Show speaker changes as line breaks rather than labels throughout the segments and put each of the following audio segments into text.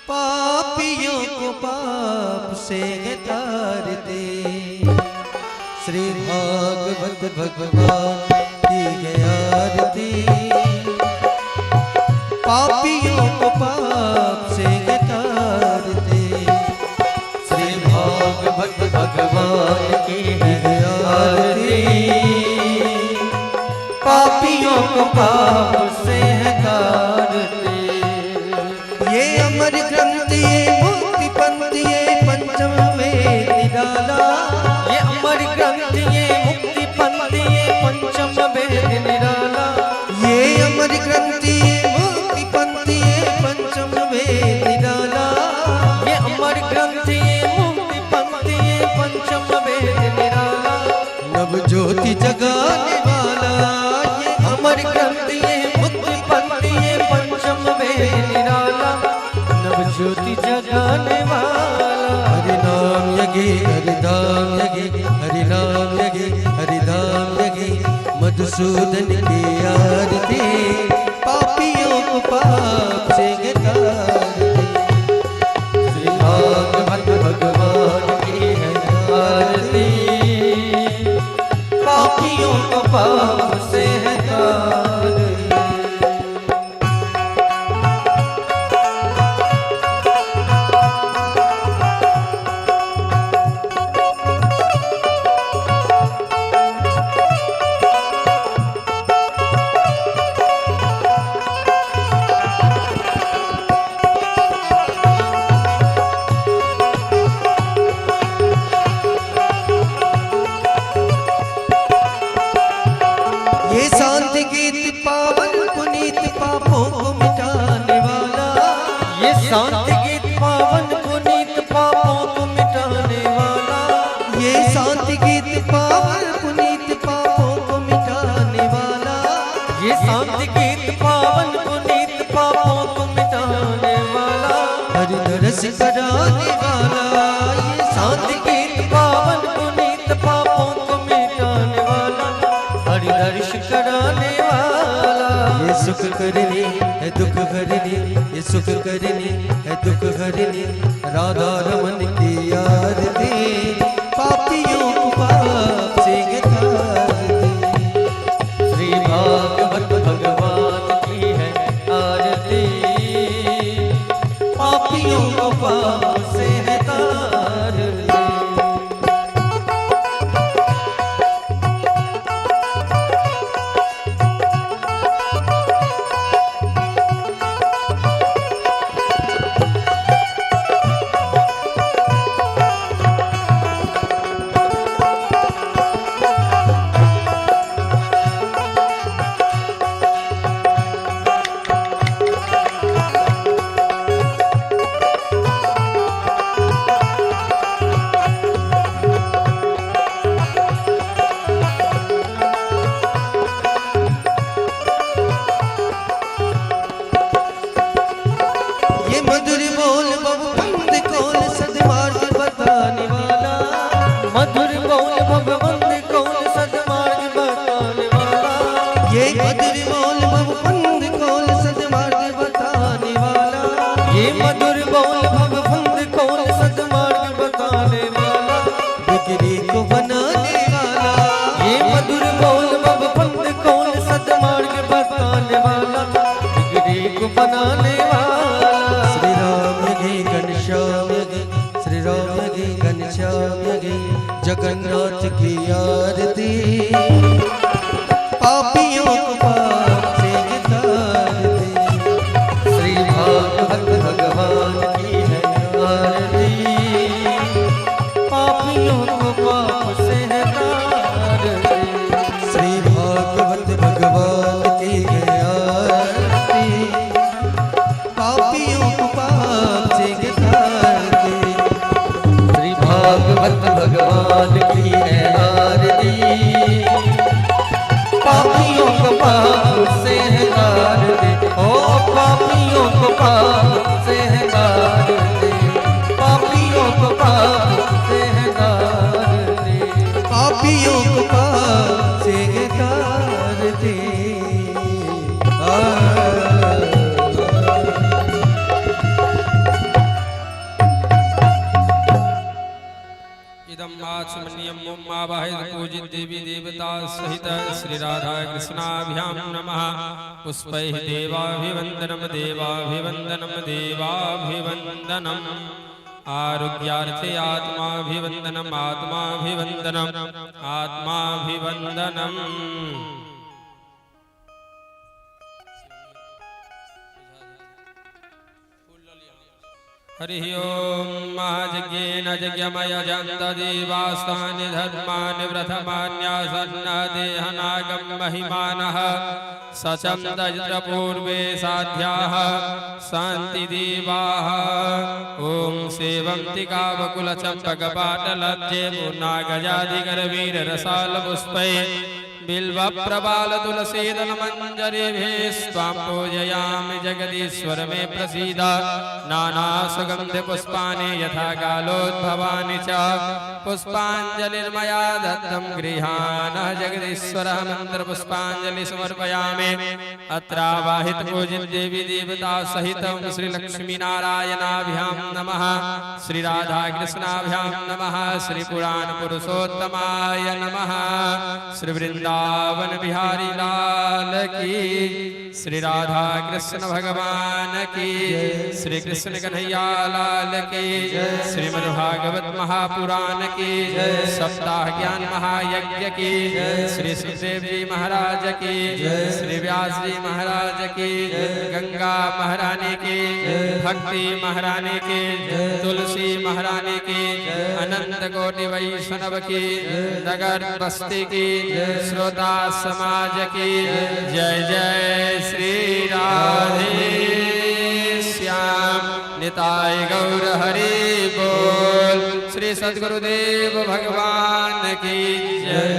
पापियों को पाप से तार दे। श्री भागवत भगवान की है आरती, पापियों को पाप से तार दे।
श्री भागवत भगवान की है आरती, पापियों को पाप से है तार दे।
ये अमर ग्रंथ ये मुक्ति पंथ ये पंचम वेद निराला।
ये अमर ग्रंथ ये मुक्ति पंथ ये पंचम वेद निराला।
ये अमर ग्रंथ ये मुक्ति पंथ ये पंचम वेद निराला।
ये अमर ग्रंथ ये मुक्ति पंथ ये पंचम वेद निराला।
नव ज्योति जगाने वाला ये
अमर ग्रंथ ये मुक्ति पंथ ये पंचम वेद निराला। नव ज्योति जगाने वाला।
हरि नाम यज्ञ हरि धाम यज्ञ हरि नाम यज्ञ हरि धाम यज्ञ मधुसूदन की आरती, पापियों को पाप से तार दे।
श्री भागवत भगवान की है आरती, पापियों को पाप से है तार दे।
ये शांति गीत पावन पुनीत पापों को मिटाने वाला।
ये शांति गीत पावन पुनीत पापों को मिटाने वाला।
ये शांति गीत पावन पुनीत पापों को मिटाने वाला।
ये शांति गीत पावन पुनीत पापों को मिटाने वाला।
हरि दरस कराने वाला ये
शांति
शांति
गीत पावन पुनीत पापों को मिटाने वाला। हरि दर्श कराने वाला।
ये सुख करनी है दुख हरनी, ये सुख करनी है दुख हरनी, राधा रमन की आरती, पापियों को पाप से तार दे।
श्री भागवत भगवान की है आरती, पापियों को पाप से है तार दे।
ये मधुर बोल भवबंद कौन सदमार्ग बताने वाला।
मधुर बोल भगवंत कौन सदमार्ग बताने वाला।
ये मधुर बोल भवबंद कौन सदमार्ग बताने वाला।
ये मधुर बोल भगवंत कौन सदमार्ग बताने वाला।
बिगड़ी को बनाने वाला।
ये मधुर बोल भगवंत कौन सदमार्ग बताने वाला। बिगड़ी को बनाने वाला।
श्री राम यज्ञ घनश्याम यज्ञ श्री राम यज्ञ घनश्याम यज्ञ जगन्नाथ की आरती, पापियों को पाप से तार दे।
श्री भागवत भगवान की है आरती, पापियों को पाप से है तार दे।
श्री भागवत भगवान की है आरती, पापियों को पाप से तार दे।
श्री भागवत भगवान की है आरती, पापियों को पाप से है तार दे। ओ पापियों को पाप से है तार दे। पापियों को पाप से है तार दे।
पापियों को पाप से तार दे। आ।
सहित श्री राधा कृष्णाभ्यां नमः। पुष्पैः देवाभिवन्दनं देवाभिवन्दनं देवाभिवन्दनम्। आरोग्यार्थे आत्माभिवन्दनम् आत्माभिवन्दनम् आत्माभिवन्दनम्। हरिः ओम। महायज्ञेन यज्ञमयजन्त देवास्तानि धर्माणि व्रतमान्यासन्न देहनागं महिमानः सचन्द यत्र पूर्वे साध्याः सन्ति देवाः। ॐ सेवन्तिकावकुलचम्पकपाटलब्जे पूर्णागजादिकरवीररसालपुष्पैः बिल्वप्रबालतुलसीदलमञ्जरीभिः स्वां पूजयामि जगदीश्वर मे प्रसीद। नानासुगन्धिपुष्पाणि यथा कालोद्भवानि च पुष्पाञ्जलिर्मया दत्तं गृहाणः जगदीश्वरः मन्त्रपुष्पाञ्जलि समर्पयामि। अत्रावाहित पूजित देवी देवता सहितं श्रीलक्ष्मीनारायणाभ्यां नमः, श्रीराधाकृष्णाभ्यां नमः, श्रीपुराण पुरुषोत्तमाय नमः, श्री वृंदावन बिहारी लाल की, श्री राधा कृष्ण भगवान की, श्री कृष्ण कन्हैया लाल की, श्रीमद् भागवत महापुराण की, सप्ताह ज्ञान महायज्ञ की, श्री सुखदेव जी महाराज की, श्री व्यास जी महाराज की, गंगा महारानी की, भक्ति महारानी की, तुलसी महारानी की, अनंत कोटि वैष्णव की, नगर बस्ती की, श्रोता समाज की जय। जय श्री राधे श्याम निताय गौर हरि बोल। श्री सद्गुरुदेव भगवान की जय।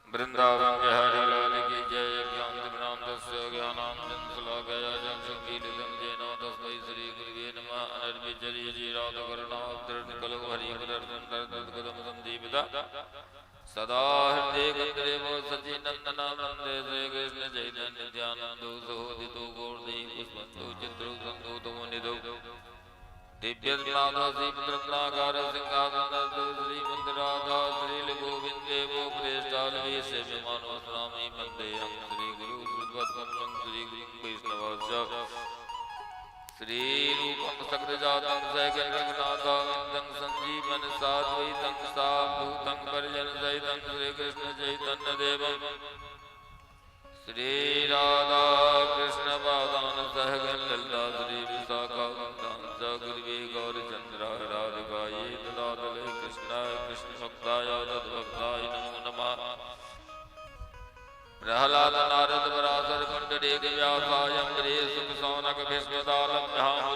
वृंदावन बिहारी लाल की जय। अज्ञानतिमिरान्धस्य ज्ञानाञ्जनशलाकया चक्षुरुन्मीलितं येन तस्मै श्रीगुरवे नमः। अनर्विचर्यजीराधकरुणावतरणकलौ हरिपदर्शं सन्दीपिता सदा हृदय कन्दरेव सचिनन्दन वन्दे श्रीकृष्ण चैतन्य नित्यानन्दो सहोदितो गौरदेव पुष्पन्तो चित्रो सन्तो तमोनिधौ दिव्यनाथासीपद्रत्नाकार सिंहासनस्थो श्रीमद्राधा श्रीलगोविन्देवो प्रेष्ठालवे सेव्यमानो स्वामी वन्देऽहं श्रीगुरु श्रुत्वत्कमलं श्रीगुरुं वैष्णवश्च श्रीरूपं सकृजातं सहगण रघुनाथानन्दं सञ्जीवन साद्वैतं सावधूतं परिजनसहितं श्रीकृष्ण चैतन्यदेवं श्री राधा कृष्ण पादान सहगण ललिता श्री विशाखावंतां च गुरुवे गौरचंद्र राधिकायै तदातले कृष्णाय कृष्ण भक्ताय तद्भक्ताय नमो नमः। प्रहलाद नारद पराशर पुंडरीक व्यासाय अम्बरीश शुक शौनक भीष्मदालभ्याम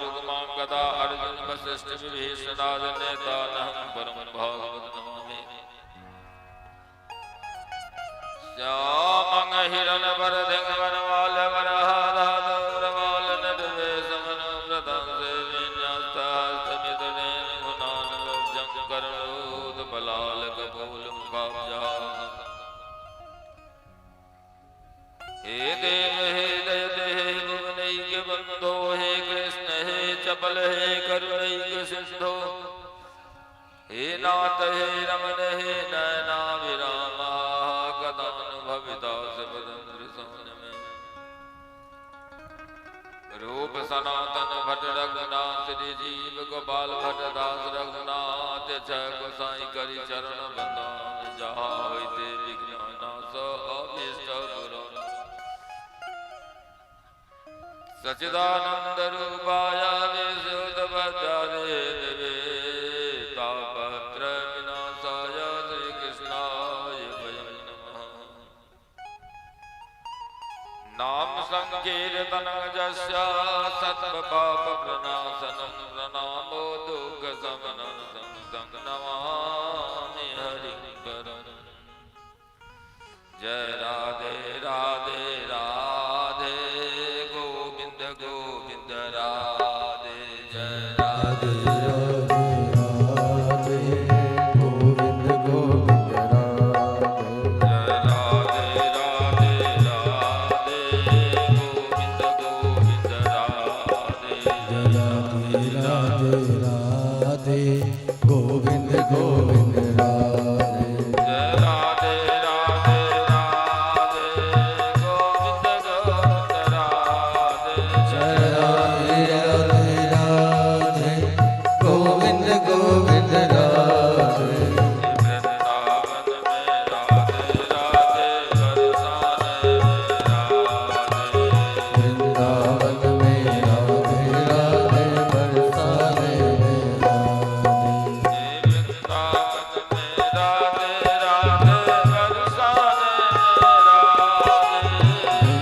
गदा अर्जुन वशिष्ठ विभीषणाद नेतानहं परम भागवत नमामि। श्यामं हिरण वरधिं वनमाल वरहाधारमाल नटवेशमनुव्रतं सेविन्यस्तास्तमितनेन गुणानुलब्जं करुणोत्पलालकपोलमुखाब्जासं। हे देव हे दयते हे भुवनैक बंधो हे कृष्ण हे चपल हे करुणैक सिंधो हे नाथ हे रमन हे नयनाभिरामा कदानुभविदास पदं में। रूप सनातन भट्ट रघुनाथ श्री जीव गोपाल भट्ट दास रघुनाथ जय गोसाई करी चरण बंदन जहाँ होते विघ्न नाश अभीष्ट पुराण। सचिदानंद रूपाय विशुद्ध देवे तापत्र विनाशाय श्री कृष्णाय वयं नमः। नाम संकीर्तनं यस्य सत्व पाप प्रणाशनं प्रणामो दुःख शमनं तं नमामि हरिं परम्। जय राधे राधे राधे गोविंद गोविंद राधे जय राधे
राधे राधे गोविंद गोविंद राधे
जय राधे राधे राधे
राधे राधे राधे गोविंद गोविंद राधे।
जय राधे राधे राधे गोविंद गोविंद राधे।
जय राधे राधे राधे गोविंद गोविंद राधे।
वृंदावन में राधे राधे बरसाने में राधे।
वृंदावन में राधे राधे बरसाने में राधे।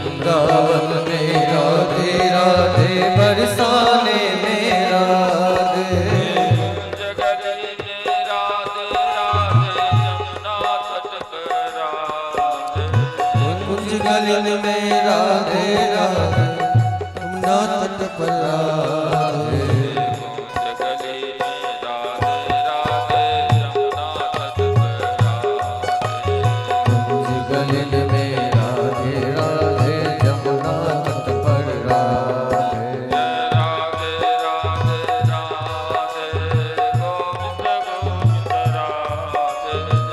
वृंदावन में राधे राधे बरसाने में राधे।
वृंदावन में राधे राधे बरसाने में राधे।
जगरी में राधे राधे यमुना तट पर राधे।
कुंज गलन में राधे राधे यमुना तट पर राधे।
जगली में राधे राधे यमुना तट पर राधे।
कुंज गलन में राधे राधे यमुना तट पर राधे।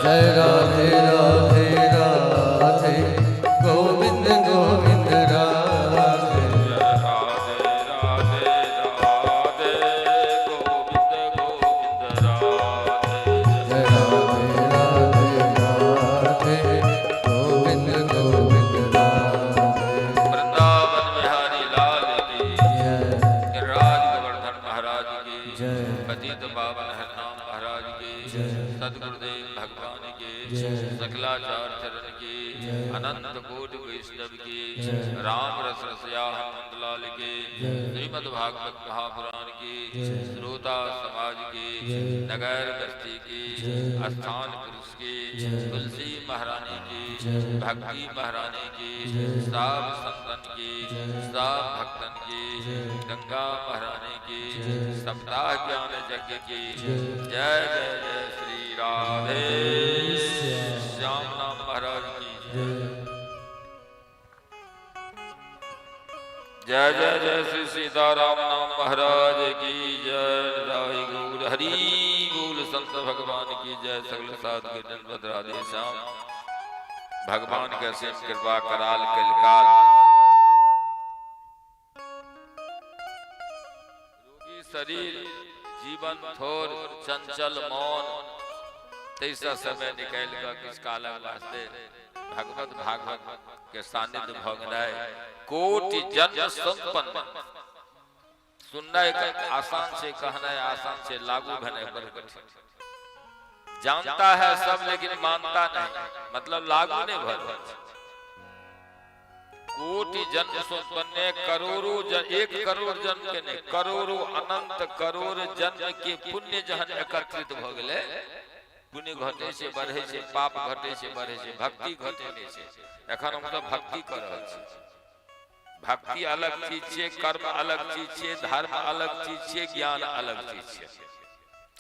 जय राधे राधे राधे गोविंद गोविंद राधे।
जय राधे राधे राधे गोविंद गोविंद राधे।
जय राधे राधे राधे गोविंद गोविंद राधे।
जय राधे राधे राधे गोविंद गोविंद राधे।
वृंदावन बिहारी लाल की
जय।
गिरिराज गोवर्धन महाराज की
जय।
पतित पावन हरनाम महाराज की
जय।
सदगुरुदेव भगवान की
जय।
सकलाचार चरण की
जय।
अनंत कोटि वैष्णव की
जय।
राम रस रसया हनुमंत लाल की
जय।
श्रीमद् भागवत महापुराण की
जय।
श्रोता समाज की
जय।
नगर बस्ती की
जय।
स्थान पुरुष की
जय।
तुलसी महारानी की
जय।
भक्ति महारानी की
जय।
सब संतन की
जय।
सब भक्तन की
जय।
गंगा महारानी की
जय।
सप्ताह ज्ञान यज्ञ की
जय।
जय जय जय श्री राधे श्याम नाम महाराज की
जय।
जय जय जय श्री सीताराम नाम महाराज की जय। राय गौर हरि बोल संत भगवान की जय। सगल साध के दंडवत राधे श्याम। भगवान के असीम कृपा कराल कलकाल रोगी शरीर जीवन थोर चंचल मौन तैसा समय निकल कऽ किछु कालक वास्ते भगवत भागवत के सानिध्य भऽ गेनाइ कोटि जन्म संपन्न। सुननाइ आसान छै, कहनाइ आसान छै, लागू भेनाइ बड़ कठिन। जानता है सब लेकिन मानता नहीं, मतलब लागू नहीं भऽ रहल छै। कोटि जन्म संपन्न, करोड़ों जन, 1 करोड़ जन्म के नहीं, करोड़ों अनंत करोड़ जन्म के पुण्य जहन एकत्रित भऽ गेलै, पुण्य घटे छै, बढ़ै छै, पाप घटे छै, बढ़ै छै, भक्ति घटे नहि छै। एखन हम सब भक्ति कऽ रहल छी। भक्ति अलग चीज छै, कर्म अलग चीज छै, धर्म अलग चीज छै, ज्ञान अलग चीज छै।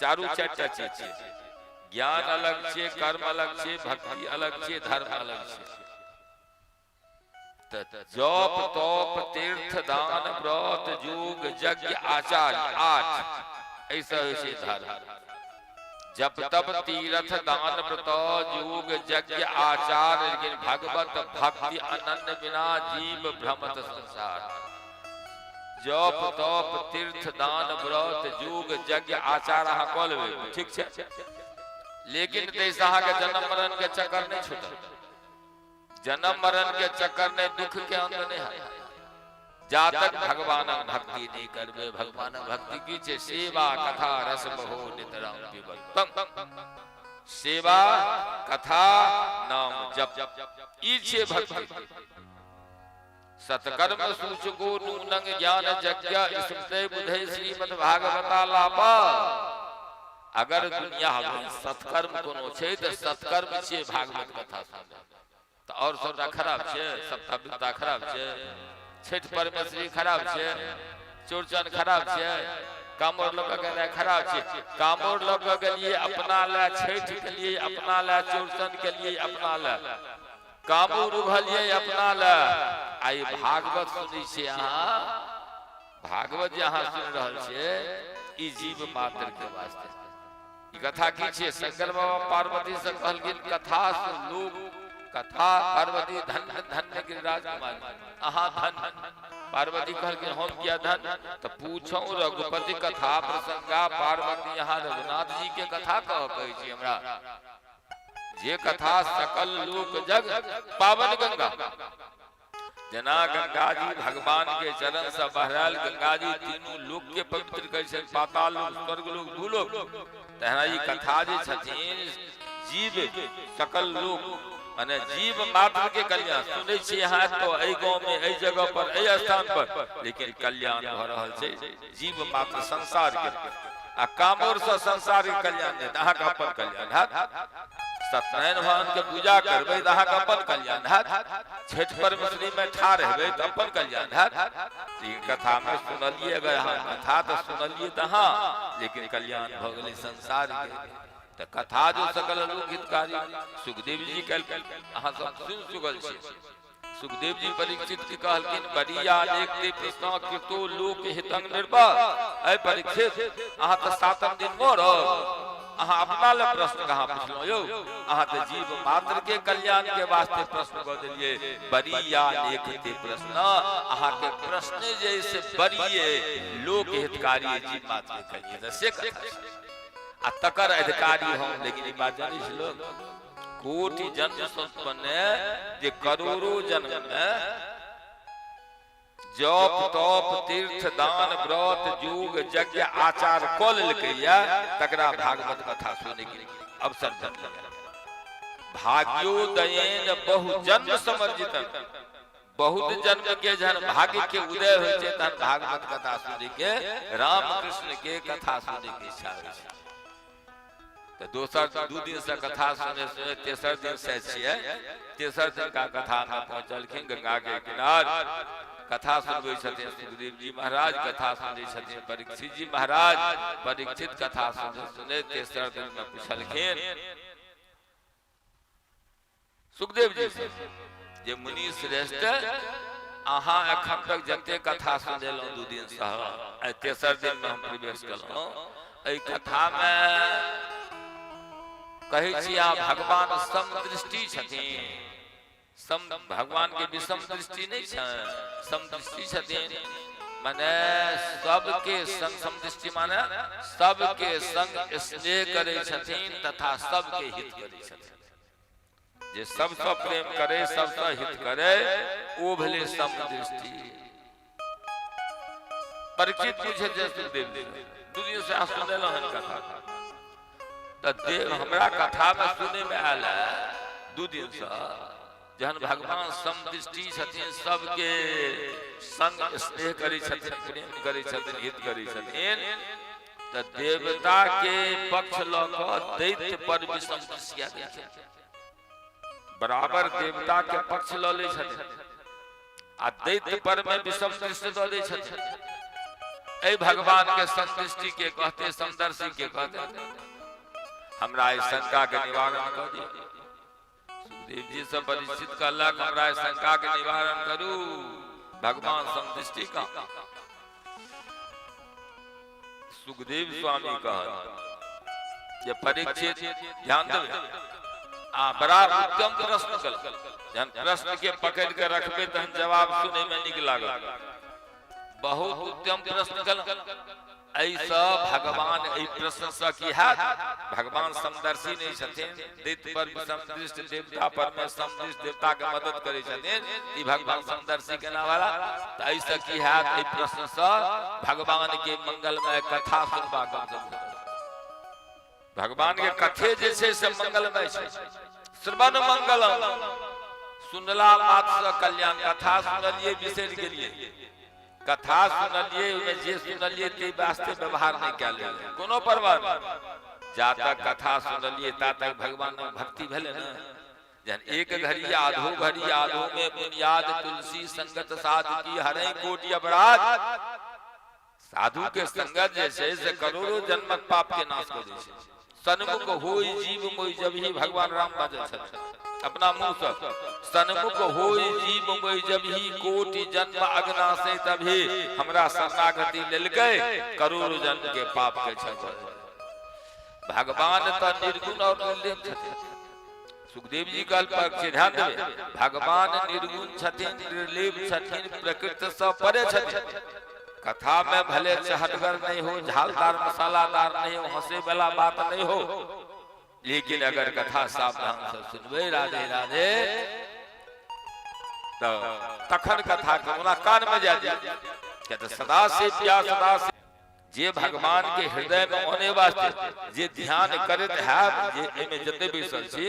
चारू चारिटा चीज छै। ज्ञान अलग छै, कर्म अलग छै, भक्ति अलग छै, धर्म अलग छै। तऽ जप तप तीर्थ दान व्रत योग यज्ञ आचार आठ, ऐसा होइ छै धर्म। जप तप तीर्थ दान व्रत योग यज्ञ आचार, लेकिन भगवत भक्ति अनन्य बिना जीव भ्रमत संसार। जप तप तीर्थ दान व्रत योग यज्ञ आचार अहाँ कऽ लेबै, ठीक छै, लेकिन ताहिसँ अहाँके जन्म मरण के चक्कर नहि छूटत। जन्म मरण के चक्कर नहि, दुख के अंत नहि हैत जातक भगवानक भक्ति नहि करबै। भगवानक भक्ति की छै? सेवा कथा रस बहो नितराम पिबतम। सेवा कथा नाम जप, ई छै भक्ति। सत्कर्म सूचको नूनंग ज्ञान यज्ञ स्मृति बुधै श्रीमद् भागवता लापा। अगर दुनिया में सत्कर्म कोनो छै तऽ सत्कर्म छियै भागवत कथा सुननाइ। तऽ आओर सबटा खराब छै? सप्ताह विपता खराब छै? छठि परमेश्वरी खराब छै? चौड़चन खराब छै? कामर लऽ कऽ गेनाइ खराब छै? कामर लऽ कऽ गेलियै अपना लए, छठि केलियै अपना लए, चौड़चन केलियै अपना लए, कामर उघलियै अपना लए, आइ भागवत सुनै छियै अहाँ। भागवत जे अहाँ सुनि रहल छियै ई जीव मात्र के वास्ते ई कथा की छियै शंकर बाबा पार्वती से कहलखिन कथा लोक कथा पार्वती धन्य धन्य गिरिराज कुमार अहाँ धन्य पार्वती कहलखिन हम किया धन तऽ पूछौ रघुपति कथा प्रसंगा पार्वती अहाँ रघुनाथ जी के कथा कह कहै छी हमरा जे कथा सकल लोक जग पावन गंगा जेना गंगा जी भगवान के चरण से बहरायल गंगा जी तीनू लोक के पवित्र करै छथिन पाताल लोक स्वर्ग लोक भूलोक तहिना ई कथा जे छथिन जीव सकल लोक माने जीव मात्र के कल्याण सुनै छी अहाँ तो एहि गाँव में एहि जगह पर एहि स्थान पर लेकिन कल्याण भऽ रहल छै जीव मात्र संसार के आ कामोर से संसार के कल्याण नहि अहाँके अपन कल्याण हैत सत्यनारायण भगवान के पूजा करबै तऽ अहाँके अपन कल्याण हैत छठि परमेश्वरी में ठाढ़ हेबै तऽ अपन कल्याण हैत ई कथा में सुनलियै अगर अहाँ कथा तऽ सुनलियै तऽ हँ लेकिन कल्याण भऽ गेलै संसार के तऽ कथा जो सकल लोक हितकारी सुखदेव जी कल अहाँ सब सुनि चुकल छी सुखदेव जी परीक्षित के कहलखिन बरिया एक ते प्रश्न कृतो लोक हितंग निर्बल ऐ परीक्षित अहाँ तऽ सातम दिन मरब अहाँ अपना लए प्रश्न कहाँ पुछलहुँ यौ अहाँ तऽ जीव मात्र के कल्याण के वास्ते प्रश्न कऽ देलियै बरिया लेख ते प्रश्न अहाँके प्रश्न जे से बरिये लोक हितकारी जीव मात्र के कल्याण से कथा आ तकर अधिकारी हम लेकिन ई बात जानै छी लोग कोटि जन्म संपन्न जे करोड़ों जन्म में जप तप तीर्थ दान व्रत योग यज्ञ आचार कऽ लेलकैया तकरा भागवत कथा सुनै के अवसर भेटलै भाग्योदयेन बहु जन्म समर्जित बहुत जन्म के जहन भाग्य के उदय होइ छै तहन भागवत कथा सुनै के राम कृष्ण के कथा सुनै के इच्छा होइ छै तऽ दोसर दू दिन से कथा सुने सुने तेसर दिन से छियै तेसर दिन का कथा में पहुंचलखिन गंगा के किनार कथा सुनबै छथिन सुखदेव जी महाराज कथा सुनै छथिन परीक्षित जी महाराज परीक्षित कथा सुने सुने तेसर दिन में पुछलखिन सुखदेव जी से जे मुनि श्रेष्ठ अहाँ एखन तक जते कथा सुनेलहुँ दू दिन से आइ तेसर दिन में हम प्रवेश केलहुँ एहि कथा में कहै छी अहाँ भगवान समदृष्टि छथिन सम भगवान के विषम दृष्टि नहि छनि समदृष्टि छथिन माने सबके संग समदृष्टि माने सबके संग स्नेह करै छथिन तथा सबके हित करै छथिन जे सबसँ प्रेम करे सबसँ हित करे ओ भेलै समदृष्टि परीक्षित पूछे जे सुखदेव जी दू दिन से अहाँ सुनेलहुँ हन कथा तऽ देव हमरा कथामे सुनैमे आयल है दू दिनसँ जहन भगवान समदृष्टि छथिन सबके संग स्नेह करै छथिन प्रेम करै छथिन हित करै छथिन तऽ देवता के पक्ष लऽ कऽ दैत्य पर विषम दृष्टि दै छथिन बराबर देवता के पक्ष लऽ लै छथिन आ दैत्य पर में विषम दृष्टि दऽ दै छथिन एहि भगवान के संतुष्टि के कहते समदर्शी के कहते हमरा एहि शंका के निवारण कऽ दिअ सुखदेव जी से परिचित कहलक हमरा एहि शंका के निवारण करू भगवान संतुष्टि का सुखदेव स्वामी कहल जे परीक्षित ध्यान देबै आ बड़ा उत्तम प्रश्न कल जहन प्रश्न के पकड़ के रखबै तहन जवाब सुनै में नीक लागत बहुत उत्तम प्रश्न कल एहिसँ भगवान एहि प्रश्नसँ की हैत भगवान समदर्शी नहि छथिन दैत्य पर समदृष्ट देवता पर में समदृष्ट देवता के मदद करै छथिन ई भगवान समदर्शी केना वाला तऽ एहिसँ की हैत एहि प्रश्नसँ भगवान के मंगलमय कथा सुनबाक अवसर भेटत भगवान के कथे जे छै से मंगलमय छै श्रवण मंगलम सुनला मात्र से कल्याण कथा सुनलिए बिसरि गेलिए कथा सुनलिए ओहिमे जे सुनलिए ताहि वास्ते व्यवहार नहि कयल गेलै कोनो परवाह नहि जा तक कथा सुनलिए ता तक भगवान भक्ति भेलै ने जहन एक घड़ी आधो घड़ी आधो में बुनियाद तुलसी संगत साध की हरे कोटि अपराध साधु के संगत जे छै से करोड़ों जन्मक पाप के नाश कऽ दै छै सन्मुख होई जीव मोई जब ही भगवान राम बाजल छथिन अपना मुंह से सन्मुख होई जीव मोहि जब ही कोटि जन्म अगना से तभी हमरा शरणागति लेलकै करोड़ जन्म के पाप के क्षय भऽ गेलै। भगवान तऽ निर्गुण और निर्लेप छथिन। सुखदेव जी कहल पक्ष ध्यान देबै, भगवान निर्गुण छथिन, निर्लेप छथिन, प्रकृति से परे छथिन। कथा में भले चहटगर नहीं हो, झालदार मसालादार नहीं हो, हंसे वाला बात नहीं हो, लेकिन अगर कथा सावधान से सुनबै राधे राधे तो तखन कथा के ओना कान में जा जाए। तऽ सदा से प्यास सदा से जे भगवान के हृदय में आने वास्ते जे ध्यान करैत हैब, जे एहिमे जते बैसल छी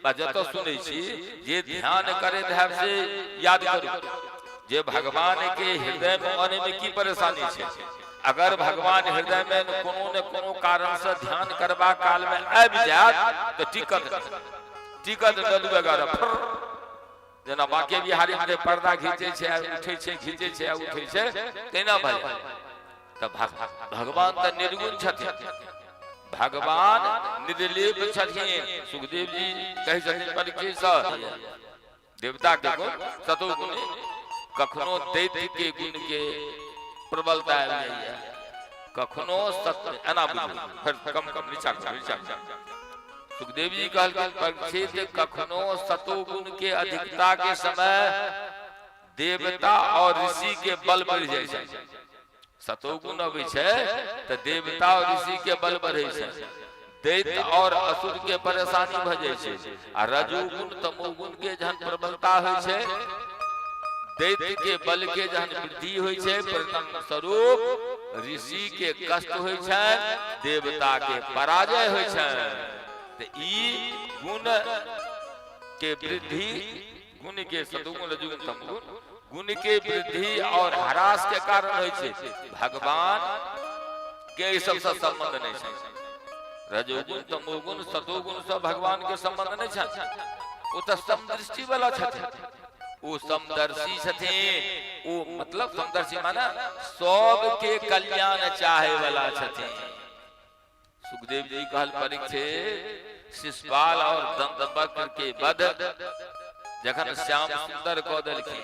बा जतऽ सुनै छी, जे ध्यान करैत हैब से याद करू जे भगवान के हृदय में आने में की परेशानी छै। अगर भगवान हृदय में कोनो ने कोनो कारण से ध्यान करबा काल में आबि जायत तऽ टिकत टिकत 10 11 जेना बांके बिहारी में जे पर्दा घीचै छै आ उठै छै, घीचै छै आ उठै छै, तेना भऽ जाय। तऽ भगवान तऽ निर्गुण छथिन, भगवान निर्लेप छथिन। सुखदेव जी कहै छथिन परीक्षित देवता के गुण सतो गुण, कखनो दैत्य के गुण के प्रबलता आबि जाइए, कखनो सत्य एना बुझू, फेर कम कम नीचा करू, नीचा करू। सुखदेव जी कहलखिन परीक्षित कखनो सतोगुण के अधिकता के समय देवता और ऋषि के बल बढ़ जाइ छै। सतोगुण अबै छै तऽ देवता और ऋषि के बल बढ़ै छै, दैत्य और असुर के परेशानी भऽ जाइ छै। आ रजोगुण तमोगुण के जहन प्रबलता होइ छै, दैत्य के बल के जहन वृद्धि होइ छै, परिणाम स्वरूप ऋषि के कष्ट होइ छै, देवता के पराजय होइ छै। तऽ ई गुण के वृद्धि, गुण के सदुगुण रजोगुण तमोगुण, गुण के वृद्धि और ह्रास के कारण होइ छै। भगवान के ई सबसँ संबंध नहि छै। रजोगुण तमोगुण सतोगुण से भगवान के संबंध नहि छै। ओ तऽ समदृष्टि वाला छथिन, ओ समदर्शी छथिन। ओ मतलब समदर्शी माने सबके कल्याण चाहे वाला छथिन। सुखदेव जी कहल परीक्षित शिशुपाल और दंतवक्र के वध जखन श्याम सुंदर कऽ देलखिन,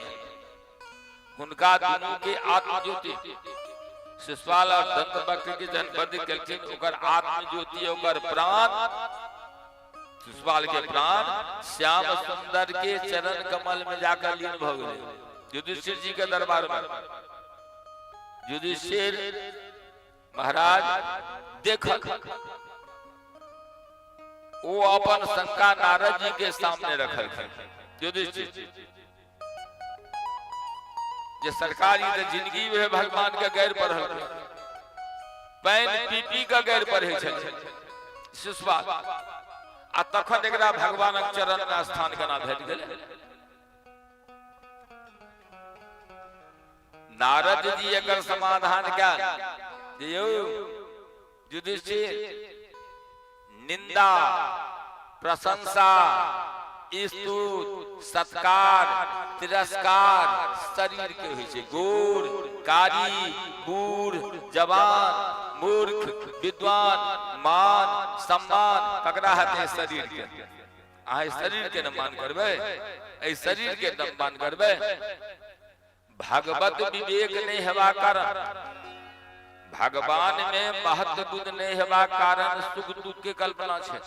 हुनका दुनू के आत्मज्योति, शिशुपाल और दंतवक्र के जहन वध केलखिन, ओकर आत्मज्योति, ओकर प्राण, शिशुपाल के प्राण श्याम सुंदर के चरण कमल में जाकर लीन भऽ गेलै युधिष्ठिर जी के दरबार में। युधिष्ठिर महाराज देखल, ओ अपन शंका नारद जी के सामने रखलखिन युधिष्ठिर जे सरकार ई तऽ जिंदगी में भगवान के गैर पढ़ल, पानि पी पी के गैर पढ़ै छलै शिशुपाल, आ तखन एकरा भगवानक चरण में स्थान केना भेट गेलै? नारद जी एकर समाधान कयल जे यौ युधिष्ठिर, निंदा प्रशंसा स्तुत सत्कार तिरस्कार शरीर के होइ छै। गोर कारी बूढ़ जवान मूर्ख विद्वान मान सम्मान ककरा हेतै? शरीर के। अहाँ शरीर के न मान करबै, एहि शरीर के न मान करबै। भगवत विवेक नहीं हेबा कारण, भगवान में महत्व बुद्ध नहीं हेबा कारण सुख दुख के कल्पना छै।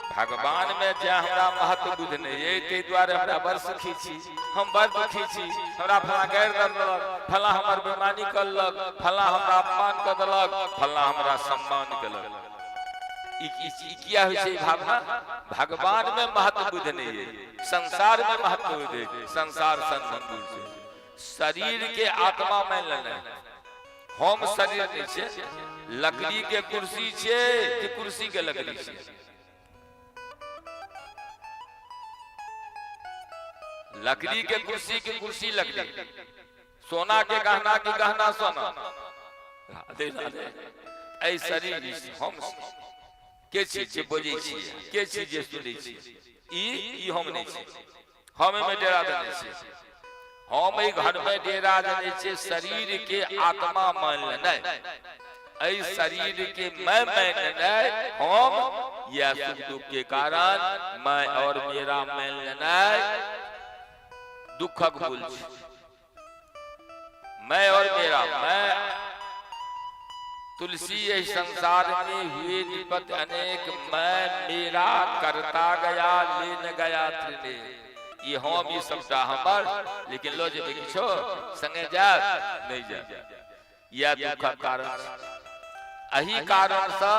भगवान में जे हमरा महत्व बुद्ध नहीं है, ताहि दुआरे हमरा बड़ सुखी छी, हम बड़ दुखी छी, हमरा फला गैर दलक, फला हमर बेमानी करलक, फला हमरा अपमान कर देलक, फला हमरा सम्मान केलक। ई किया होइ छै भावना? भगवान में महत्व बुद्ध नहीं है, संसार में महत्व बुद्ध है, संसार संग छै। शरीर के आत्मा मान लेने हम शरीर नहीं छै, लकड़ी के कुर्सी छै कि कुर्सी के लकड़ी छै? लकड़ी के कुर्सी के कुर्सी लकड़ी, सोना के गहना के गहना सोना। राधे राधे। एहि शरीर हम के छी जे बजै छी, के छी जे सुनै छी, ई ई हम नहि छी। हम एहिमे डेरा देने छी, हम एहि घर में डेरा देने छी। शरीर के आत्मा मान लेनाइ, एहि शरीर के मैं मान लेनाइ, हम यह सुख दुख के कारण मैं और मेरा मैन लेनाइ दुखक मूल छै। मैं और मेरा मैं। तुलसी यही संसार में हुए विपत अनेक, मैं मेरा करता गया लेन गया त्रिने। ई हम, ई सबटा हमर, लेकिन लो जेबै किछो संगे जायत नहि जायत। इएह दुखक कारण छै। एहि कारणसँ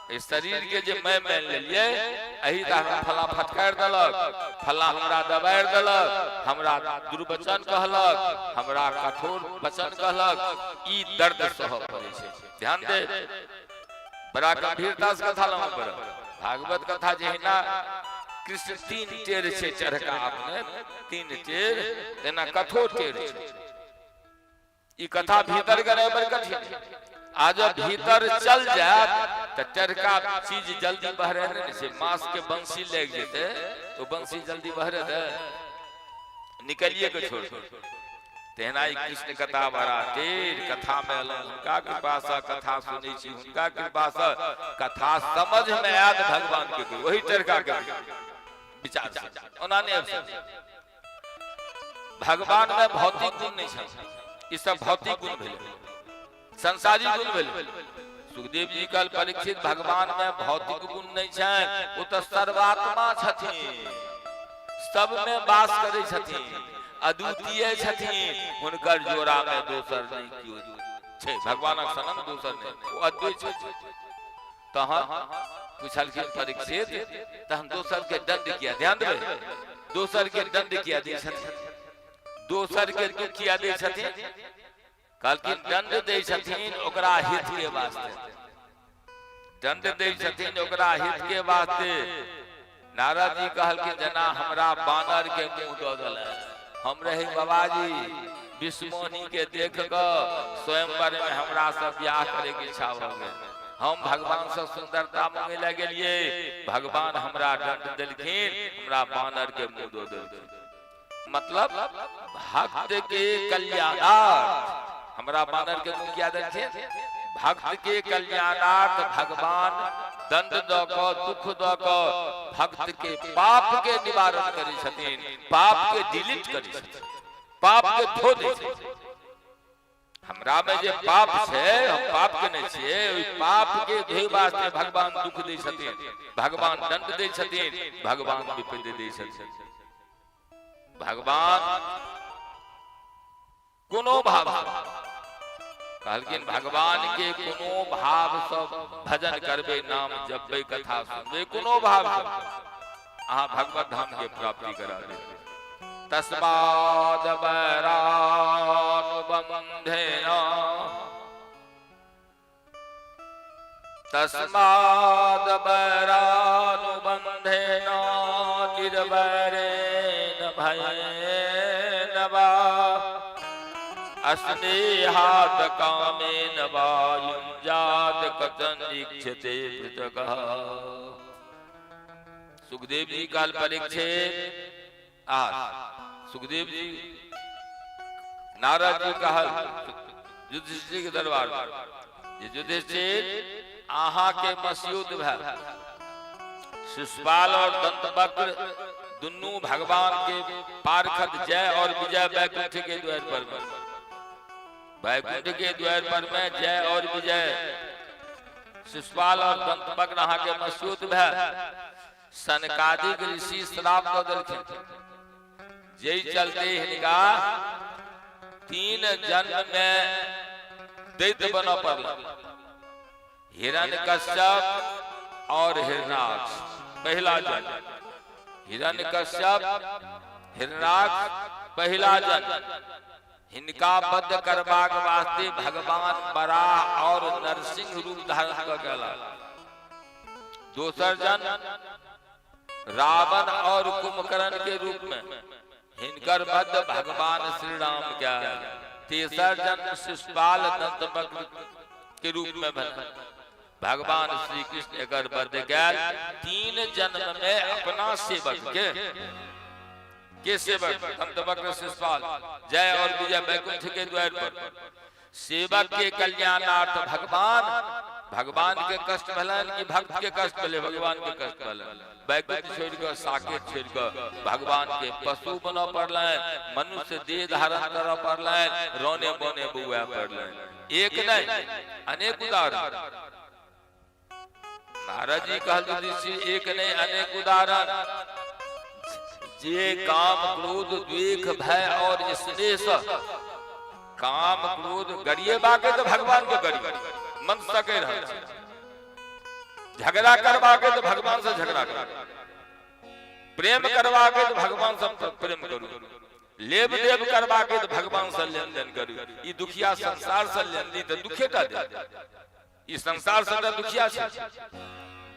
एहि शरीर के जे मैं मानि लेलियै, एहि तऽ फला फटकारि देलक, फला हमरा दबारि देलक, हमरा दुर्वचन कहलक, हमरा कठोर वचन कहलक, ई दर्द सहऽ पड़ै छै। ध्यान दे, बड़ा गंभीरता से कथा लम्बा पड़ल। भागवत कथा जहिना कृष्ण तीन टेर छै चढ़का अपने तीन टेर, तेना कथो टेर छै। ई कथा भीतर गेनाइ बड़ कठिन। आ जब भीतर चल जायत तऽ टेरका चीज जल्दी बहरे नहि छै। मांस के बंसी लागि जेतै तो बंसी जल्दी बहरे दे निकलिए के छोड़। तेना ई कृष्ण कथा बड़ा टेर कथा में एलहुँ, हुनका कृपा से कथा सुनै छी, हुनका कृपा से कथा समझ में आयत भगवान के वही टेरका के विचार से ओना नहि आबि सकैत। भगवान में भौतिक गुण नहीं छै, ई सब भौतिक गुण भेलै, संसारी गुण भेलै। सुखदेव जी कहल परीक्षित भगवान में भौतिक गुण नहीं छै, ओ तऽ सर्वात्मा छथिन, सब में वास करै छथिन, अद्वितीय छथिन, हुनकर जोड़ा में दोसर नहीं केओ छै, भगवानक सनक दोसर नहीं, ओ अद्वैत छथिन। तहन पुछलखिन परीक्षित तहन दोसर के दंड किया, ध्यान देबै, दोसर के दंड किया दै छथिन, दोसर के दुख किया दै छथिन? कहलखिन दंड दै छथिन ओकरा हित के वास्ते, दंड दै छथिन ओकरा हित के वास्ते। नारद जी कहलखिन जेना हमरा बानर के मुंह दऽ देलनि, हम रही बाबाजी विश्वमोहनी के देख कऽ स्वयंवर में हमरा से ब्याह करे के इच्छा भऽ गेल, हम भगवान से सुंदरता मांगे लए गेलिए, भगवान हमरा दंड देलखिन, हमरा बानर के मुंह दऽ देलखिन। मतलब भक्त के कल्याणार्थ हमरा बानर के मुंह किया देलखिन? भक्त के कल्याणार्थ भगवान दंड दऽ कऽ, दुख दऽ कऽ भक्त के पाप के निवारण करै छथिन, पाप के डिलीट करै छथिन, पाप के धो दै छथिन। हमरा में जे पाप छै, हम पाप केने छियै, ओहि पाप के धोए वास्ते भगवान दुख दै छथिन, भगवान दंड दै छथिन, भगवान विपत्ति दै छथिन। भगवान कोनो भाव कहलखिन भगवान के कोनो भाव से भजन करबै, नाम जपबै, कथा सुनबै, कोनो भाव से अहाँ भगवत धाम के प्राप्ति करा देबै। तस्माद वैरानुबंधेन, तस्माद वैरानुबंधेन निर्वैरेण भयेन वा अस्नेहात् कामेन वा युञ्जात् कथं दीक्षते पृथकः। सुखदेव जी काल परीक्षित आ सुखदेव जी नारद जी कहल युधिष्ठिर के दरबार में जे युधिष्ठिर अहाँ के मस्यूद भेल शिशुपाल और दंतवक्र दुनू भगवान के पारखद जय और विजय वैकुंठ के द्वार पर में, वैकुंठ के द्वार पर में जय और विजय शिशुपाल और दंतवक्र अहाँ के मस्यूद भेल। सनकादिक ऋषि श्राप दऽ देलखिन, जाहि चलते हिनका 3 जन्म में दैत्य बनऽ पड़ल, हिरण्यकश्यप और हिरणाक्ष। पहिला जन्म हिरण्यकश्यप हिरणाक्ष पहिला जन्म। हिनका वध करबाक वास्ते भगवान बराह और नरसिंह रूप धारण कऽ गेला। दोसर जन्म रावण और कुंभकर्ण के रूप में हिनकर वध भगवान श्री राम के। तेसर जन्म शिशुपाल दंतवक्र के रूप में भेल, भगवान श्री कृष्ण एकर वध कयल। 3 जन्म में अपना सेवक के सेवक दंतवक्र शिशुपाल जय और विजय वैकुंठ के द्वार पर सेवक के कल्याणार्थ भगवान भगवान के कष्ट भेलनि कि भक्त के कष्ट भेलै? भगवान के कष्ट भेलनि। वैकुंठ छोड़ि कऽ, साकेत छोड़ि कऽ भगवान के पशु बनऽ पड़लनि, मनुष्य देह धारण करऽ पड़लनि, रोने बने बौआ पड़लनि। एक नहि, अनेक उदाहरण। नारद जी कहल युधिष्ठिर, एक नहीं अनेक उदाहरण। जे काम क्रोध द्वेष भय और स्नेह, काम क्रोध गरिएबा के तो भगवान के गरीब मन सके रहल छै, झगड़ा करबा के तो भगवान से झगड़ा करू, प्रेम करबा के तो भगवान से प्रेम करू, लेब देब करबा के तो भगवान से लेन देन करू। ई दुखिया संसार से लेन ली तो दुखे टा दे। ई संसार से तऽ दुखिया छै,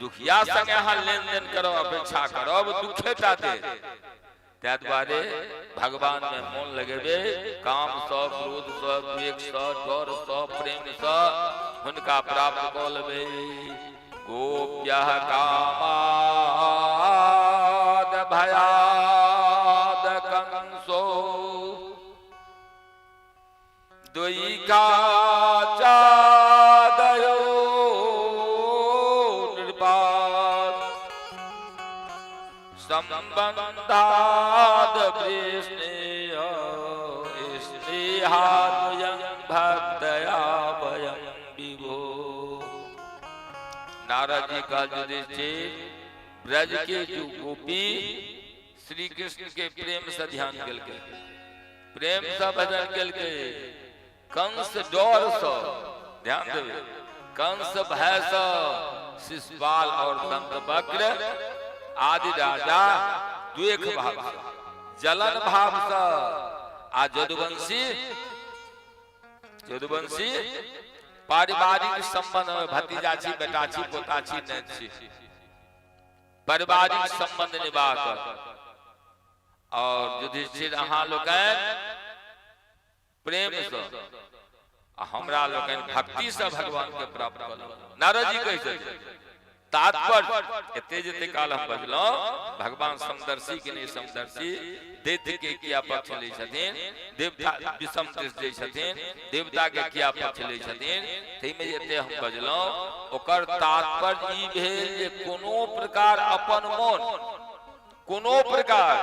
दुखिया संगे अहाँ लेनदेन करब, अपेक्षा करब, दुखे टा दे। ताहि दुआरे भगवान में मोन लगेबे, काम सँ, क्रोध सँ, द्वेष सँ, डर सँ, प्रेम सँ हुनका प्राप्त कऽ लेबै। गोप्यः कामाद भयाद कंसो द्वैका चादयो नृपात् संबंधाद वृष्णेय स्नेहाद्वयं भक्तया वयं विभो। नारद जी कहल युधिष्ठिर, ब्रज के जो गोपी श्री कृष्ण के प्रेम से ध्यान केलकै, प्रेम से भजन केलकै, कंस डर से, ध्यान देबै, कंस भय से शिशुपाल और दंतवक्र आदि राजा द्वेष भाव से, जलन भाव से, आ जदुवंशी जदुवंशी पारिवारिक संबंध में भतीजा छी, बेटा छी, पोता छी, नहि छी, पारिवारिक संबंध निभा कर। और युधिष्ठिर अहाँ लोकनि प्रेम से आ हमरा लोकनि भक्ति से भगवान के प्राप्त कऽ लेलहुँ। नारद जी कहै छथिन, तात्पर्य एते जते काल हम बजलहुँ, भगवान समदर्शी के नहि समदर्शी, दैत्य के किया पक्ष लै छथिन, देवता विषम दृष्टि दै छथिन, देवता के किया पक्ष लै छथिन, ताहिमे जते हम बजलहुँ ओकर तात्पर्य ई भेल जे कोनो प्रकार अपन मन कोनो प्रकार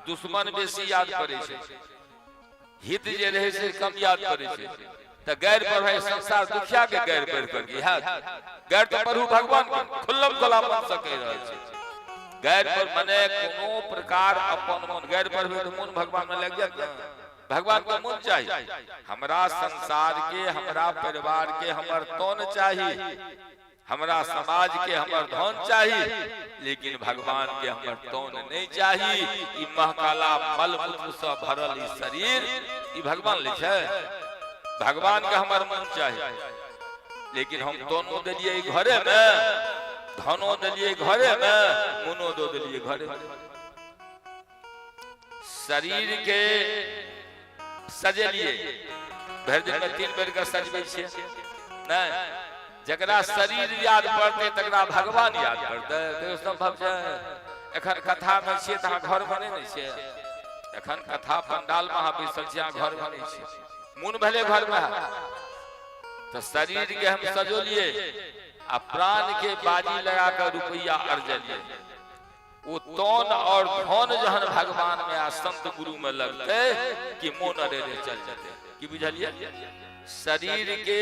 दुश्मन बेसी याद पड़ै छै, हित जे रहै से कम याद पड़ै छै। तऽ गैर पढ़ै संसार दुखिया के गैर पढ़ि कर की हैत? गैर तऽ पढ़ू भगवान के, खुल्लम खुला मन से कहि रहल छै। गैर पर मने कोनो प्रकार अपन मन गैर पढ़बै तऽ मन भगवान में लागि जायत ने। भगवान के मन चाही हमरा संसार के, हमरा परिवार के हमर तन चाही, हमरा समाज के हमर धन चाही, लेकिन भगवान के हमर तन नहीं चाही। ई महकाला मल मूत्र से भरल ई शरीर ई भगवान ले छै? भगवान के हमर मन चाही, लेकिन हम तनो देलिए घरे में, धनो देलिए घरे में, मनो दो देलिए घरे में। शरीर के सजेलिए भरि दिन में 3 बेर के सजबै छियै नहि। जकरा शरीर याद पड़तै तकरा भगवान याद पड़तै, कहियो संभव छै? एखन कथा में छियै तऽ अहाँ घर में नहि ने छियै। एखन कथा पंडाल में अहाँ बैसल छियै, अहाँ घर में नहि छियै। मोन भेलै घर में तऽ शरीर के हम सजोलिए आ प्राण के बाजी लगा कऽ रुपैआ अरजलिए। ओ तन और धन जहन भगवान में आ संत गुरु में लगते कि मोन अरे रे चल जेते। की बुझलिए? शरीर के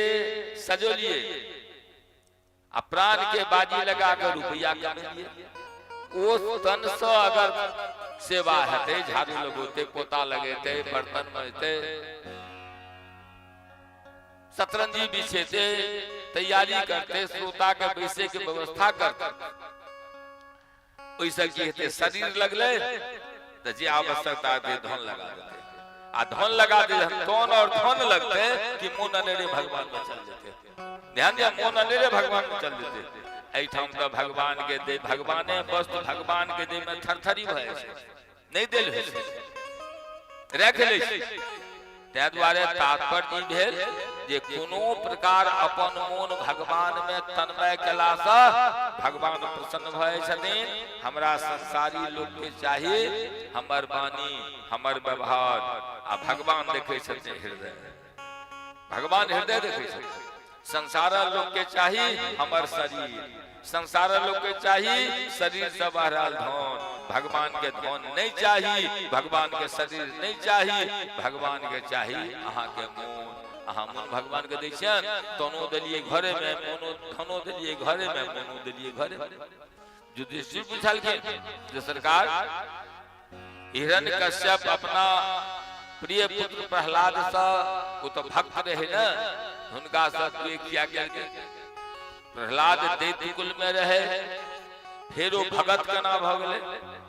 सजोलिए आ प्राण के बाजी लगा के रुपया कमेलिए। ओ तन से अगर सेवा हेतै, झाड़ू लगौते, पोता लगेते, बर्तन मजते, शतरंजी बिछेते, तैयारी करते, श्रोता के बैसे के व्यवस्था करते, ओहिसँ की हेतै? शरीर लगलै तऽ जे आवश्यकता हेतै धन लगा देतै, आ धन लगा दे तन और धन लगतै कि मोन अनेरे भगवान में चल जेतै। ध्यान दिया, मोन अनेरे भगवान में चल जेतै। एहिठाम तऽ भगवान के दे भगवाने वस्तु भगवान के दे में थरथरी भए छै, नहि देल होइ छै, राखि लै छै। ताहि दुआरे तात्पर्य ई भेल जे कोनो प्रकार अपन मोन भगवान में तन्मय केलासँ भगवान प्रसन्न भऽ जाइ छथिन। हमरा संसारी लोक के चाही हमर वाणी, हमर व्यवहार, आ भगवान देखै छथिन हृदय। भगवान हृदय देखै छथिन। संसार लोक के चाही हमर शरीर, संसार लोक के चाही शरीर से बहराल धन, भगवान के धन नहीं चाही, भगवान के शरीर नहीं चाही, भगवान के चाही अहाँ के मोन। अहाँ मोन भगवान के दै छियनि, तनो देलियै घरे में, मोनो धनो देलियै घरे में, मोनो देलियै घरे में। युधिष्ठिर पुछलखिन जे सरकार, हिरण्य कश्यप अपना प्रिय पुत्र प्रहलाद से, ओ तो भक्त रहे ने, हुनका से दुए किया गेल। प्रहलाद दैत्य कुल में रहे, फेर ओ भगत केना भऽ गेलै,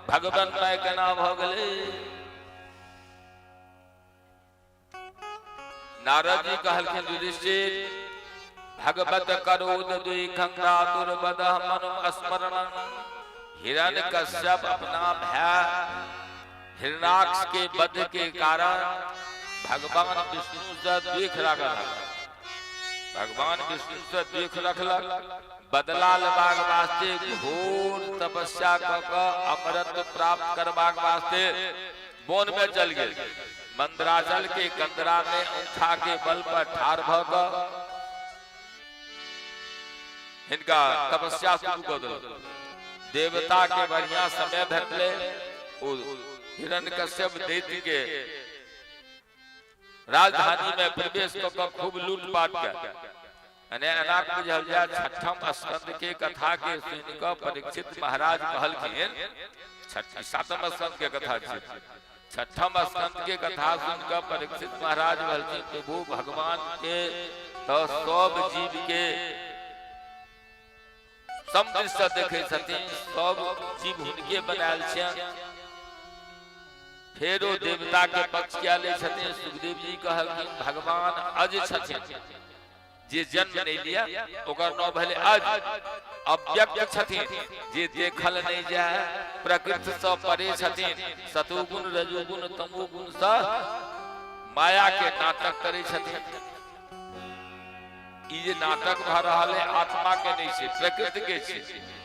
भगवान मय केना भऽ गेलै। नारद जी कहलखिन युधिष्ठिर, भगवत करोद दुई खंगा दुर्बद मनु स्मरण। हिरण्य कश्यप अपना भाई हिरणाक्ष के वध के कारण भगवान विष्णु से देख रखल, भगवान विष्णु से देख रखलक, बदला लेबाक वास्ते घोर तपस्या क क अमृत प्राप्त करबाक वास्ते वन में चल गेल। मंदराचल के कंदरा में औंठा के बल पर ठाढ़ भ क हिनका तपस्या शुरू कऽ देलक। देवता के बढ़िया समय भेटलै, ओ हिरण्यकश्यप दैत्य के राजधानी में प्रवेश कऽ कऽ खूब लूटपाट कयल। एने एना बुझल जाय, छठम स्कंद के कथा के सुनि कऽ परीक्षित महाराज कहलखिन, सातम स्कंद के कथा छै, छठम स्कंद के कथा सुनि कऽ परीक्षित महाराज कहलखिन, प्रभु भगवान के तो सब जीव के समदृष्टि से देखै छथिन, सब जीव हुनके बनायल छनि, फेर ओ देवता के पक्ष किया लै छथिन। सुखदेव जी कहलखिन, भगवान अज छथिन, जे जन्म नहीं लिया ओकर नाम भेलै अज। अव्यक्त छथिन, जे देखल नहीं जाए, प्रकृति से परे छथिन, सतोगुण रजोगुण तमोगुण से माया के नाटक करै छथिन। ई जे नाटक भऽ रहल है आत्मा के नहीं छै, प्रकृति के छै।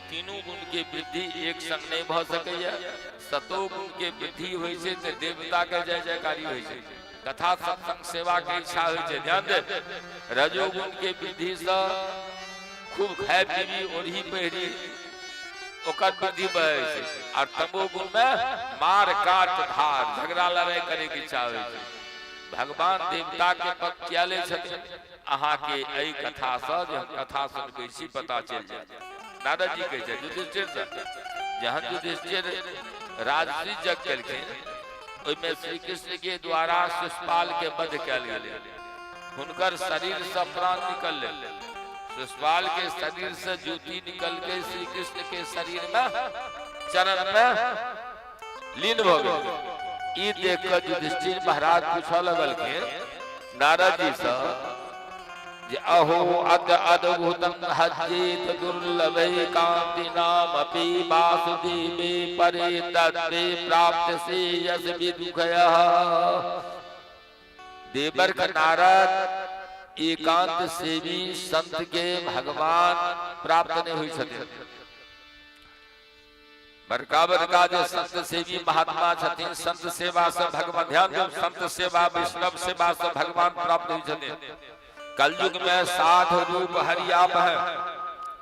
तीनू गुण के वृद्धि एक संग नहीं भऽ सकैया। सतो गुण के वृद्धि होइ छै तऽ देवता के जय जयकारी होइ छै, कथा सत्संग सेवा के इच्छा होइ छै। ध्यान दे, रजोगुण के वृद्धि से खूब खाय पीबी ओढ़ी पहिरी ओकर वृद्धि बढ़ै छै, और तमोगुण में मार काट धार झगड़ा लड़ाई करे के इच्छा होइ छै। भगवान देवता के पक्ष किया लै छथिन? अहाँ के एहि कथा से जे हम कथा सुनबै छी पता चलि जायत। नारद जी कहै छै युधिष्ठिर से, जहन युधिष्ठिर राजसी यज्ञ केलखिन, ओहिमे श्री कृष्ण के द्वारा शिशुपाल के वध कयल गेलै, हुनकर शरीर से प्राण निकललै, शिशुपाल के शरीर से ज्योति निकल के श्री कृष्ण के शरीर में चरण में लीन भऽ गेल। ई देख कऽ युधिष्ठिर महाराज पूछऽ लगलखिन नारद जी सँ जे अहो अद अद्भुतं हज्जेत दुर्लभे कान्ति नामपि वासुदेवे परे तत्ते प्राप्त से यश विदुखयः। देवर्ख नारद, एकांत सेवी संत के भगवान प्राप्त नहीं होइ छथिन। बड़का बड़का जे संत सेवी महात्मा छथिन, संत सेवा से भगवान, ध्यान दो, संत सेवा वैष्णव सेवा से भगवान प्राप्त होइ छथिन। कलयुग में साध रूप हरियाप है,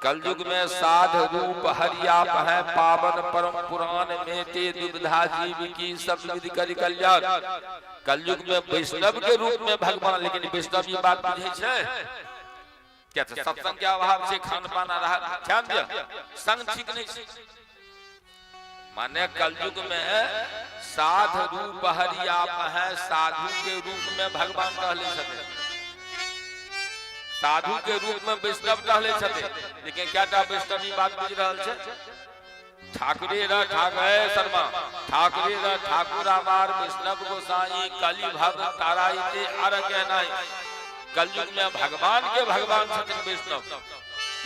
कलयुग में साध रूप हरियाप है, पावन परम पुराण मेटे दुविधा जीव की सब विधि करि कल्याण। कलयुग में वैष्णव के रूप में भगवान, लेकिन वैष्णव ई बात बुझै छै क्या? तऽ सत्संग के अभाव छै, खान पान आ रहा, ध्यान दिअ, संग ठीक नहीं छै। माने कलयुग में साध रूप हरियाप है, साधु के रूप में भगवान रहले छथिन, साधु के रूप में वैष्णव रहले छथिन, लेकिन क्या टा वैष्णव ई बात बुझि रहल छै? ठाकुरे र ठाकुर शर्मा, ठाकुरे र ठाकुर आमार वैष्णव गोसाई कली भग ताराइते अर के नहीं। कलयुग में भगवान के भगवान छथिन वैष्णव,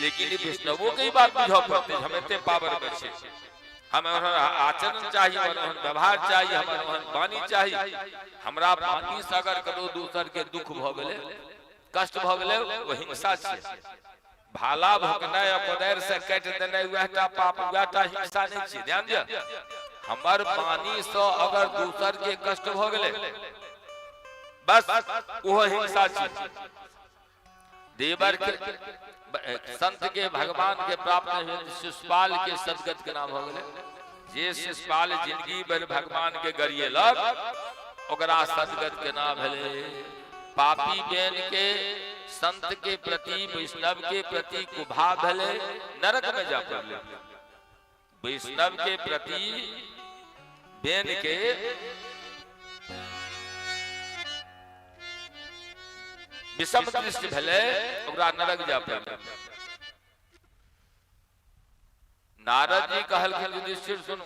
लेकिन ई वैष्णवो के ई बात बुझऽ पड़तै, हम एते पावर में छी, हमें ओहन आचरण चाही, हमर ओहन व्यवहार चाही, हमर ओहन वाणी चाही। हमरा वाणी से अगर ककरो दोसर के दुख भऽ गेलै, कष्ट भऽ गेलै, ओ हिंसा छियै। भाला भोकनाइ आ कोदारि से काटि देनाइ वएह टा पाप, वएह टा हिंसा नहि छियै। ध्यान दिअ, हमर वाणी से अगर दोसर के कष्ट भऽ गेलै, बस ओहो हिंसा छियै। देवर के संत के भगवान के प्राप्त भेल शिशुपाल के सदगत के नाम हो गेलै। जे शिशुपाल जिंदगी भरि भगवान के गरिएलक ओकरा सदगत के नाम भेलै। पापी बेन के संत के प्रति वैष्णव के प्रति कुभाव भेलै, नरक में जा पड़लै। वैष्णव के प्रति बेन के विषम दृष्टि भेलै, ओकरा नरक जा पड़लै। नारद जी कहलखिन युधिष्ठिर सुनु,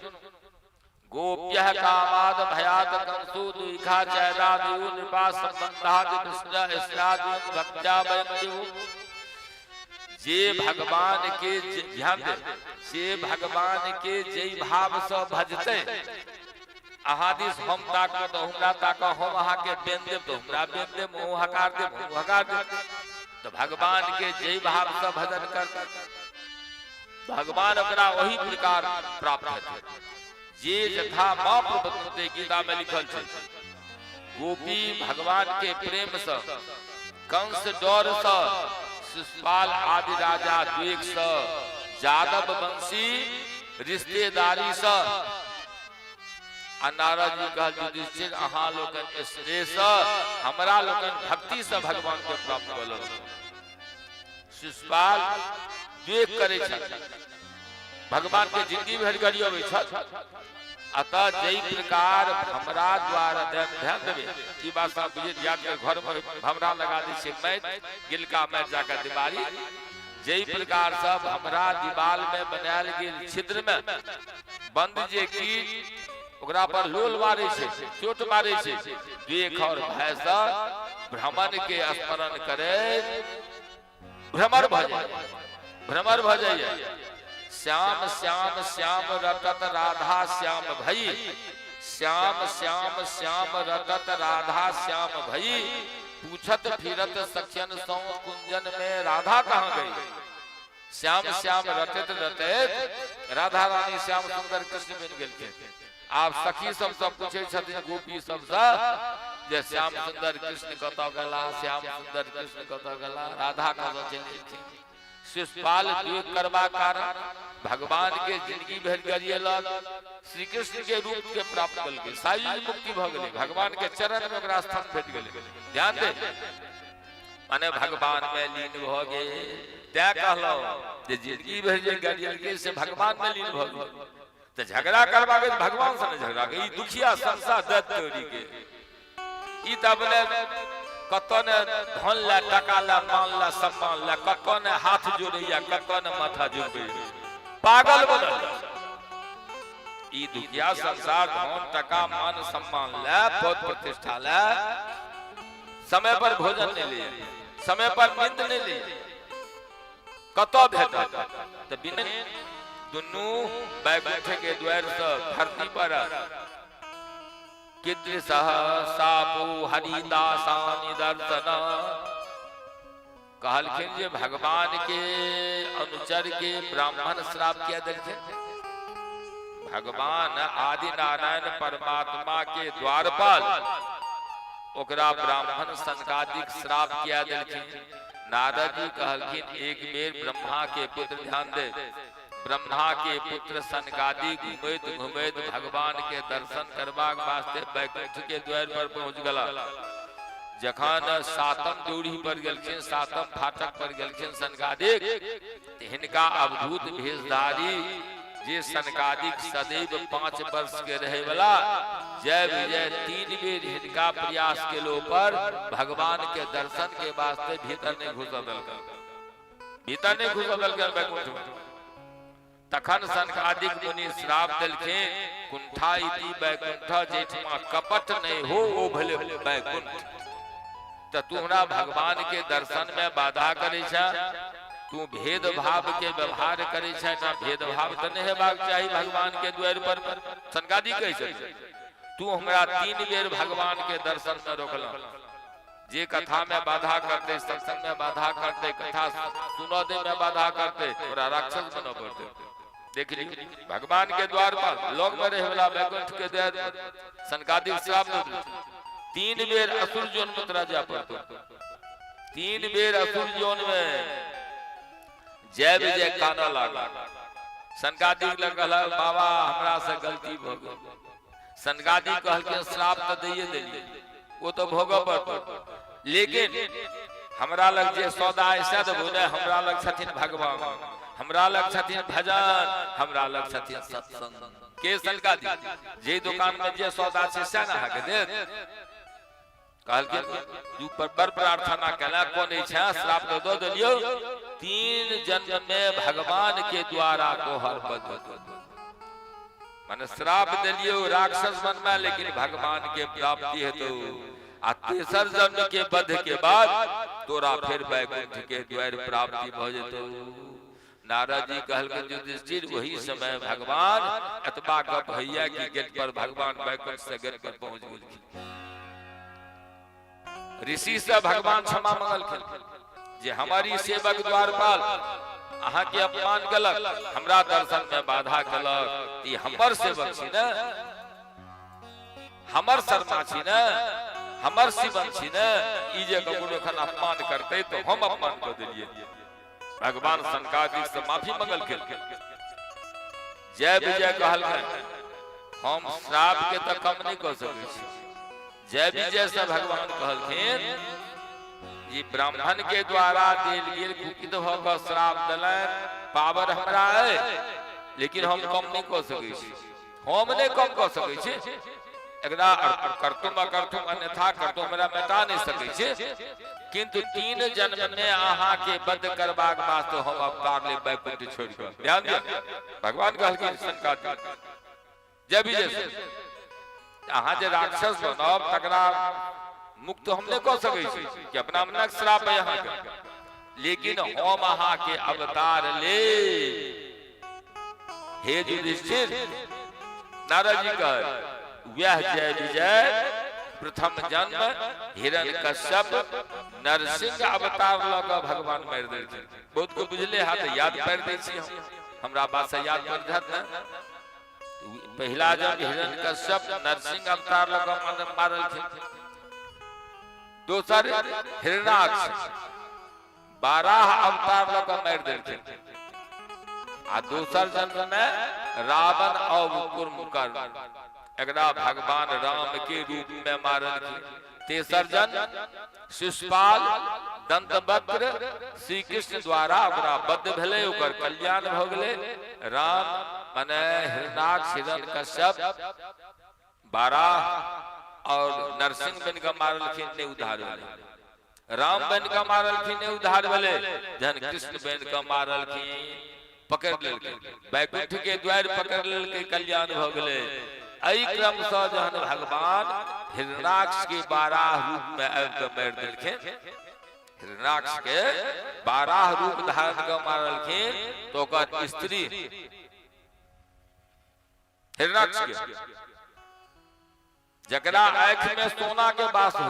गोप्यः कामाद भयात कंसो दुइखा चैरादियु नृपा संबंधादि कृष्ण स्नादि भक्त्या वयम देवु। जे भगवान के ध्यान दे, जे भगवान के जय भाव से भजते, अहाँ दिस हम ताकब तऽ हमरा ताकब, हम अहाँके बेन देब तऽ हमरा बेन देब, हम हकार देब हम हकार देब। तऽ भगवान के जय भाव से भजन करते भगवान ओकरा ओही प्रकार प्राप्त हेतै। जे यथा मां प्रपद्यन्ते गीता में लिखल छै। गोपी भगवान के प्रेम से, कंस डर से, शिशुपाल आदि राजा द्वेष से, यादव वंशी रिश्तेदारी से, आ नारद जी कहल युधिष्ठिर अहाँ लोकनि स्नेह से, हमरा लोकनि भक्ति से भगवान के प्राप्त कऽ लेलहुँ। शिशुपाल द्वेष करै छल, भगवान के जिंदगी भरि गरियबै छल। अतः जै प्रकार भमरा द्वारा ध्यान देबै, ई बात सब बुझैत याद कर, घर पर भमरा लगा दै छै माटि, गिलका माटि जाकर दिवाली, जै प्रकार से भमरा दीवाल में बनायल गेल छिद्र में बंद जे की ओकरा पर लोल मारै छै, चोट मारै छै, द्वेष और भय से भ्रमण के स्मरण करे भ्रमर भऽ जाइए, भ्रमर भऽ जाइए। श्याम श्याम श्याम रटत राधा श्याम भई, श्याम श्याम श्याम रटत राधा श्याम भई, पूछत फिरत सखियन सौ कुंजन में राधा कहाँ गई। श्याम श्याम रटैत रटैत राधा रानी श्याम सुंदर कृष्ण बनि गेलखिन। आब सखी सब सब पूछै छथिन गोपी सबसँ जे श्याम सुंदर कृष्ण कतऽ गेला, श्याम सुंदर कृष्ण कतऽ गेला, राधा कतऽ चलि गेलखिन। शिशुपाल द्वेष करबाक कारण भगवान के जिंदगी भरि गरिएलक, श्री कृष्ण के रूप के प्राप्त केलकै, सायुज मुक्ति भऽ गेलै, भगवान के चरण में ओकरा स्थान भेट गेलै। ध्यान दे, माने भगवान में लीन भऽ गेल। तैं कहलहुँ जे जिंदगी भरि जे गरिएलकै से भगवान में लीन भऽ गेल। तऽ झगड़ा करबाक अछि भगवान से नहि झगड़ा के, ई दुखिया संसार दैत तोरी के, ई तऽ अपने कतऽ ने धन ला टका ला मान ला सम्मान ला कतऽ ने हाथ जोड़ैया कतऽ ने माथा झुकबैया, पागल बनल। ई दुखिया संसार धन टका मान सम्मान ला पद प्रतिष्ठा ला समय पर भोजन नहि ले, समय पर नींद नहि ले, कतऽ भेटत? तऽ बिना दुनू वैकुंठ के द्वार से धरती पर कीदृशः सापो हरिदासानि दर्शन, कहलखिन जे भगवान के अनुचर के ब्राह्मण श्राप किया देलखिन। भगवान आदि नारायण परमात्मा के द्वारपाल ओकरा ब्राह्मण सनकादिक श्राप किया देलखिन। नारद जी कहलखिन एक बेर ब्रह्मा के पुत्र, ध्यान दे, ब्रह्मा के पुत्र सनकादि घुमैत घुमैत भगवान के दर्शन करबाक वास्ते वैकुंठ के द्वार पर पहुंच गला। जखन सातम दूरी पर गेलखिन, सातम फाटक पर गेलखिन सनकादिक, हिनका अवधूत भेषधारी जे सनकादिक सदैव 5 वर्ष के रहे वाला जय विजय 3 बेर हिनका प्रयास केलो पर भगवान के दर्शन के वास्ते भीतर नहीं घुस देलकन, भीतर नहीं घुस देलकन वैकुंठ में। तखन सनकादिक मुनि श्राप देलखिन, कुंठा इति वैकुंठ, जेठमा कपट नहीं हो ओ भले वैकुंठ। त तू हमरा भगवान के दर्शन में बाधा करे छा, तू भेदभाव के व्यवहार करे छा, ना भेदभाव त नहीं हेबाक चाही भगवान के द्वार पर। सनकादि कहै छथिन तू हमरा 3 बेर भगवान के दर्शन में रोकल, जे कथा में बाधा करते, सत्संग में बाधा करते, कथा सुनो दे में बाधा करते, ओकरा राक्षस बनऽ पड़ते। देख ली भगवान के द्वार पर लोग में रहे वाला वैकुंठ के द्वार पर सनकादिक श्राप दे 3 बेर असुर जन्म तोरा जा पड़तो। तीन बेर असुर जोन में जय विजय कानऽ लागल। सनकादिक लग कहलक, बाबा हमरा से गलती भऽ गेल। सनकादिक कहलखिन, श्राप तऽ दैये देलियै, ओ तऽ भोगऽ पड़तौ, लेकिन हमरा लग जे सौदा है से देबो ने। हमरा लग छथिन भगवान, हमरा लग छथिन भजन, हमरा लग छथिन सत्संग। के सनकादिक, जे दुकान में जे सौदा छै से ने अहाँके देत। कहलखिन, तू पर बड़ प्रार्थना केला, कोन छै श्राप तो दऽ देलियौ, तीन जन्म में भगवान के द्वारा तोहर बद, माने श्राप देलियौ राक्षस बनमे, लेकिन भगवान के प्राप्ति हेतौ, आ तेसर जन्म के बध के बाद तोरा फेर वैकुंठ के द्वार प्राप्ति भऽ जेतौ। नारद जी कहलखिन, युधिष्ठिर, वही समय भगवान एतबा गप होइया कि गेट पर भगवान वैकुंठ से गेट पर पहुंच गेलखिन। ऋषि से भगवान क्षमा मंगलखिन जे हमारी सेवक द्वारपाल अहाँ के अपमान केलक, हमरा दर्शन में बाधा केलक, ई हमर सेवक छी ने, हमर शर्मा छी ने, हमर शिवन छी ने, ई जे ककरो एखन अपमान करतै तो हम अपमान कऽ देलियै। भगवान शंकादिक से माफी मंगलखिन। जय विजय कहलखिन, हम श्राप के तऽ कम नहि कऽ सकै छी। जय विजय से भगवान कहलखिन, जी ब्राह्मण के द्वारा देल गेल कुपित भऽ कऽ श्राप देलनि, पावर हमरा अइ, लेकिन हम कम नहि कऽ सकै छी, हम नहि कम कऽ सकै छी एकरा। कर्तुम अकर्तुम अन्यथा कर्तुम, हमरा मेटा नहि सकै छी, किंतु तीन जन्म में अहाँ के बद्ध करबाक वास्ते हम अवतार ले वैकुंठ छोड़ि कऽ। ध्यान दिअ, भगवान कहलखिन शंकादिक, जय विजय, अहाँ जे राक्षस बनब तकरा मुक्त हम नहि कऽ सकै छी कि अपना मनक श्राप है अहाँके, लेकिन हम अहाँके अवतार ले। हे युधिष्ठिर, नारद जी कह, वह जय विजय प्रथम जन्म हिरण कश्यप नरसिंह अवतार लऽ कऽ भगवान मारि देलखिन। बहुत को बुझले हाथ याद पारि दै छी हम, हमरा बात से याद पड़ि जात ने। पहिला जन्म हिरण कश्यप नरसिंह अवतार लऽ कऽ मारलखिन, दोसर हिरणाक्ष 12 अवतार लऽ कऽ मारि देलखिन, आ दोसर जन्म में रावण और कुंभकर्ण एकरा भगवान राम के रूप में मारलखिन। तेसर जन्म शिशुपाल दंतवक्र श्री कृष्ण द्वारा ओकरा बद्ध भेलै, ओकर कल्याण भऽ गेलै। राम मने हिरणाक्ष हिरण कश्यप 12 और नरसिंह बनि कऽ मारलखिन, नहि उद्धार भेलै। राम बनि कऽ मारलखिन, नहि उद्धार भेलै। जहन कृष्ण बनि कऽ मारलखिन, पकड़ि लेलकै, वैकुंठ के द्वार पकड़ि लेलकै, कल्याण भऽ गेलै। एहि क्रमसँ जहन भगवान हिरणाक्ष के 12 रूप में आबि कऽ मारि देलखिन, हिरणाक्ष के 12 रूप धारण कऽ मारलखिन, तऽ ओकर स्त्री हिरणाक्ष के, जकरा आँखि में सोना के वास हो,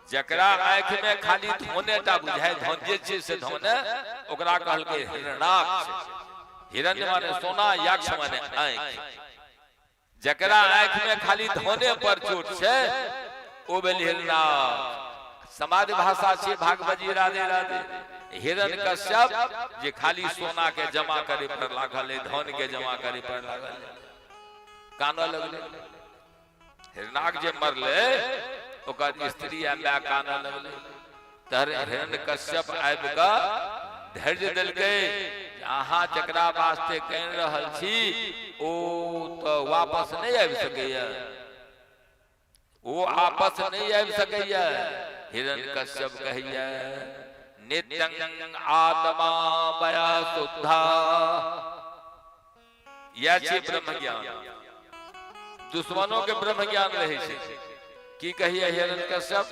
जकरा आँखि में खाली धोने टा बुझाय, धन जे छै से धोने, ओकरा कहलकै हिरणाक्ष। हिरण्य माने सोना, यक्ष माने आँखि। जकरा आँखि में खाली धोने पर चोट छै ओ भेल हिरणाक्ष। समाज भाषा छै भागवजी। राधे राधे। हिरण कश्यप जे खाली सोना के जमा करे पर लागल है, धन के जमा करे पर लागल है, कानऽ लगलै। हिरणाक जे मरलै ओकर स्त्री आ माय कानऽ लगलै। तर हिरण कश्यप आबि कऽ धैर्य देलकै, अहाँ जकरा वास्ते कहि रहल छी ओ तऽ वापस नहि आबि सकैया, ओ आपस नहि आबि सकैया। हिरण कश्यप कहैया, नित्यं आत्मा मया शुद्धा। इएह छियै ब्रह्म ज्ञान। दुश्मनों के ब्रह्म ज्ञान रहै छै। की कहिए हिरण कश्यप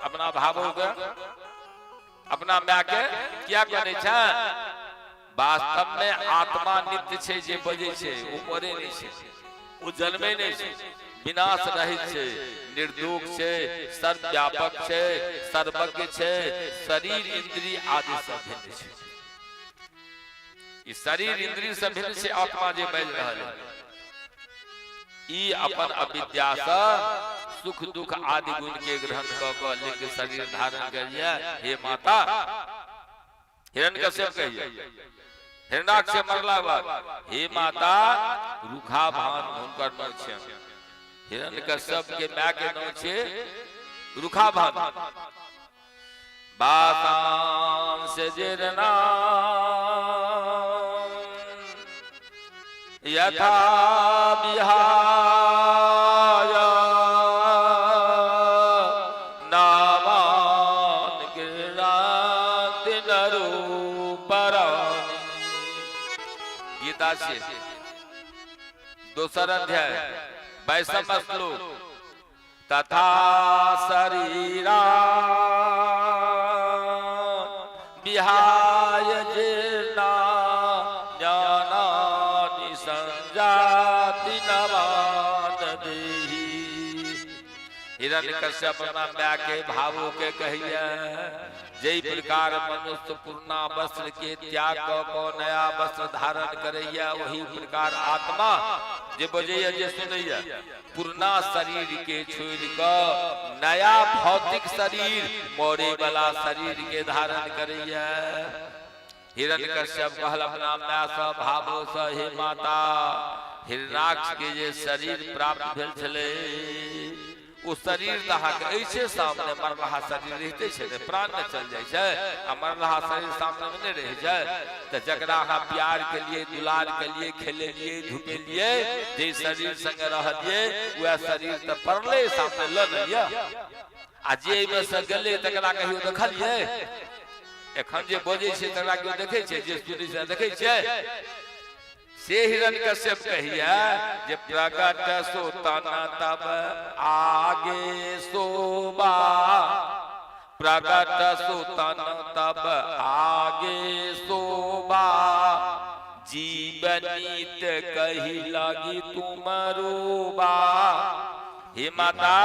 अपना भावो के, अपना माय के किया करै छै? वास्तव में आत्मा नित्य छै, जे बजै छै ओ मरे नहि छै, ओ जन्मे नहि छै, विनाश रहित छै, निर्दोष छै, सर्वव्यापक छै, सर्वज्ञ छै, शरीर इंद्रिय आदि सब भिन्न छै। ई शरीर इंद्रिय से भिन्न छै आत्मा जे बाजि रहल है। ई अपन अविद्या से सुख दुख आदि गुण के ग्रहण कऽ कऽ लिंग शरीर धारण करिए। हे माता, हिरण्यकश्यप कहिए हिरणाक्ष से मरला बाद, हे माता, रुखा भान हुनकर नाम छै। हिरण्यकश्यप के my के नाम छै रुखा भान। बातान से जीर्णा यथा विहाय नामान गृह्णाति नरूपराणि। गीता से दोसर अध्याय 22म श्लोक। तथा शरीरा विहाय जीर्णा ज्ञानानि संजाति नवान देहि। हिरण्यकश्यप अपना माय के भावो के कहिए, जै प्रकार मनुष्य पुरना वस्त्र के त्याग कऽ कऽ नया वस्त्र धारण करैया, ओही प्रकार आत्मा जे बजैया, जे सुनैया, पुरना शरीर के छोड़ि कऽ नया भौतिक शरीर, मरे वाला शरीर के धारण करैया। हिरण्यकश्यप कहल अपना माय सँ, भावो सँ, हे माता, हिरणाक्ष के जे शरीर प्राप्त भेल छलै, ओ शरीर तऽ अहाँके अछि सामने। मरलाहा शरीर रहिते छै ने, प्राण ने चल जाइ छै आ मरलाहा शरीर सामने मे नहि रहै छै। तऽ जकरा अहाँ प्यार केलियै, दुलार केलियै, खेलेलियै, धुपेलियै, जे शरीर संगे रहलियै, वएह शरीर तऽ पड़लै सामने, लऽ ने लिअ। आ जे एहिमे से गेलै, तकरा कहियो देखलियै? एखन जे बजै छै तकरा केओ देखै छै? जे सुनै छै देखै छै? से हिरण्यकश्यप कहिया जे प्रगट सुतन तब आगे शोभा, प्रगट सुतन तब आगे शोभा, जीवनीत कही लगी तुम रूबा। हे माता,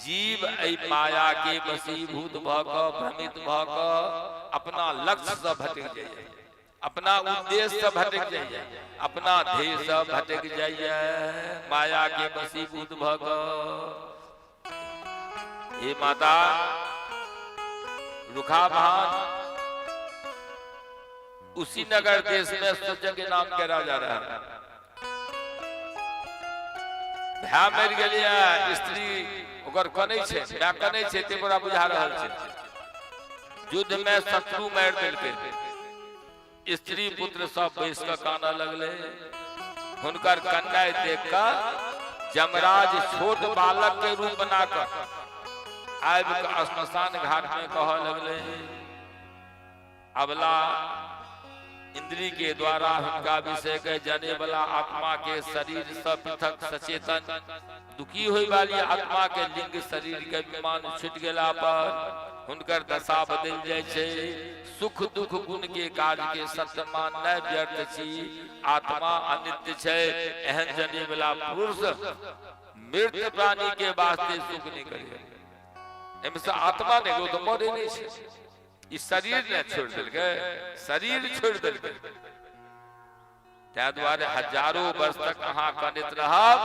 जीव एहि माया के वशीभूत भऽ कऽ, भ्रमित भऽ कऽ अपना लक्ष्य से भटक जाइए, अपना उद्देश्य से भटक जाइए, अपना ध्येय से भटक जाइए, माया के वशीभूत भऽ कऽ। हे माता, रुखा भान उसी नगर देश में सुजज्ञ नाम के राजा रहे। भाय मरि गेलियै, स्त्री ओकर कनै छै, माय कनै छै, ते बड़ा बुझा रहल छै। युद्ध में शत्रु मारि देलकै, स्त्री पुत्र सब बैस कऽ कानऽ लगलै। हुनकर कन्नाइ देख कऽ जमराज छोट बालक के रूप बना कऽ आबि कऽ श्मशान घाट में कहऽ लगलै, अबला इंद्री के द्वारा हुनका विषय के जाने वाला आत्मा के शरीर से पृथक सचेतन दुखी होय वाली आत्मा के लिंग शरीर के विमान छूट गेला पर हुनकर दशा बदल जाइ छै। सुख दुख गुण के कार्य के सत्य माननाइ व्यर्थ छी। आत्मा अनित्य छै। एहन जाने वाला पुरुष मृत प्राणी के वास्ते सुख नहीं करे। एहिमे से आत्मा नहि, ओ तऽ मरे नहि छै। ई शरीर ने छोड़ि देलकै, शरीर छोड़ि देलकै। ताहि दुआरे हजारो वर्ष तक अहाँ कनैत रहब,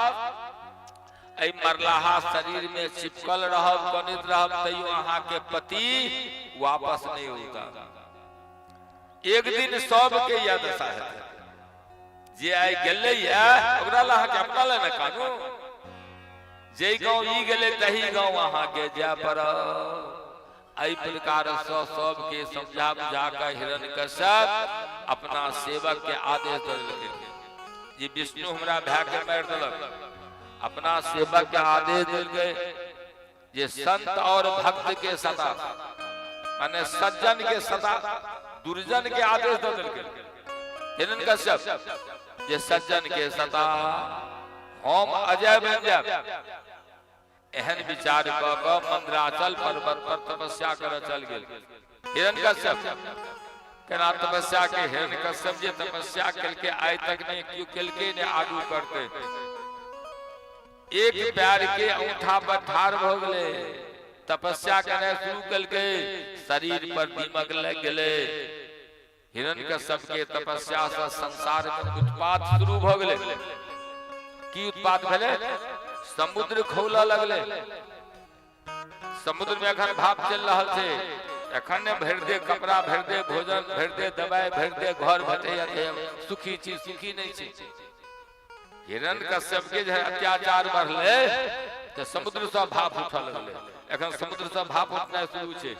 एहि मरलाहा शरीर में चिपकल रहब, कनैत रहब, तैयो अहाँके पति वापस नहीं होता। एक दिन सबके यह दशा हेतै। जे आइ गेलै ओकरा लए अहाँके अपना लए ने कानू। जे गाँव ई गेलै, तही गाँव अहाँके जाय पड़त। एहि प्रकारसँ सबके समझा बुझा कऽ हिरण्यकश्यप अपना सेवक के आदेश दऽ देलकै जे विष्णु हमरा भाय के मारि देलक। अपना सेवक के आदेश देलकै जे संत और भक्त के सता, माने सज्जन के सता, दुर्जन के आदेश दऽ देलकै हिरण्यकश्यप जे सज्जन के सता, हम अजय बनि जायब। एहन विचार कऽ कऽ मंदराचल पर्वत पर तपस्या करऽ चल गेल हिरण्यकश्यप। केना तपस्या के? हिरण्यकश्यप जे तपस्या केलकै, आइ तक नहि केओ केलकै, ने आगू करतै। एक पैर के औंठा पर ठाढ़ भऽ गेलै, तपस्या केनाइ शुरू केलकै, शरीर पर दीमक लागि गेलै। हिरण्यकश्यप के तपस्या से संसार में उत्पात शुरू भऽ गेलै। की उत्पात भेलै? समुद्र खौलऽ लगलै। समुद्र में एखन भाप चलि रहल छै। एखन ने भरि दे कपड़ा, भरि दे भोजन, भरि दे दवाइ, भरि दे घर भेटैया, सुखी छी? सुखी नहि छी। हिरण कश्यप के जे अत्याचार बढ़लै तऽ समुद्र सँ भाप उठऽ लगलै। एखन समुद्र सँ भाप उठनाइ शुरू छै।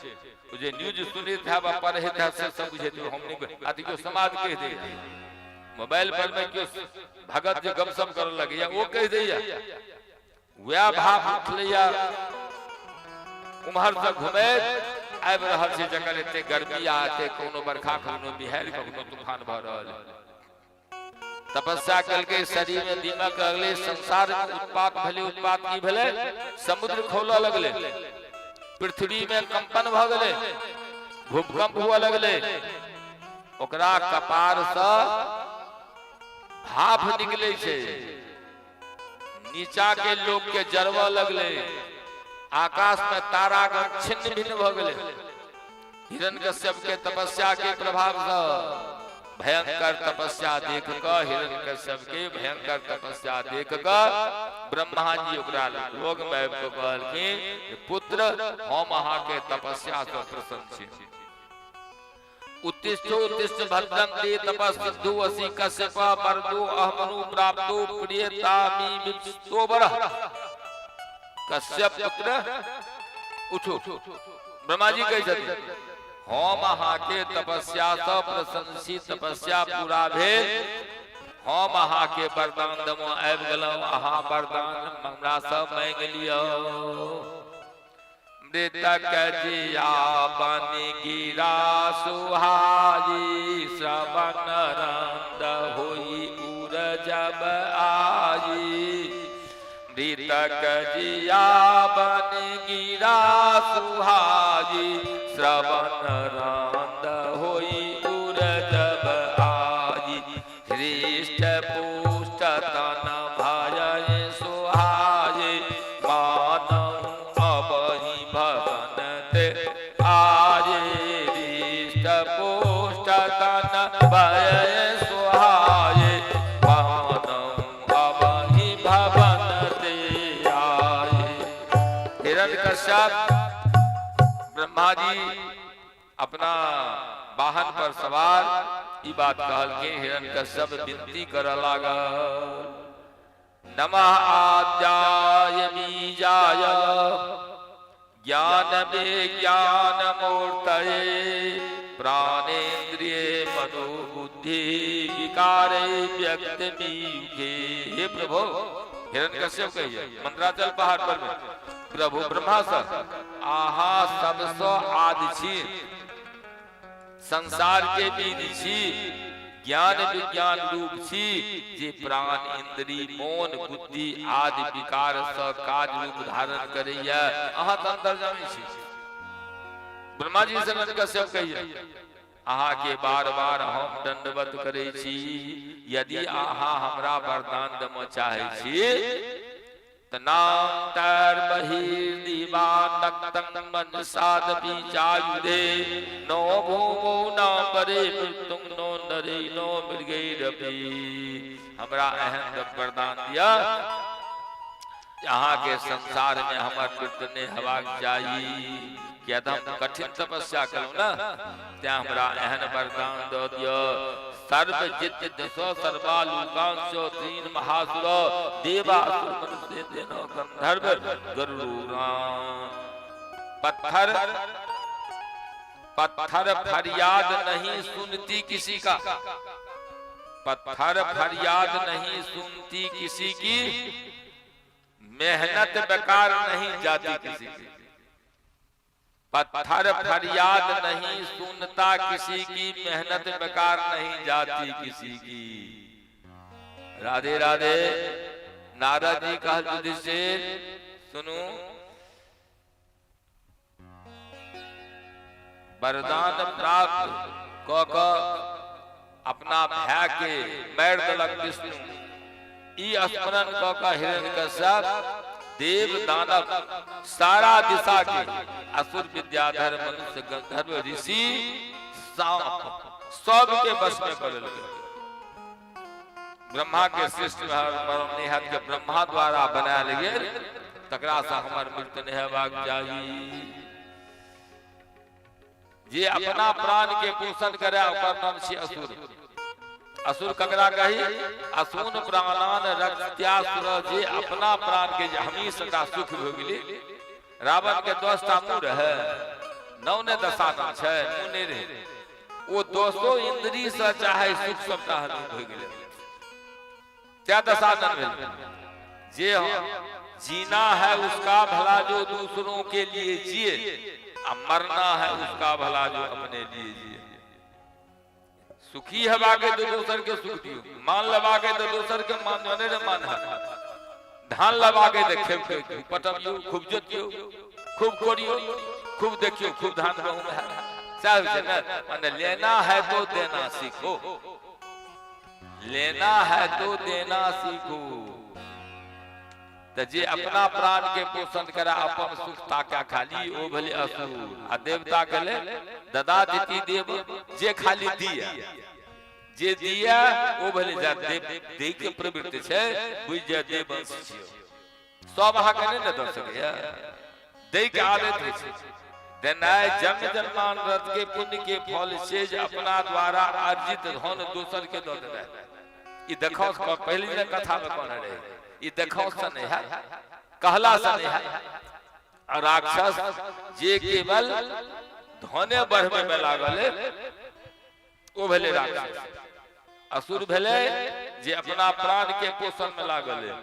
ओ जे न्यूज सुनैत हैब आ पढ़ैत हैब से सब बुझैत हम नहि। अथी केओ समाद कहि दैया, मोबाइल पर मे केओ भगत जे गपशप करऽ लगैया, ओ कहि दैया। वएह भाप उठलैया, उम्हर से घुमैत आबि रहल छै, जकर एते गर्मी आ एते कोनो बरखा, कोनो बिहाड़ि, कखनो तूफान भऽ रहल है। तपस्या केलकै, शरीर में दीमक लगलै, संसार में उत्पात भेलै। उत्पात की भेलै? समुद्र खौलऽ लगलै, पृथ्वी में कंपन भऽ गेलै, भूकंप हुअ लगलै। ओकरा कपार से भाप निकलै छै, नीचा के लोक के जरबऽ लगलै, आकाश में तारागण छिन्न भिन्न भऽ गेलै। हिरण्यकश्यप के तपस्या के प्रभाव से, भयंकर तपस्या देख कऽ, हिरण्यकश्यप के भयंकर तपस्या देख कऽ ब्रह्मा जी ओकरा लोग में आबि कऽ कहलखिन, पुत्र, हम अहाँ के तपस्या से प्रसन्न छी। उत्तिष्ठ उत्तिष्ठ भद्रं ते तपः सिद्धो असि कश्यप वरदो अहमनु प्राप्तो प्रियतामि विप्सो वरः। कश्यप पुत्र, उठो। ब्रह्मा जी कहै छथिन, हम अहाँके तपस्या सँ प्रसन्न छी, तपस्या पूरा भेल, हम अहाँके वरदान देमऽ आबि गेलहुँ, अहाँ वरदान हमरा सँ मांगि लिअ। मृतक जिया बन गिरा सुहाई, श्रवण रंद होई उर जब आई। मृतक जिया बन गिरा सुहाई, श्रवण रंद होई उर जब आई। हृष्ट पुष्ट तन भय सुहाये, मानहु अबहि भवन ते आये। हृष्ट पुष्ट तन भय सुहाये, मानहु अबहि भवन ते आये। हिरण्यकश्यप ब्रह्मा जी अपना वाहन पर सवार ई बात कहलखिन। हिरण्यकश्यप विनती करऽ लागल। नमः आद्याय बीजाय ज्ञान विज्ञान मूर्तये, प्राणेन्द्रिय मनोबुद्धि विकारे व्यक्त वियुगे। हे प्रभु, हिरण्यकश्यप कहिए मंदराचल पहाड़ पर में प्रभु ब्रह्मा सर, अहाँ सबसँ आदि छी, संसार के बीज छी, ज्ञान विज्ञान रूप छी, जे प्राण इंद्री मोन बुद्धि आदि विकार सँ काज रूप धारण करैया, अहाँ तऽ अंतर्जामी छी। ब्रह्मा जी से कश्यप कहिए, अहाँके बार बार हम दंडवत करै छी। यदि अहाँ हमरा वरदान देमऽ चाहै छी तऽ नान्तर बहिर्दिवा नक्तं मनसादपि चायुधे, नो भूमौ न परे मृत्युं नो नरे नो मृगैरपि। हमरा एहन वरदान दिअ, अहाँके संसारमे हमर मृत्यु नहि हेबाक चाही, किया तऽ हम कठिन तपस्या केलहुँ ने, तेँ हमरा एहन वरदान दऽ दिअ। सर्वजित दश सर्वालोकांश तीन महासुर देवासुर मनुष्य देन गंधर्व गरुड़ान। पत्थर पत्थर फरियाद नहीं सुनती किसी का, पत्थर फरियाद नहीं सुनती किसी की, मेहनत बेकार नहीं जाती किसी की। पत्थर फरियाद नहीं सुनता किसी की, मेहनत बेकार नहीं जाती किसी की। राधे राधे। नारद जी कहल, युधिष्ठिर सुनू, वरदान प्राप्त कऽ कऽ अपना भाय के मारि देलक विष्णु, ई स्मरण कऽ कऽ हिरण्यकश्यप देव दानव सारा दिशा के असुर विद्याधर मनुष्य गंधर्व ऋषि साँप सबके वश में कऽ लेलकै। ब्रह्मा के सृष्टि में मरण नहि हैत के ब्रह्मा द्वारा बनायल गेल तकरासँ हमर मृत्यु नहि हेबाक चाही। जे अपना प्राण के पोषण करे ओकर नाम छी असुर। असुर ककरा कही? असून प्राणान रक्त्यासुर, जे अपना प्राण के जे हमी सका सुख भऽ गेली। रावण के 10 टा मुँह रहे, 9 ने दशानन छै, मुँह नहि रहे, ओ दसो इंद्री से चाहे सुख सबटा हमी भऽ गेलै, क्या दशानन भेल। जे जीना है उसका भला जो दूसरों के लिए जिए, आ मरना है उसका भला जो अपने लिए जिए। सुखी हेबाके तो दोसर के सुख दियो, मान लेबाके तो दोसर के मान दियो, नहीं रे मान है। धान लेबाके तो खेब के पटबियो, खूब जोतियो, खूब कोड़ियो, खूब देखियो, खूब धान गहूम है, सएह होइ छै ने। माने लेना है तो देना सीखो, लेना है तो देना सीखो। तऽ जे अपना प्राण के पोषण करा अपन सुख ताका खाली ओ भेलै असुर। आ देवता गेलै ददा दिति देव, जे खाली दिया, जे दिया ओ भेलै जा देव, दै के प्रवृत्ति छै, बुझि जा देव वंश छियौ। सब अहाँके नहि ने दऽ सकैया, दै के आदत होइ छै। देनाइ जन्म जन्मांतर के पुण्य के फल छै जे अपना द्वारा अर्जित धन दोसर के दऽ देनाइ। ई देखौ पहले दिन कथा में कहने रहे, ई देखौ से नहीं है, कहला से नहीं है। और राक्षस जे केवल धने बढ़बे में लागल है, ओ भेलै राक्षस। असुर भेलै जे अपना प्राण के पोषण में लागल है।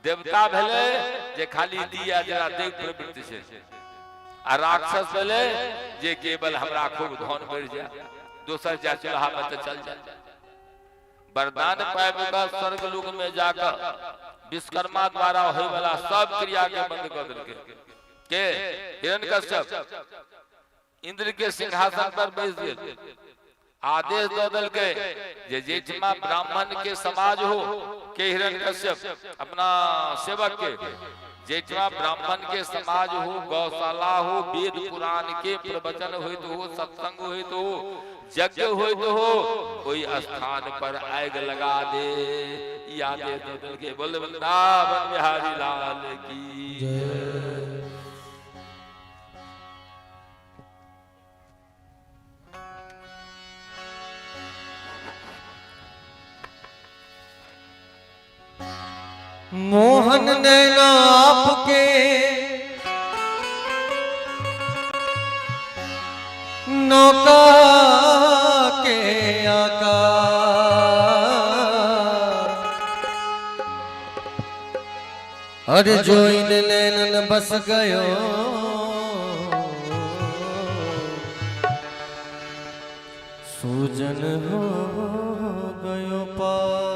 देवता भेलै जे खाली दिया जरा देव प्रवृत्ति छै। आ राक्षस भेलै जे केवल हमरा खूब धन बढ़ि जाय, दोसर जाय चूल्हा में तऽ चल जाय। वरदान पाबि कऽ स्वर्ग लोक में जाकऽ विश्वकर्मा द्वारा होय वाला सब क्रिया के बंद कऽ देलकै के हिरण्यकश्यप। इंद्र के सिंहासन पर बैस गेल, आदेश दऽ देलकै जे जेठमा ब्राह्मण के समाज हो के हिरण्यकश्यप अपना सेवक के जेठमा ब्राह्मण के समाज हो, गौशाला हो, वेद पुराण के प्रवचन होइत हो, सत्संग होइत हो, यज्ञ होइत हो, ओहि स्थान पर आगि लगा दे। ई आदेश दऽ देलकै। बोल वृंदावन बिहारी लाल की
जय। मोहन नैना आपके नौका के आकार, अरे जो इन नैनन बस गयो सूजन हो गयो पार।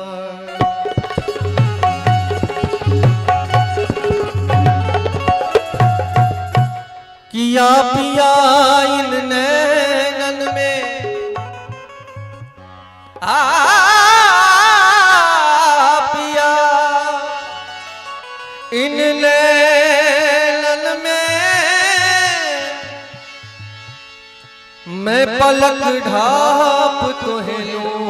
किया पिया इन नैनन में आ पिया इन नैनन में मैं पलक ढाप तोहे लूं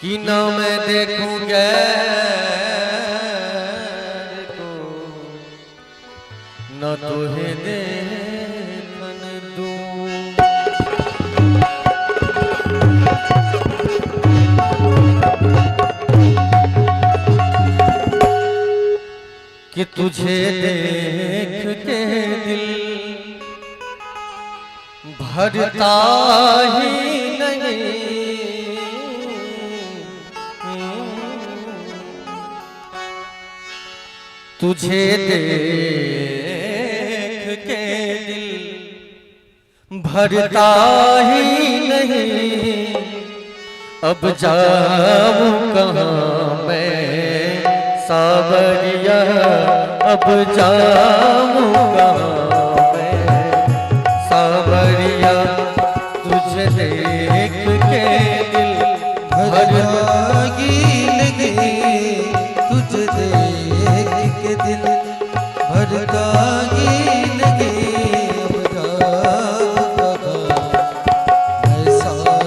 कि न मैं देखूं गैर को, न तोहे देखन दूं। कि तुझे देख के दिल भरता ही नहीं, तुझे देख के दिल भरता ही नहीं, अब जाऊं कहाँ मैं सावरिया, अब जाऊं कहाँ मैं सावरिया, तुझे देख के दिल भरता
ही नहीं, तुझे देख के दिल भरता ही नहीं, अब जाऊं कहाँ मैं सावरिया।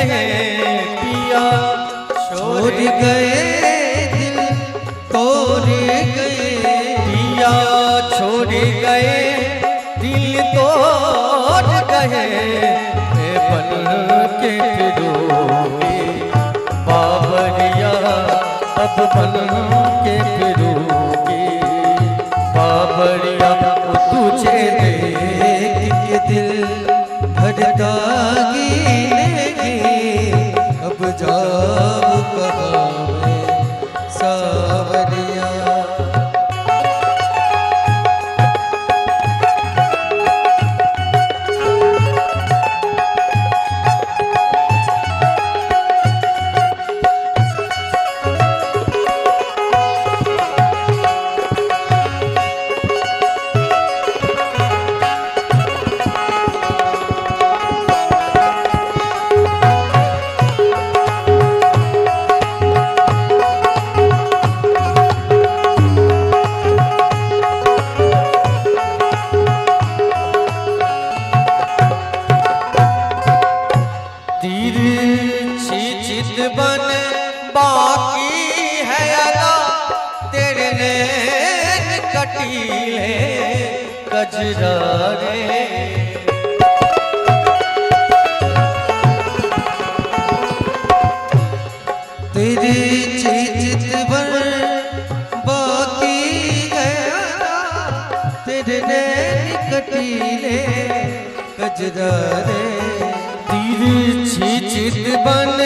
गए पिया
छोड़ गए दिल तोड़ गए,
पिया छोड़ गए दिल तोड़ गए, मैं बन के फिरूंगी बाबरिया, अब बन के फिरूंगी बाबरिया, तुझे
देख के दिल भरता नहीं, अब जाऊं कहाँ मैं सावरिया।
तिरछी चितवन बाकी है अदा, तेरे नैन कटीले कजरा रे।
तेरी चितवन बाकी है अदा, तेरे नैन कटीले कजरा रे।
तिरछी चितवन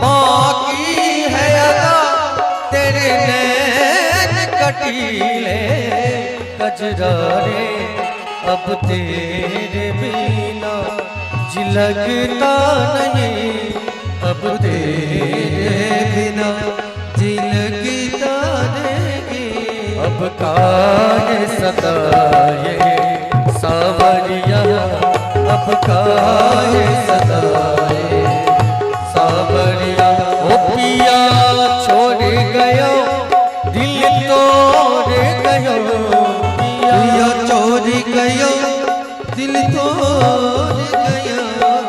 बाकी है अदा, तेरे नैन कटीले कजरा रे। अब तेरे बिना जी लगता नहीं, अब तेरे
बिना जी लगता नहीं,
अब काहे सताए सावरिया, अब काहे सताए सावरिया। ओ पिया छोड़ गयो दिल तोड़ गयो,
पिया छोड़ गयो दिल तोड़ गयो,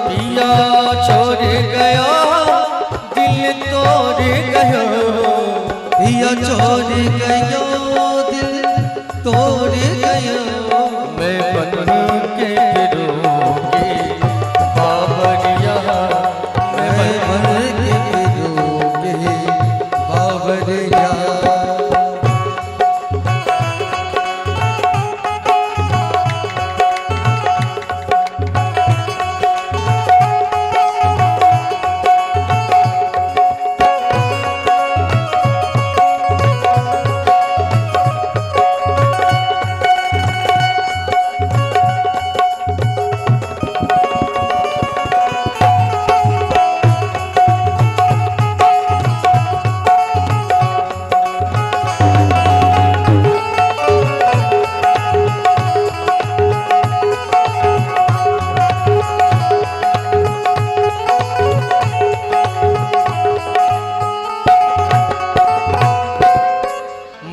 पिया छोड़ गयो दिल तोड़ गयो,
पिया छोड़ गयो दिल तोड़ गयो।
मैं बन के फिरूंगी बाबरिया,
मैं बन के फिरूंगी बाबरिया।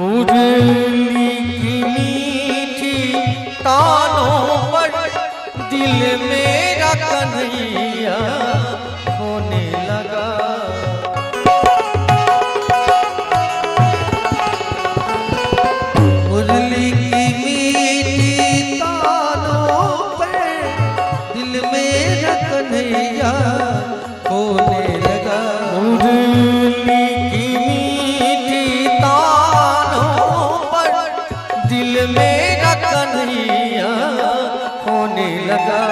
मुरली की मीठी तानों पर दिल मेरा कन्हैया होने लगा।
मुरली की मीठी तानों पर दिल मेरा कन्हैया खोने लगा।
मुरली की मीठी तानों पर दिल मेरा कन्हैया होने लगा।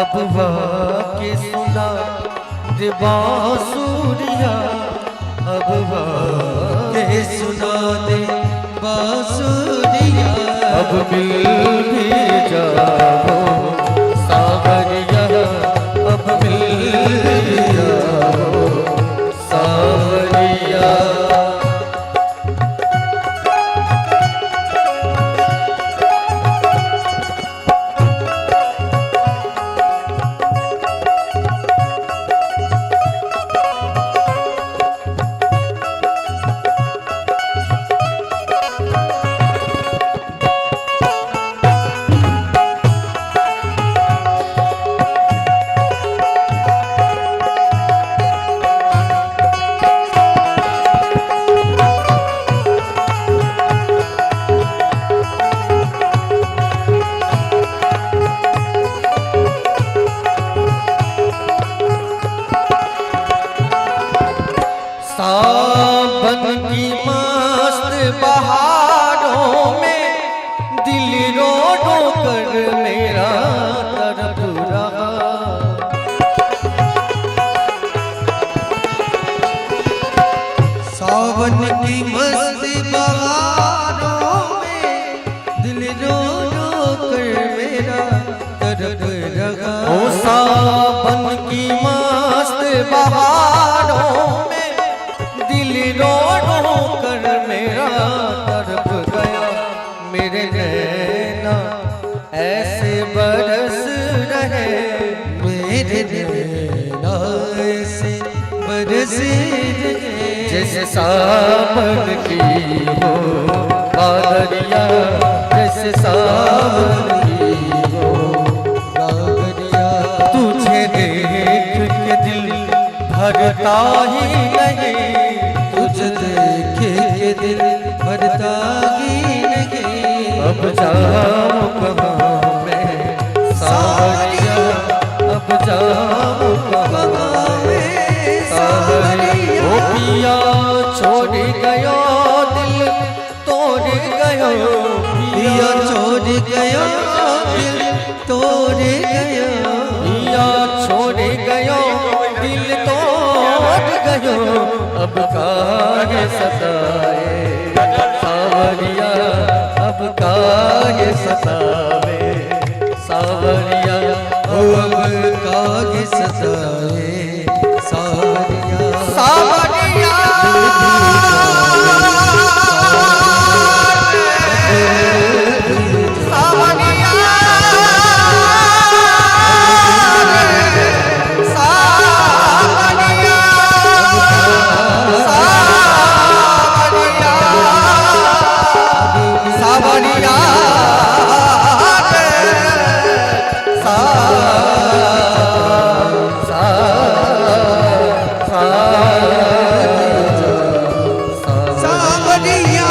अब वाके सुना दे बांसुरिया, अब
के सुना दे बांसुरिया,
अब मिल भी जाओ सावरिया, अब मिल भी जाओ सावरिया। सावन की मस्त बहारों में दिल रो रो कर मेरा तड़प रहा।
सावन की मस्त बहारों में दिल रो रो कर मेरा तड़प रहा।
ओ सावन की मस्त बहारों में दिल रो रो कर मेरा तड़प गया। मेरे नैना ऐसे बरस रहे,
मेरे नैना ऐसे बरस रहे,
जैसे सावन की हो बादरिया, जैसे सावन की हो
बादरिया।
तुझे देख के दिल भरता ही नहीं,
तुझे देख के दिल भरता ही नहीं।
अब जाऊं कहाँ मैं सावरिया, अब जाऊं कहाँ मैं सावरिया। ओ पिया छोड़ गयो दिल तोड़ गयो,
पिया छोड़ गयो दिल तोड़ गयो,
पिया छोड़ गयो दिल तोड़ गयो। अब काहे सताए सावरिया, अब काहे सतावे सावरिया,
ओ अब काहे सताए सावरिया।
सावरिया सावरिया सावरिया सावरिया सावरिया सा सा सा
सावरिया।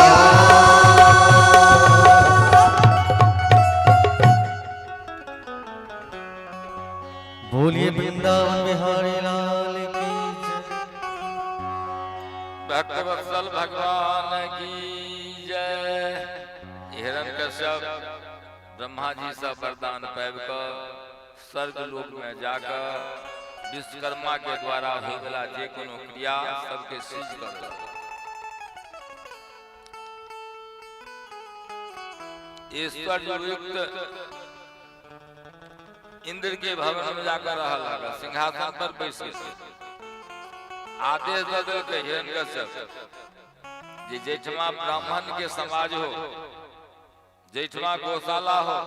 बोलिए वृंदावन बिहारी लाल की जय।
भक्त वत्सल भगवान की जय। हिरण्यकश्यप ब्रह्मा जी से वरदान पाबि कऽ स्वर्ग लोक में जाकर विश्वकर्मा के द्वारा होइवला जे कोनो क्रिया सबके सिद्ध कर देलक। ईश्वर युक्त इंद्र के भवन में जाकर रह लागल, सिंहासन पर बैस गेल। आदेश दऽ देलकै हिरण्यकश्यप जे जैठमा ब्राह्मण के समाज हो, जैठमा गौशाला हो,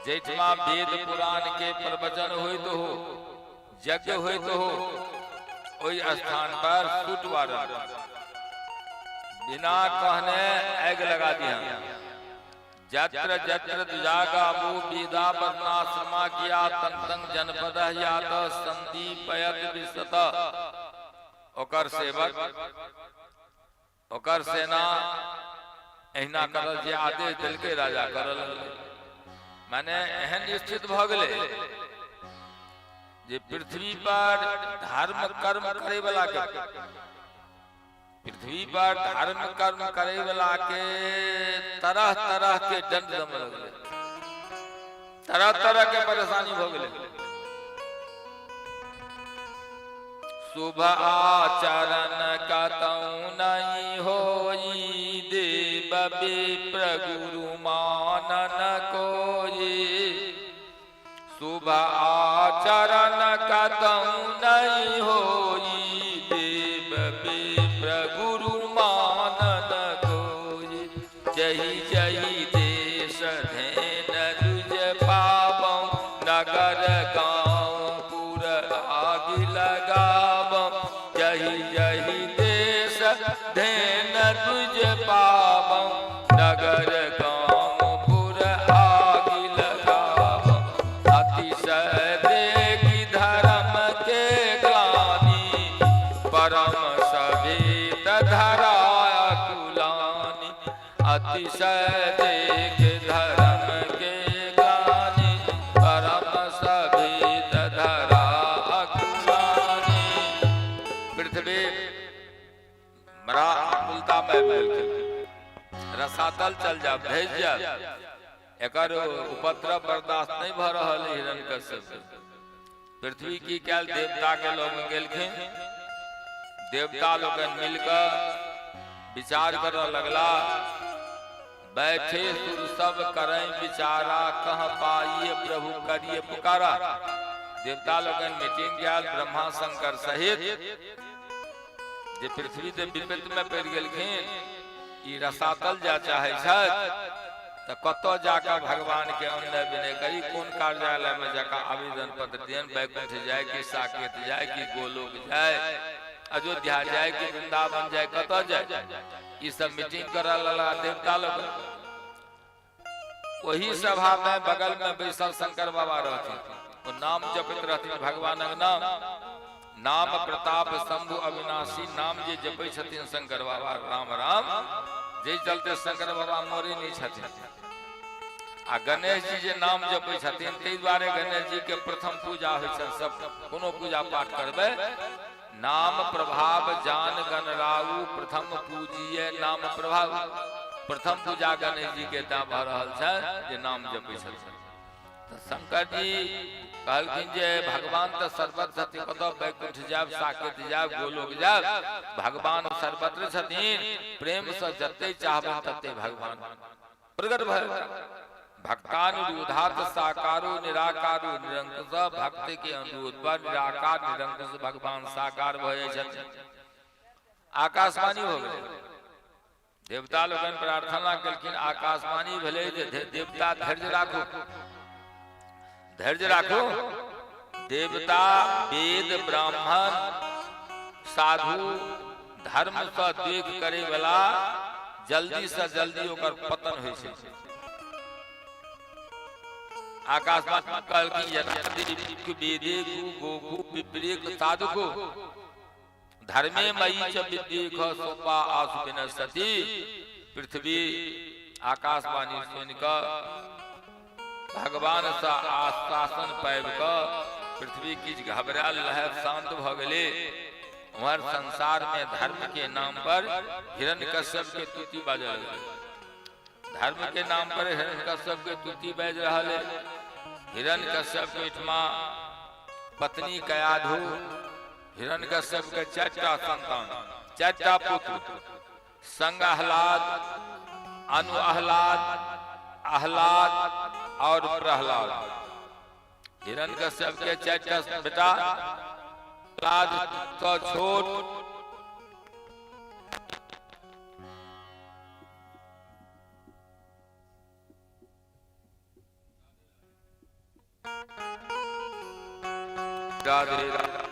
जैठमा वेद पुराण के प्रवचन होइत हो, यज्ञ होइत हो, ओहि स्थान पर सूट वारन बिना कहने आगि लगा दिया। जत्र जत्र दुजागावो वेदा वर्णाश्रमा किया तन तंग जनपद यात संदीपयत विशत। ओकर सेवक ओकर सेना एहिना करल जे आदेश देलकै राजा करल। माने एहन स्थित भऽ गेलै जे पृथ्वी पर धर्म कर्म करे वाला के, पृथ्वी पर धर्म कर्म करे वाला के तरह तरह के दंड देमऽ लगलै, तरह तरह के परेशानी भऽ गेलै। शुभ आचरण कतौ नहीं होई, देव विप्र गुरु मानन कोई। शुभ आचरण कतौ नहीं होई, देव विप्र गुरु मानन कोई। जही जही देश धेन दुज पावौ, नगर गाँव पुर आगि लगावौ। जही जही देश धेन दुज पावौ, नगर गाँव पुर आगि लगावौ। अतिशय देखि धर्म के ग्लानि, परम सभेत धरा कुलानी। अतिशय देख धर्म के ग्लानि, परम सभेत धरा कुलानी। पृथ्वी रसातल चल जायब, धसि जायब। एकर उपद्रव बर्दाश्त नहि भऽ रहल हिरण्यकश्यप। पृथ्वी की कयल, देवता के लग गेलखिन। देवता लोकनि मिलकऽ विचार करऽ लगला। बैठे सुर सब करें विचारा, कह पाइए प्रभु करिए पुकारा। देवता लोकनि मीटिंग कयल ब्रह्मा शंकर सहित, जे पृथ्वी देव विपत्ति में पड़ि गेलखिन, ई रसातल जा चाहे छथि, तऽ कतऽ जाकऽ भगवान के अनुनय विनय करी, कोन कार्यालय में जाकऽ आवेदन पत्र दियन, वैकुंठ जाय कि साकेत जाय कि गोलोक जाय, अयोध्या जाय कि वृंदावन जाय, कतऽ जाय? ई सब मीटिंग करऽ लगला देवता लोग। ओही सभा में बगल में बैसल शंकर बाबा रहथिन। ओ नाम जपैत रहथिन, भगवानक नाम। नाम प्रताप शंभु अविनाशी नाम जे जपै छथिन शंकर बाबा, राम राम, जाहि चलते शंकर बाबा मरे नहि छथिन। आ गणेश जी जे नाम जपै छथिन, ताहि दुआरे गणेश जी के प्रथम पूजा होइ छनि। सब कोनो पूजा पाठ करबै, नाम प्रभाव जान गणराउ, प्रथम पूजिय नाम प्रभाव। प्रथम पूजा गणेश जी के तैं भऽ रहल छनि जे नाम जपै छथिन। तऽ शंकर जी कहलखिन जे भगवान तऽ सर्वत्र छथिन, कतऽ वैकुंठ जायब, साकेत जायब, गोलोक जायब, भगवान सर्वत्र छथिन। प्रेमसँ जते चाहबै तते भगवान प्रकट भऽ। भक्तानुरोधात साकारो निराकारो निरंकुश। भक्त के अनुरोध पर निराकार निरंकुश भगवान साकार भऽ जाइ छथिन। आकाशवाणी हो गेलै। देवता लोकनि प्रार्थना केलखिन, आकाशवाणी भेलै जे देवता धैर्य राखू, धैर्य राखू। देवता, वेद, ब्राह्मण, साधु, धर्मसँ द्वेष करे वाला जल्दी से जल्दी ओकर पतन होइ छै। आकाशवाणी कहलखिन, वेदे गोकु विपरीत साधु धर्मे मयि च विद्येख सोपा आसु विनश्यति। पृथ्वी आकाशवाणी सुनि कऽ, भगवानसँ आश्वासन पाबि कऽ पृथ्वी किछु घबरायल रहै, शान्त भऽ गेलै। उम्हर संसार में धर्म के नाम पर हिरण्यकश्यप के तुति बाजऽ लगलै। धर्म के नाम पर हिरण्यकश्यप के तुति बाजि रहल है। हिरण्यकश्यप के ओहिठमा पत्नी कयाधु, हिरण्यकश्यप के चारिटा संतान, चारिटा पुत्र, संग आह्लाद, अनु आह्लाद, आह्लाद और प्रहलाद। हिरण्यकश्यप के चारिटा बेटा, प्रहलाद तो छोट। राधे राधे।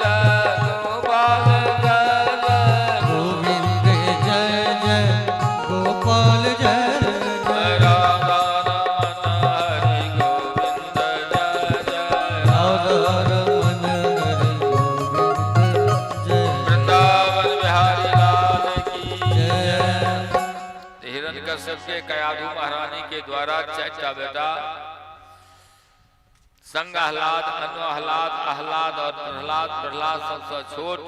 जय गोपाल जय जय
गोविंद जय जय गोपाल जय जय।
राधा रमन हरि गोविंद जय जय हिरण्यकश्यप के कयाधु महारानी के द्वारा चारिटा बेटा संग आह्लाद, अनु आह्लाद, आह्लाद और प्रहलाद। प्रहलाद सबसे छोट,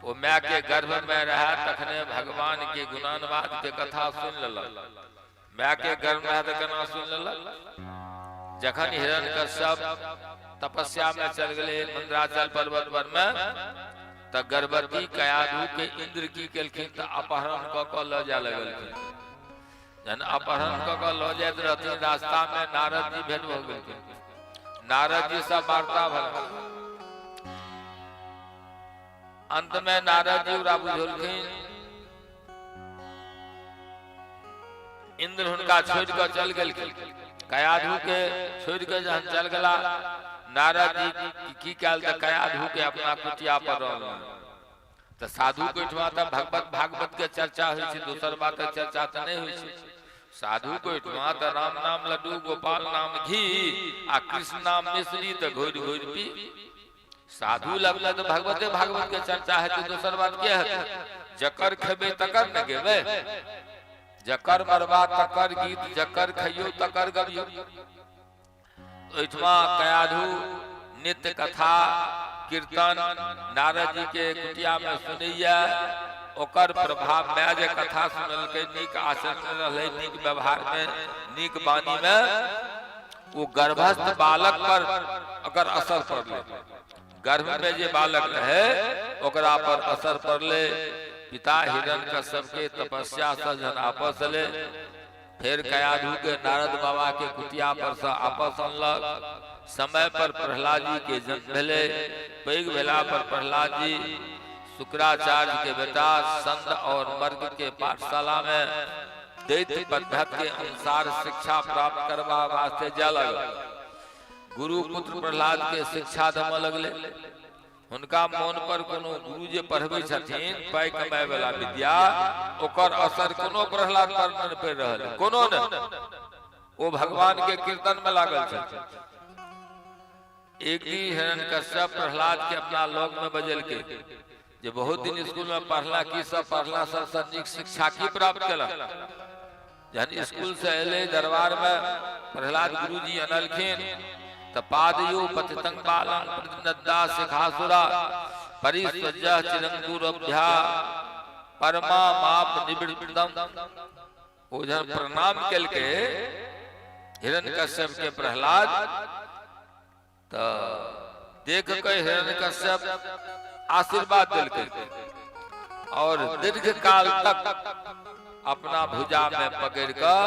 ओ my के गर्भ में रहे तखने भगवान के गुणानुवाद के कथा सुन लेलक। My के गर्भ में रहे तऽ केना सुन लेलक? जखन हिरण्यकश्यप तपस्या में चल गेलै मंदराचल पर्वत पर में, तऽ गर्भवती कयाधु के इंद्र की केलखिन तऽ अपहरण कऽ कऽ लऽ जाय लगलखिन। जहन अपहरण कऽ कऽ लऽ जाइत रहथिन, रास्ता में नारद जी भेंट भऽ गेलखिन। नारद जी से वार्ता भेल। अंत में नारद जी ओकरा बुझौलखिन, इंद्र हुनका छोड़ि कऽ चल गेलखिन। कयाधु के छोड़ि कऽ जहन चल गेला, नारद जी की कयल तऽ कयाधु के अपना कुटिया पर रहल। तऽ साधु के ओहिठमा तऽ भगवत भागवत के चर्चा होइ छै, दोसर बातक चर्चा तऽ नहि होइ छै। साधु के ओहिठमा तऽ राम नाम लड्डू, गोपाल नाम घी आ कृष्ण नाम मिश्री तऽ घोरि घोरि पी। साधु लगले तऽ भगवते भागवत के चर्चा हेतै, दोसर बात के हेतै? जकर खेबै तकर ने गेबै, जकर मरबा तकर गीत, जकर खैयौ तकर गबियौ। ओहिठमा कयाधु नित्य कथा कीर्तन नारद जी के कुटिया में सुनैया। ओकर प्रभाव माय जे कथा सुनलकै, नीक आचरण रहलै, नीक व्यवहार में, नीक वाणी में, ओ गर्भस्थ बालक पर अगर असर पड़लै। गर्भ में जे बालक रहे ओकरा पर असर पड़लै। पिता हिरण्यकश्यप के तपस्या से जहन आपस एलै, फेर कयाधु के नारद बाबा के कुटिया पर से आपस अनलक। समय पर प्रहलाद जी के जन्म भेलै। पैघ भेला पर प्रहलाद जी शुक्राचार्य के बेटा संत और मर्ग के पाठशाला में दैत्य पद्धति के अनुसार शिक्षा प्राप्त करबा वास्ते जाय लगल। गुरु पुत्र प्रहलाद के शिक्षा देमऽ लगले। हुनका मोन पर कोनो गुरु जे पढ़बै छथिन पाइ कमाय वाला विद्या, ओकर असर कोनो प्रहलाद पर नहि पड़ि रहल, कोनो नहि। ओ भगवान के कीर्तन में लागल छथिन। एक दिन हिरण्यकश्यप प्रहलाद के अपना लग में बजेलकै जे बहुत दिन स्कूल में पढ़ला, की सब पढ़ला, सबसे नीक शिक्षा की प्राप्त केलक? जहन स्कूल से एलै, दरबार में प्रहलाद गुरुजी अनलखिन तऽ पादयो पतितं बालं प्रतिनद्दा शिखासुरा परिस्वजः चिरंगुरभ्या परमा माप निवृत्तम। ओ जहन प्रणाम केलकै हिरण्यकश्यप के प्रहलाद, तऽ देख के हिरण्यकश्यप आशीर्वाद देलकै और दीर्घ काल तक अपना भुजा में पकड़ कऽ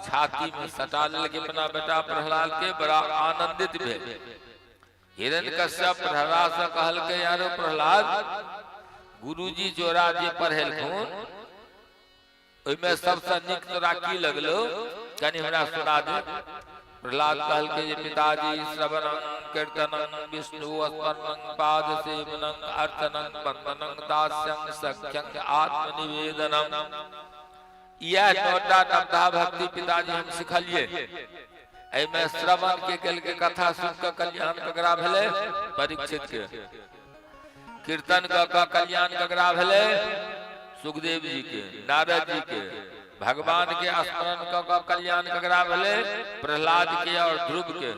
छाती में सटा लेलकै अपना बेटा प्रहलाद के। बड़ा आनंदित भेल हिरण्यकश्यप। प्रहलाद से कहलकै, यारो प्रहलाद, गुरुजी जोरा जे पढ़ेलखुन ओहिमे सबसँ नीक तोरा की लगलो, कनि हमरा सुना दे। प्रहलाद कहलकै जे पिताजी, श्रवणं कीर्तनं विष्णु स्मरणं पाद सेवनं अर्चनं वंदनं दास्यं सख्यं आत्मनिवेदनं, इएह नौटा नवधा भक्ति पिताजी हम सिखलिए। एहिमे श्रवण के केलकै, कथा सुन कऽ कल्याण ककरा भेलै? परीक्षित के। कीर्तन कऽ कऽ कल्याण ककरा भेलै? सुखदेव जी के, नारद जी के। भगवान के स्मरण कऽ कऽ कल्याण ककरा भेलै? प्रहलाद के और ध्रुव के।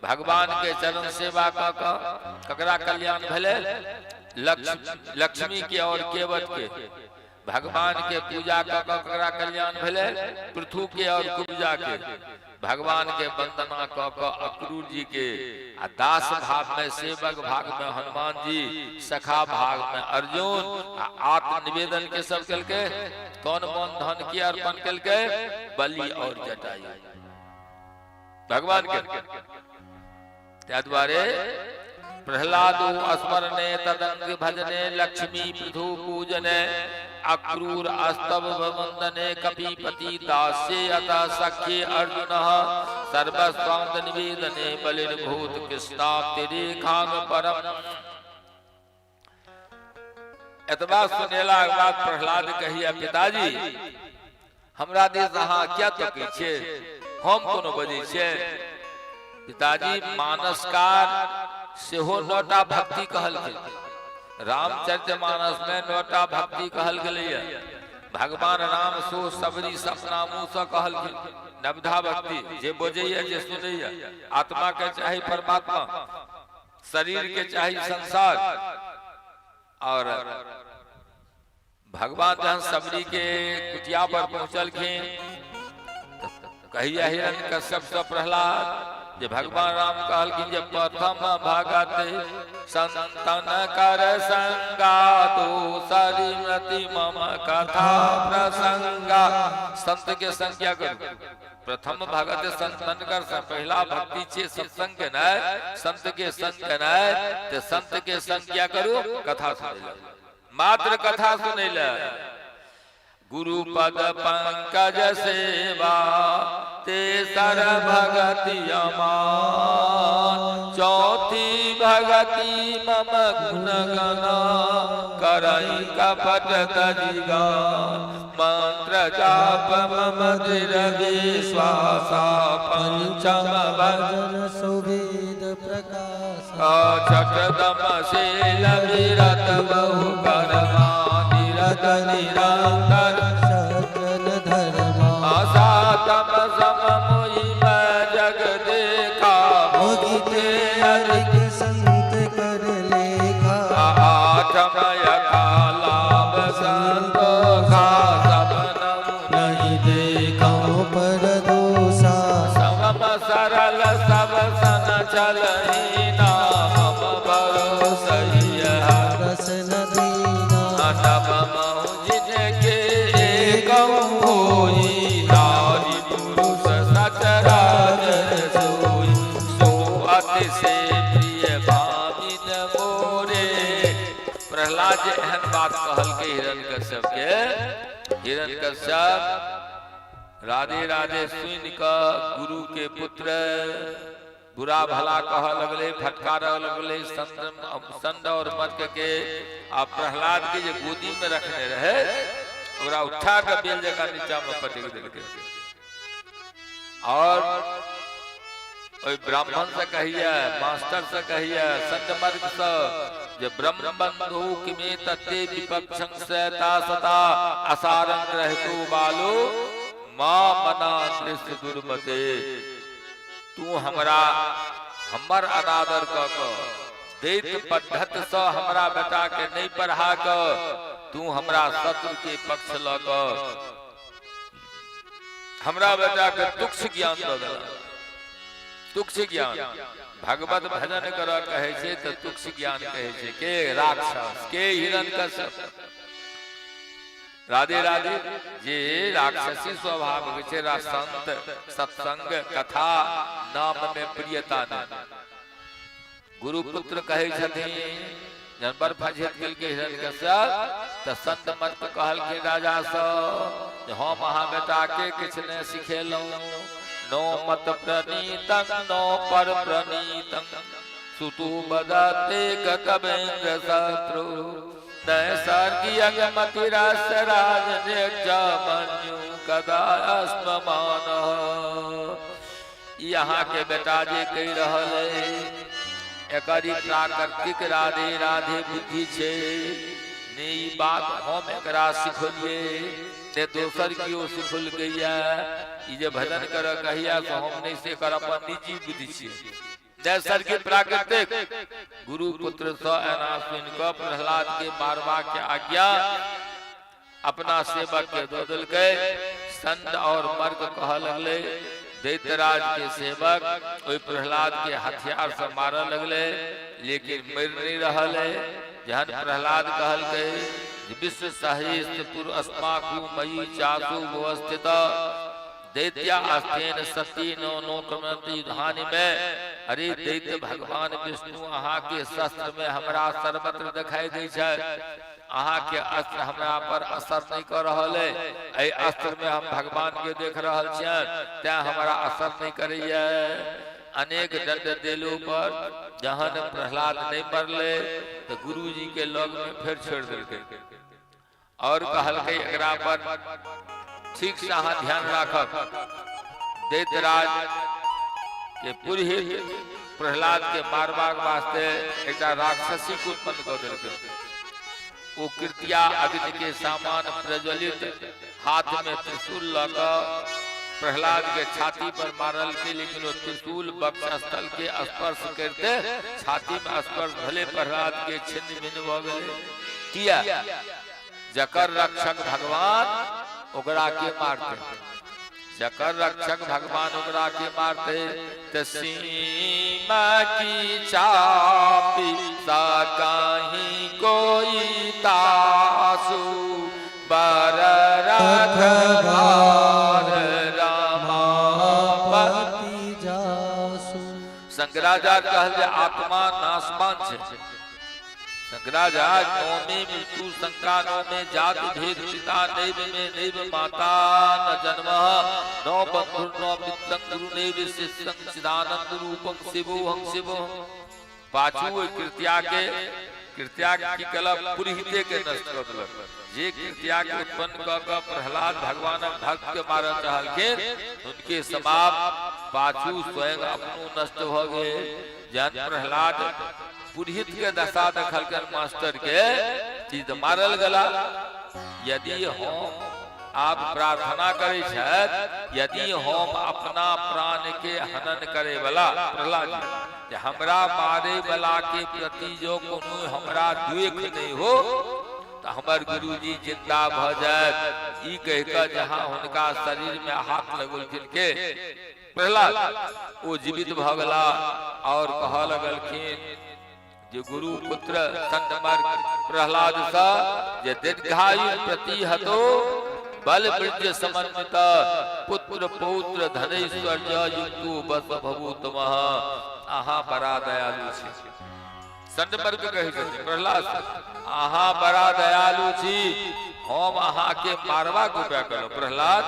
भगवान के चरण सेवा कऽ कऽ ककरा कल्याण भेलै? लक्ष्मी के और केवट के। भगवान के पूजा कऽ कऽ ककरा कल्याण भेलै? पृथु के और कुब्जा के। भगवान के वंदना कऽ कऽ अक्रूर जी के, आ दास भाव में, सेवक भाग में हनुमान जी, सखा भाग में अर्जुन, आ आत्मनिवेदन के सब केलकै, तन मन धन के अर्पण केलकै बलि और जटायु भगवान के। ताहि दुआरे प्रहलाद स्मरणे तदंग भजने लक्ष्मी पृथु पूजने अक्रूर अस्तव वंदने कपिपति दास्य अतः सख्ये अर्जुन सर्वस्वांत निवेदने बलिर्भूत कृष्णाब्धिरेखांग परम। एतबा सुनेलाक बाद प्रहलाद कहिया, पिताजी, हमरा दिस अहाँ किया तकै छियै? हम कोनो बजै छियै? पिताजी, मानसकार सेहो नौटा भक्ति कहलखिन। रामचरित मानस में नौटा भक्ति कहल गेलैया। भगवान राम सो सबरी सपना मुँहसँ कहलखिन। नवधा भक्ति जे बजैया जे सुनैया, आत्मा के चाही परमात्मा, शरीर के चाही संसार। और भगवान जहन सबरी के कुटिया पर पहुंचलखिन, कहिया हिरण्य कश्यप से प्रहलाद जे भगवान राम कहलखिन जे प्रथम भगत संतन कर संगा, दोसरी मति मम कथा प्रसंगा। संत के संग क्या करू? प्रथम भगत संतन कर संग, पहला भक्ति छे सत्संग के नाय, संत के संग के नाय, ते संत के संग क्या करू? कथा सुनै ले, मात्र कथा सुनै ले। गुरु पद पंकज सेवा तेसर भगति अमान, चौथी भगति मम गुण गना करई कपट तजिगान। मंत्र जाप मम दृढ़ विश्वासा, पंचम भजन
सुवेद प्रकाश।
छठ दम शील विरत बहु कर्मा, निरत निरंतर
सज्जन धर्मा।
सातम सम मोहि मैं जग देखा,
मोगिते अधिक संत कर लेखा।
आठम यथा लाभ संतोखा, सब
नहीं देखा पर दोषा।
समम सरल सब सन चलहीना, मम भरोसही
रस नदीना।
नव महु जिनके एकम होई, नारी पुरुष सचराचर सोई। सो अति से प्रिय भामिन मोरे। प्रहलाद जे एहन बात कहलकै हिरण्यकश्यप के, हिरण्यकश्यप राधे राधे सुनि कऽ गुरु के पुत्र बुरा भला कह लगले, फटकार लगले संत और मर्क के। आ प्रहलाद के जे गोदी में रखने रहे ओकरा उठा के बेल जकाँ नीचा में पटक देलकै। और ओहि ब्राह्मण से कहिए, मास्टर से कहिए, संत मर्ग से जे ब्रह्म बंधु किमे तत्ते विपक्षं सता सता असारं रहतु बालो माँ मना दृष्ट दुर्मते। तू हमरा हमर अनादर क क दैत पद्धत से हमरा बेटा के नहीं पढ़ा क तू हमरा शत्रु के पक्ष ल क हमरा बेटा के तुक्ष ज्ञान द देला। तुक्ष ज्ञान भगवत भजन कर कहै छै त तुक्ष ज्ञान कहै छै के राक्षस के हिरण्यकश्यप। राधे राधे जे राक्षसी स्वभाव होइ छै, संत सत्संग कथा नाम में प्रियता नहीं। गुरु पुत्र कहै छथिन जहन बड़ फझेत केलकै हिरण्यकश्यप त संत मत कहलखिन राजा सँ जे हम अहाँ बेटा के किछु नहि सिखेलहुँ। नो मत प्रणीतं नो पर प्रणीतं सुतु बदते गतवेन्द्र शत्रु नैसर्गिक मतिरस राजन्यु कदा अस्ममान। ई अहाँके बेटा जे कहि रहल अइ एकर ई प्राकृतिक राधे राधे बुद्धि छै ने। ई बात हम एकरा सिखलियै ने दोसर केओ सिखलकैया। ई जे भजन करऽ कहिया से हम नहि, से एकर अपन निजी बुद्धि छियै, नैसर्गिक प्राकृतिक। गुरु पुत्र सँ एना सुनि कऽ प्रहलाद के मारबा के आज्ञा अपना सेवक के दऽ देलकै। संत और मर्ग कहऽ लगलै, दैत्यराज के सेवक ओहि प्रहलाद के हथियार से मारऽ लगलै, लेकिन मरि नहि रहल है। जहन प्रहलाद कहलकै विश्व सहित अस्माकु मयि चासु व्यवस्थित दैत्या अस्तेन सती नो नोकमंती धानि में। अरे दैत्य भगवान विष्णु अहाँ के शस्त्र में हमरा सर्वत्र दिखाई दै छै, अहाँ के अस्त्र हमरा पर असर नहीं कर रहल है। एहि अस्त्र में हम भगवान के देख रहल छियनि, तें हमरा असर नहीं करैया। अनेक दंड देलो पर जहन प्रहलाद नहीं मरले तो गुरुजी के लग में फेर छोड़ देलकै और कहलकै एकरा पर ठीक से अहाँ ध्यान राखब। दैत्यराज के पुरोहित प्रहलाद के मारबाक वास्ते एकटा राक्षसी के उत्पन्न कऽ देलकै। ओ कृत्या अग्नि के सामान प्रज्वलित हाथ में त्रिशूल लऽ कऽ प्रहलाद के छाती पर मारलकै, लेकिन ओ त्रिशूल वक्षस्थल के स्पर्श करते छाती में स्पर्श भले प्रहलाद के छिन्न भिन्न भऽ गेलै। किया? जकर रक्षक भगवान ओकरा के मारते, जकर रक्षक भगवान ओकरा के मारते। त सीमा की चापी सकही कोई तासु बर रखवार रमापति
जासु।
शंकराचार्य कहल जे आत्मा नाशवान छै। शंकराचार्य नो मे मृत्यु शंका नो मे जाति भेद पिता नैव मे नैव माता न जन्म नो बंधु नो मित्रं गुरु नैव शिष्यं चिदानंद रूपं शिवोहं शिवोहं। पाछू ओहि कृत्या के कृत्या की केलक? पुरोहिते के नष्ट कऽ देलक। जे कृत्या के उत्पन्न कऽ कऽ प्रहलाद भगवानक भक्त के मारऽ चाहलखिन, हुनके समाप्त पाछू स्वयं अपनो नष्ट भऽ गेल। जहन प्रहलाद पुरोहित के दशा देखलकन मास्टर के, ई तऽ मारल गेला। यदि हम आब प्रार्थना करै छथि, यदि हम अपना प्राण के हनन करे वाला प्रहलाद जी, जे हमरा मारे वाला के प्रति जो कोनो हमरा द्वेष नहीं हो तऽ हमर गुरुजी जिंदा भऽ जायत। ई कहि कऽ जहाँ हुनका शरीर में हाथ लगौलखिन के प्रहलाद, ओ जीवित भऽ गेला और कहऽ लगलखिन जे गुरु पुत्र संतमर प्रहलाद सँ जे दीर्घायु प्रति हतो बल वृद्ध समन्वित पुत्र पौत्र धनैश्वर्य युक्तो बस भभूतमः। अहाँ बड़ा दयालु छी। संतमर के कहै छथिन प्रहलाद, अहाँ बड़ा दयालु छी, हम अहाँके मारबाक उपाय केलहुँ। प्रहलाद,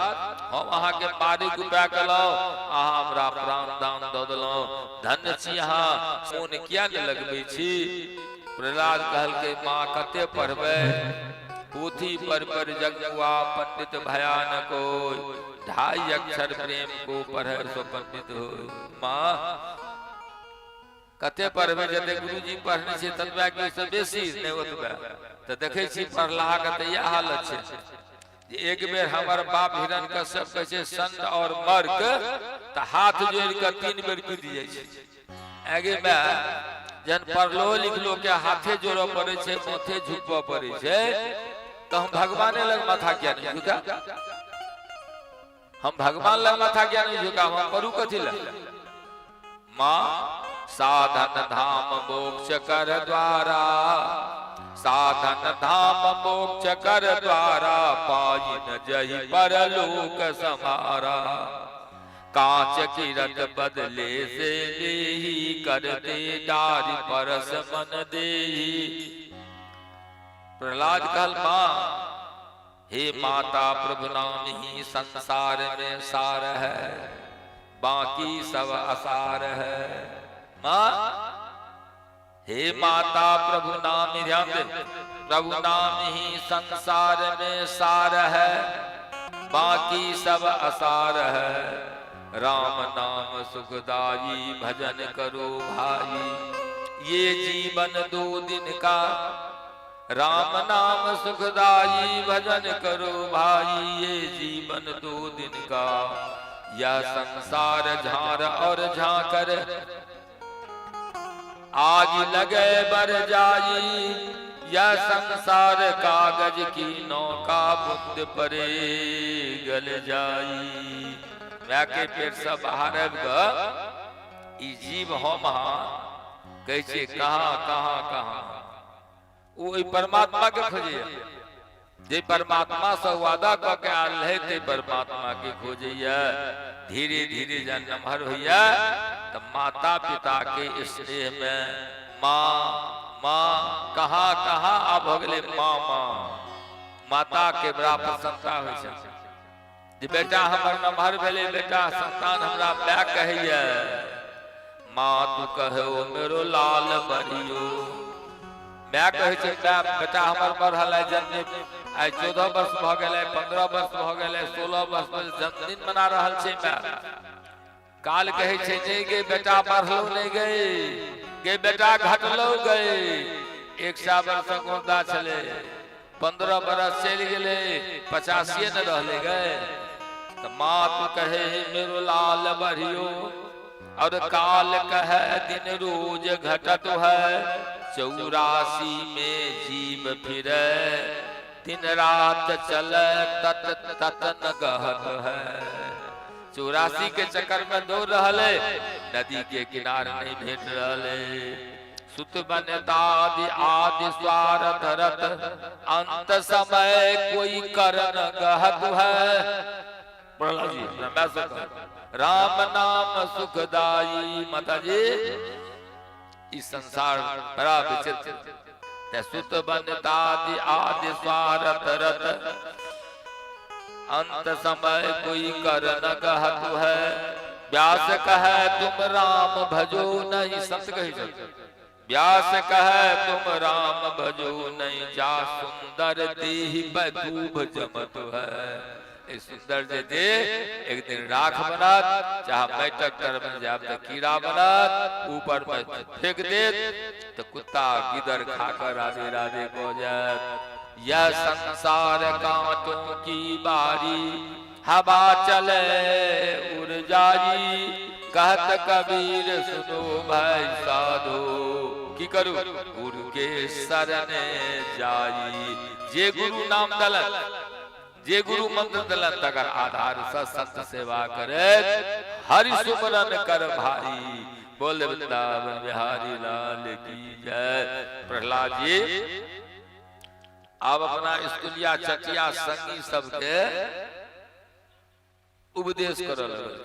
हम अहाँके मारैके उपाय केलहुँ, अहाँ हमरा प्राण दान दऽ देलहुँ, धन्य छी अहाँ। मोन किया नहि लगबै छी? प्रहलाद कहलकै, माँ कते पढ़बै? पोथी पर पर जगुआ पंडित भयानक होय, ढाई अक्षर प्रेम को पढ़े सो पंडित होय। माँ कते पढ़बै? जते गुरुजी पढ़ने छै ततबा कि ओहिसँ बेसी? नहि ओतबे। तऽ देखै छी पढ़लाहा के तऽ इएह हालत छै जे एक बेर हमर बाप हिरण कश्यप कहै छै संत और मर्क, तऽ हाथ जोड़ि कऽ 3 बेर कूदि जाइ छै। आगे माय, जहन पढ़लो लिखलो के हाथे जोड़ऽ पड़ै छै, माथे झुकबऽ पड़ै छै, तऽ हम भगवाने लग माथा किया नहि झुका? हम भगवान लग माथा किया नहीं झुकाब? हम करू कथी लए? माँ साधन धाम मोक्ष कर द्वारा, साधन धाम मोक्ष कर द्वारा, पाई न जही पर लोक समारा। कांच किरत बदले से लेही, करते डारि परस मन देही। प्रहलाद कहल, माँ हे माता, प्रभु नाम ही संसार में सार है, बाकी सब असार है। माँ हे माता, प्रभु नाम, ध्यान दे, प्रभु नाम ही संसार में सार है, बाकी सब असार है। राम नाम सुखदाई भजन करो भाई, ये जीवन 2 दिन का। राम नाम सुखदाई भजन करो भाई, ये जीवन 2 दिन का। यह संसार झार और झांकर, आग लगे बर जाई। यह संसार कागज की नौका, बूंद परे गल जाई। माय के पेट से बाहर आबि कऽ ई जीव हम अहाँ कहै छियै कहाँ कहाँ कहाँ, ओ ओहि परमात्मा के खोजैया जे परमात्मा से वादा कऽ के आयल रहै, ते परमात्मा के खोजैया। धीरे धीरे जहन नमहर होइया तऽ माता पिता के स्नेह में माँ माँ कहाँ कहाँ आब भऽ गेलै माँ माँ। माता के बड़ा प्रसन्नता होइ छै जे बेटा हमर नमहर भेलै, बेटा संतान हमरा माय कहैया। माँ तू कहो मेरो लाल बरियो। माय कहै छै बेटा हमर बढ़ल है, जन्मदिन आइ 14 वर्ष भऽ गेलै, 15 वर्ष भऽ गेलै, 16 वर्ष भऽ गेलै, जन्मदिन मना रहल छै माय। काल कहै छै नहि गे बेटा बढ़लो नहि गे, गे बेटा घटलो गे। 100 वर्षक औरदा छलै। 15 बरस चलि गेलै, 85 ने रहलै गए। तऽ मात कहे मेरो लाल बढ़ियो, और काल कहे दिन रोज घटत है, 84 में जीव फिरे, दिन रात चले तत तत न गहत है। 84 के चक्कर में दौड़ रहल है, नदी के किनारे नहीं भेट रहल है। सुत बनतादि आदि स्वार्थ रत, अंत समय कोई करन गहत है। प्रहलाद जी अपना मैं से कह, राम नाम सुखदाई। माता जी इस संसार बड़ा विचित्र। ते सुत बनतादि आदि स्वार्थ रत, अंत समय कोई करन गहत है। व्यास कहे तुम राम भजो नहीं, संत कही छथि। व्यास कहे तुम राम भजो नहीं, जा सुंदर देह बदूभ जमत है। ई सुंदर जे देह एक दिन राख बनत, चाहे माटिक तर में जायब तऽ कीड़ा बनत, ऊपर में फेंक देत तऽ कुत्ता गिदड़ खाकर राधे राधे कऽ जायत। यह संसार कांटों की बारी, हवा चले उड़ जाई, कहत कबीर सुनो भाई साधो, की करू गुरु के शरणे जाई। जे गुरु नाम दलन, जे गुरु मंत्र दलन, तकर आधार से संत सेवा करे, हरि सुमरन कर भाई। बोल वृंदावन बिहारी लाल की जय। प्रहलाद जी आब अपना स्कूलिया चटिया संगी सबके उपदेश करऽ लगल।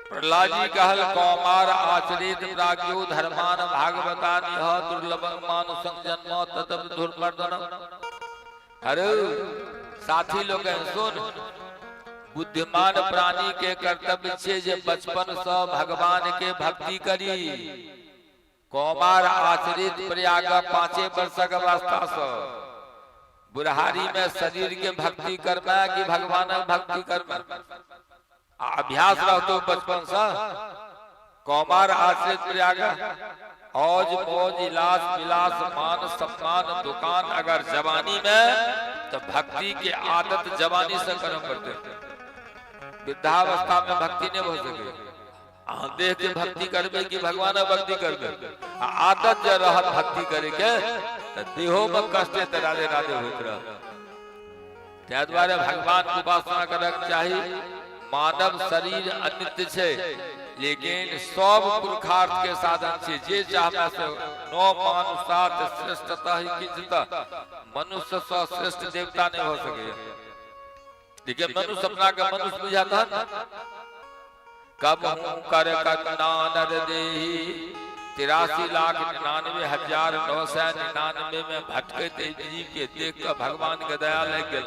प्रहलाद जी कहल कौमार आचरित प्राज्ञो धर्मान भागवता निह दुर्लभ मानुषं जन्म तदप दुर्मर्दन। अरे साथी लोग सुन, बुद्धिमान प्राणी के कर्तव्य छे जे बचपन से भगवान के भक्ति करी। कौमार आचरित प्रयाग 5 वर्षक अवस्था से बुढ़ारी में शरीर के भक्ति करना कि भगवान भक्ति करना, अभ्यास रहतो बचपन से। कौमार आश्रित प्रयाग औज मौज इलास विलास मान सम्मान दुकान अगर जवानी में तो भक्ति के आदत जवानी से करम पड़ते, वृद्धावस्था में भक्ति नहीं हो सके। अहाँ देह के भक्ति करबै कि भगवान भक्ति करबै? आ आदत जे रहत भक्ति करे के तऽ देहो में कष्ट तऽ राधे राधे होइत रहत। ताहि दुआरे भगवान के उपासना करक चाही। मानव शरीर अनित्य छै, लेकिन सब पुरुषार्थ के साधन छै। जे चाहबै से नौ मानुषार्थ श्रेष्ठता ही किंचित, मनुष्य से श्रेष्ठ देवता नहीं हो सके। लेकिन मनुष्य अपना के मनुष्य बुझाता है। कब हूँ कर करुणा नर देही, 83,99,999 में भटकैत जीव के देख कऽ भगवान के दया लागि गेल।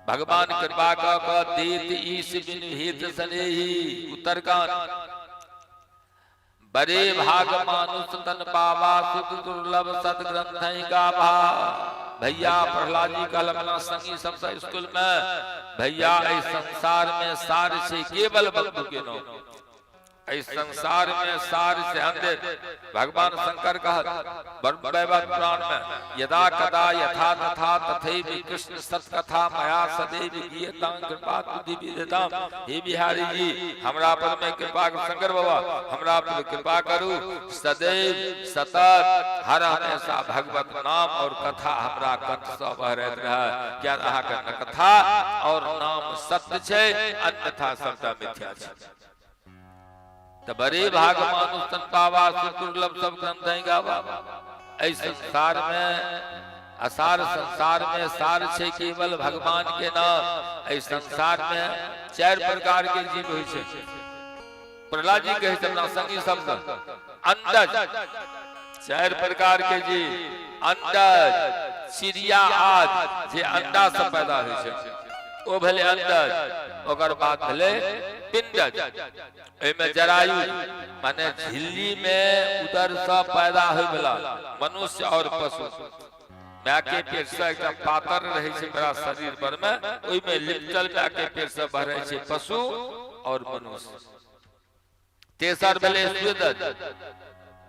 भगवान कृपा कऽ कऽ देत ईश बिन हित स्नेही। उत्तरकांड बड़े भाग मानुष तन पावा, सुख दुर्लभ सद ग्रंथ गावा। भैया प्रहलाद जी कहल अपना संगी सबसे स्कूल में, भैया एहि संसार में सार छै केवल बंधु के नाम, एहि संसार में सार से अंधेर। भगवान शंकर कहल ब्रह्मवैवर्त पुराण में, यदा कदा यथा तथा तथैव कृष्ण सत्कथा मया सदैव गीयतां कृपा तुधि विदतां। हे बिहारी जी, हमरा पर में कृपा, शंकर बाबा हमरा पर कृपा करू, सदैव सतत हर हमेशा भगवत नाम और कथा हमरा कंठ से बहरैत रहे। क्या अहाँके कथा और नाम सत्य छै, अन्यथा सबटा मिथ्या छै। तऽ बड़े भाग मानुष तन पावा, सुदुर्लभ सब ग्रंथ गावा। एहि संसार में असार संसार में सार छै केवल भगवान के नाम। एहि संसार में 4 प्रकार के जीव होइ छै। प्रहलाद जी कहै छै अपना संगी सबसँ, अंडज 4 प्रकार के जीव, अंडज चिड़िया आदि जे अंडा से पैदा होइ छै ओ भेलै अंडज। ओकर बाद भेलै पिंडज, एहिमे जरायु माने झिल्ली में उदर से पैदा होय वाला मनुष्य और पशु। माय के पेट से एकटा पातर रहै छै बड़ा शरीर पर में, ओहिमे लिपटल माय के पेट से बढ़ै छै पशु और मनुष्य। तेसर भेलै स्वेदज,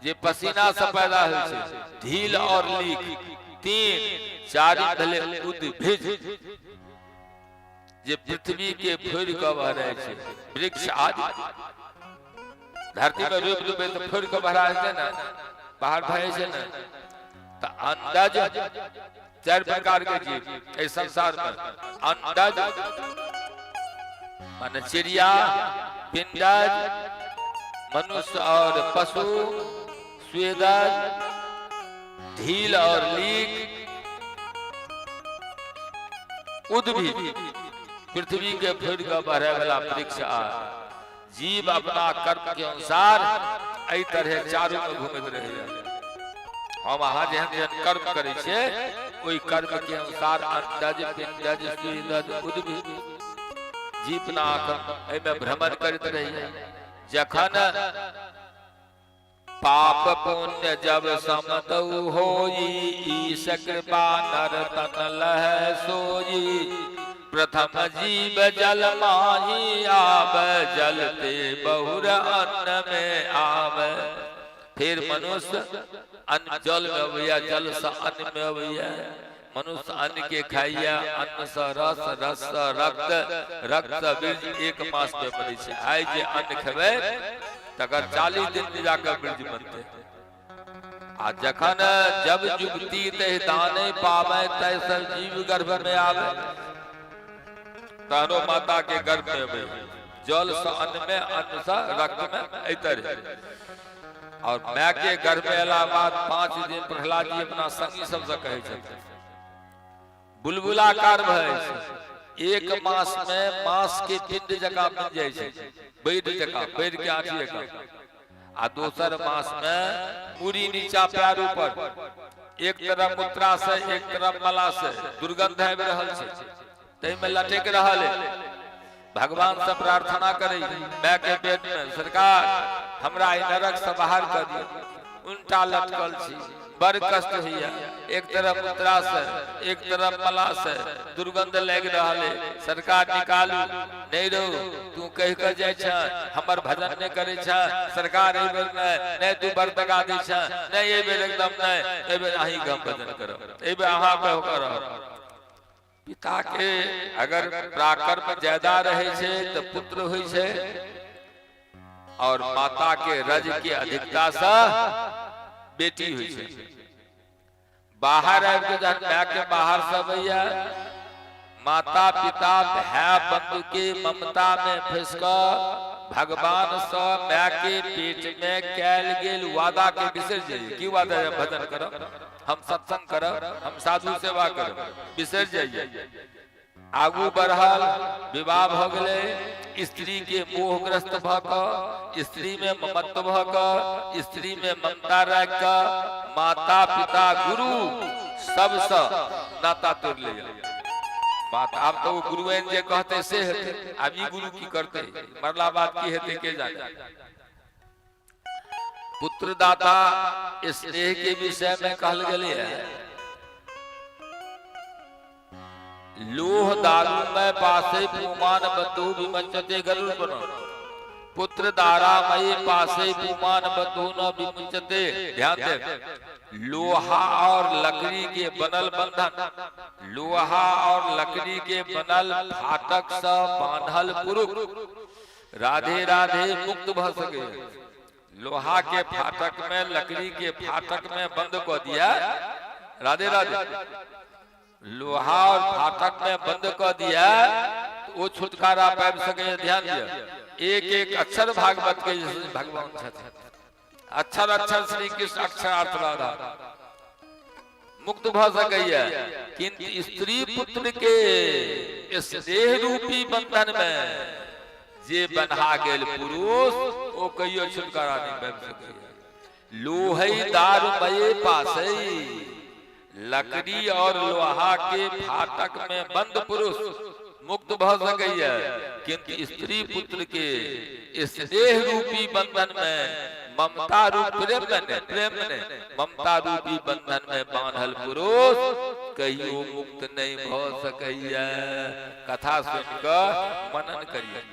जे पसीना से पैदा होइ छै, ढील और लीक। तीन, चारिम भेलै उद्भिज, जे पृथ्वी के फोड़ि कऽ बहराइ छै, वृक्ष आदि। धरती में रोपि देबै तऽ फोड़ि कऽ बहरा जेतै ने, बाहर भए जाइ छै ने। तऽ अंडज, चारि प्रकार के जीव एहि संसार में, अंडज माने चिड़िया, पिंडज मनुष्य और पशु, स्वेदज, ढील और लीक, उद्भिद, पृथ्वी के फोड़ि कऽ बढ़े वाला वृक्ष। आ जीव अपना कर्म के अनुसार एहि तरहे चारू में घूमैत रहैया। हम अहाँ जेहन जेहन कर्म करै छियै, ओहि कर्म के अनुसार अंडज, पिंडज, स्वेदज, उद्भिद, जीवनाक एहिमे भ्रमण करैत रहैया। जखन पाप पुण्य जब समतौ होई, ईश कृपा नर तन लह सोई। प्रथम जीव जल माही आवे, जल ते बहुर अन्न में आवे। फिर मनुष्य अन्न जल में अबैया, जल से अन्न में अबैया। मनुष्य अन्न के खाइया, अन्न से रस, रस से रक्त, रक्त से बीज एक मास में बनै छै। आइ जे अन्न खेबै तकर 40 दिन में जाकर बीज बनतै। आ जखन जब जुगती तह दाने पावे, तय सब जीव गर्भ में आवे। तहनो माता के गर्भ में अबै, जल से अन्न में, अन्न से रक्त में, एहि तरह। और माय के गर्भ में अयला बाद 5 दिन प्रहलाद जी अपना संगी सबसे कहै छथिन, बुलबुलाकार भए छै। एक मास में मांस के पिंड जकाँ बनि जाइ छै, बैड जकाँ, बैड के आँठी जकाँ। आ दोसर मास में मुड़ी नीचा पैर ऊपर, एक तरफ मूत्राशय, एक तरफ मलाशय, दुर्गंध आबि रहल छै, ताहिमे लटकि रहल है। भगवान से प्रार्थना करै माय के पेट में, सरकार हमरा एहि नरक से बाहर कर दियौ, उल्टा लटकल छी, बड़ कष्ट होइया, एक तरफ मूत्राशय, एक तरफ मलाशय, दुर्गंध लागि रहल है, सरकार निकालू। नहीं रहो, तू कहि कऽ जाइ छ, हमर भजन नहि करै छ, सरकार एहि बेर नहि, नहि तू बड़ दगा दै छ, नहि एहि बेर एकदम नहि, एहि बेर अहीं के हम भजन करब, एहि बेर अहाँ के करब। पिता के अगर पराक्रम ज्यादा रहे छै तऽ पुत्र होइ छै, और माता के रज के अधिकता से बेटी होइ छै। बाहर आबि के जहन माय के बाहर से अबैया, माता पिता भाय बंधु के ममता में फंस कऽ भगवान से माय के पेट में कैल गेल वादा के बिसरि जाइए। की वादा? हम भजन करब, हम सत्संग करब, हम साधु सेवा करब, बिसरि जाइए। आगू बढ़ल, विवाह भऽ गेलै, स्त्री के मोहग्रस्त भऽ कऽ, स्त्री में ममत्व भऽ कऽ, स्त्री में ममता राखि कऽ माता पिता गुरु सबसँ नाता तोड़ि लैए। बात आब तऽ ओ गुरुएन जे कहतै से हेतै। आब ई गुरु की करतै, मरला बाद की हेतै के जाने। पुत्रदाता स्नेह के विषय में कहल गेलै है, लोह दारू में पासे पुमान बंधु विमंचते गरुड़ बनो। पुत्र दारामयी पासे पुमान बंधु न विमुंचते। ध्यान दे, लोहा और लकड़ी के बनल बंधन, लोहा और लकड़ी के बनल फाटक से बांधल पुरुष राधे राधे मुक्त भ सके। लोहा के फाटक में, लकड़ी के फाटक में बंद कऽ दिया, राधे राधे, लोहा और फाटक में बंद कऽ दिया तो ओ छुटकारा पाबि सके। ध्यान दिया, एक एक अक्षर भागवत के भगवान छथि, अक्षर अक्षर श्री कृष्ण, अक्षरार्थ राधा। मुक्त भऽ सकैया, किंतु स्त्री पुत्र के स्नेह रूपी बंधन में जे बन्हा गेल पुरुष, ओ कहियो छुटकारा नहीं पाबि सकैया। लोहई दारुमय पासई, लकड़ी और लोहा के फाटक में बंद पुरुष मुक्त भऽ सकैया, किंतु स्त्री पुत्र के स्नेह रूपी बंधन में, ममता रूप प्रेम में नहीं, प्रेम में नहीं, ममता रूपी बंधन में बांधल पुरुष कहियो मुक्त नहीं भऽ सकैया। कथा सुन कऽ मनन करिए।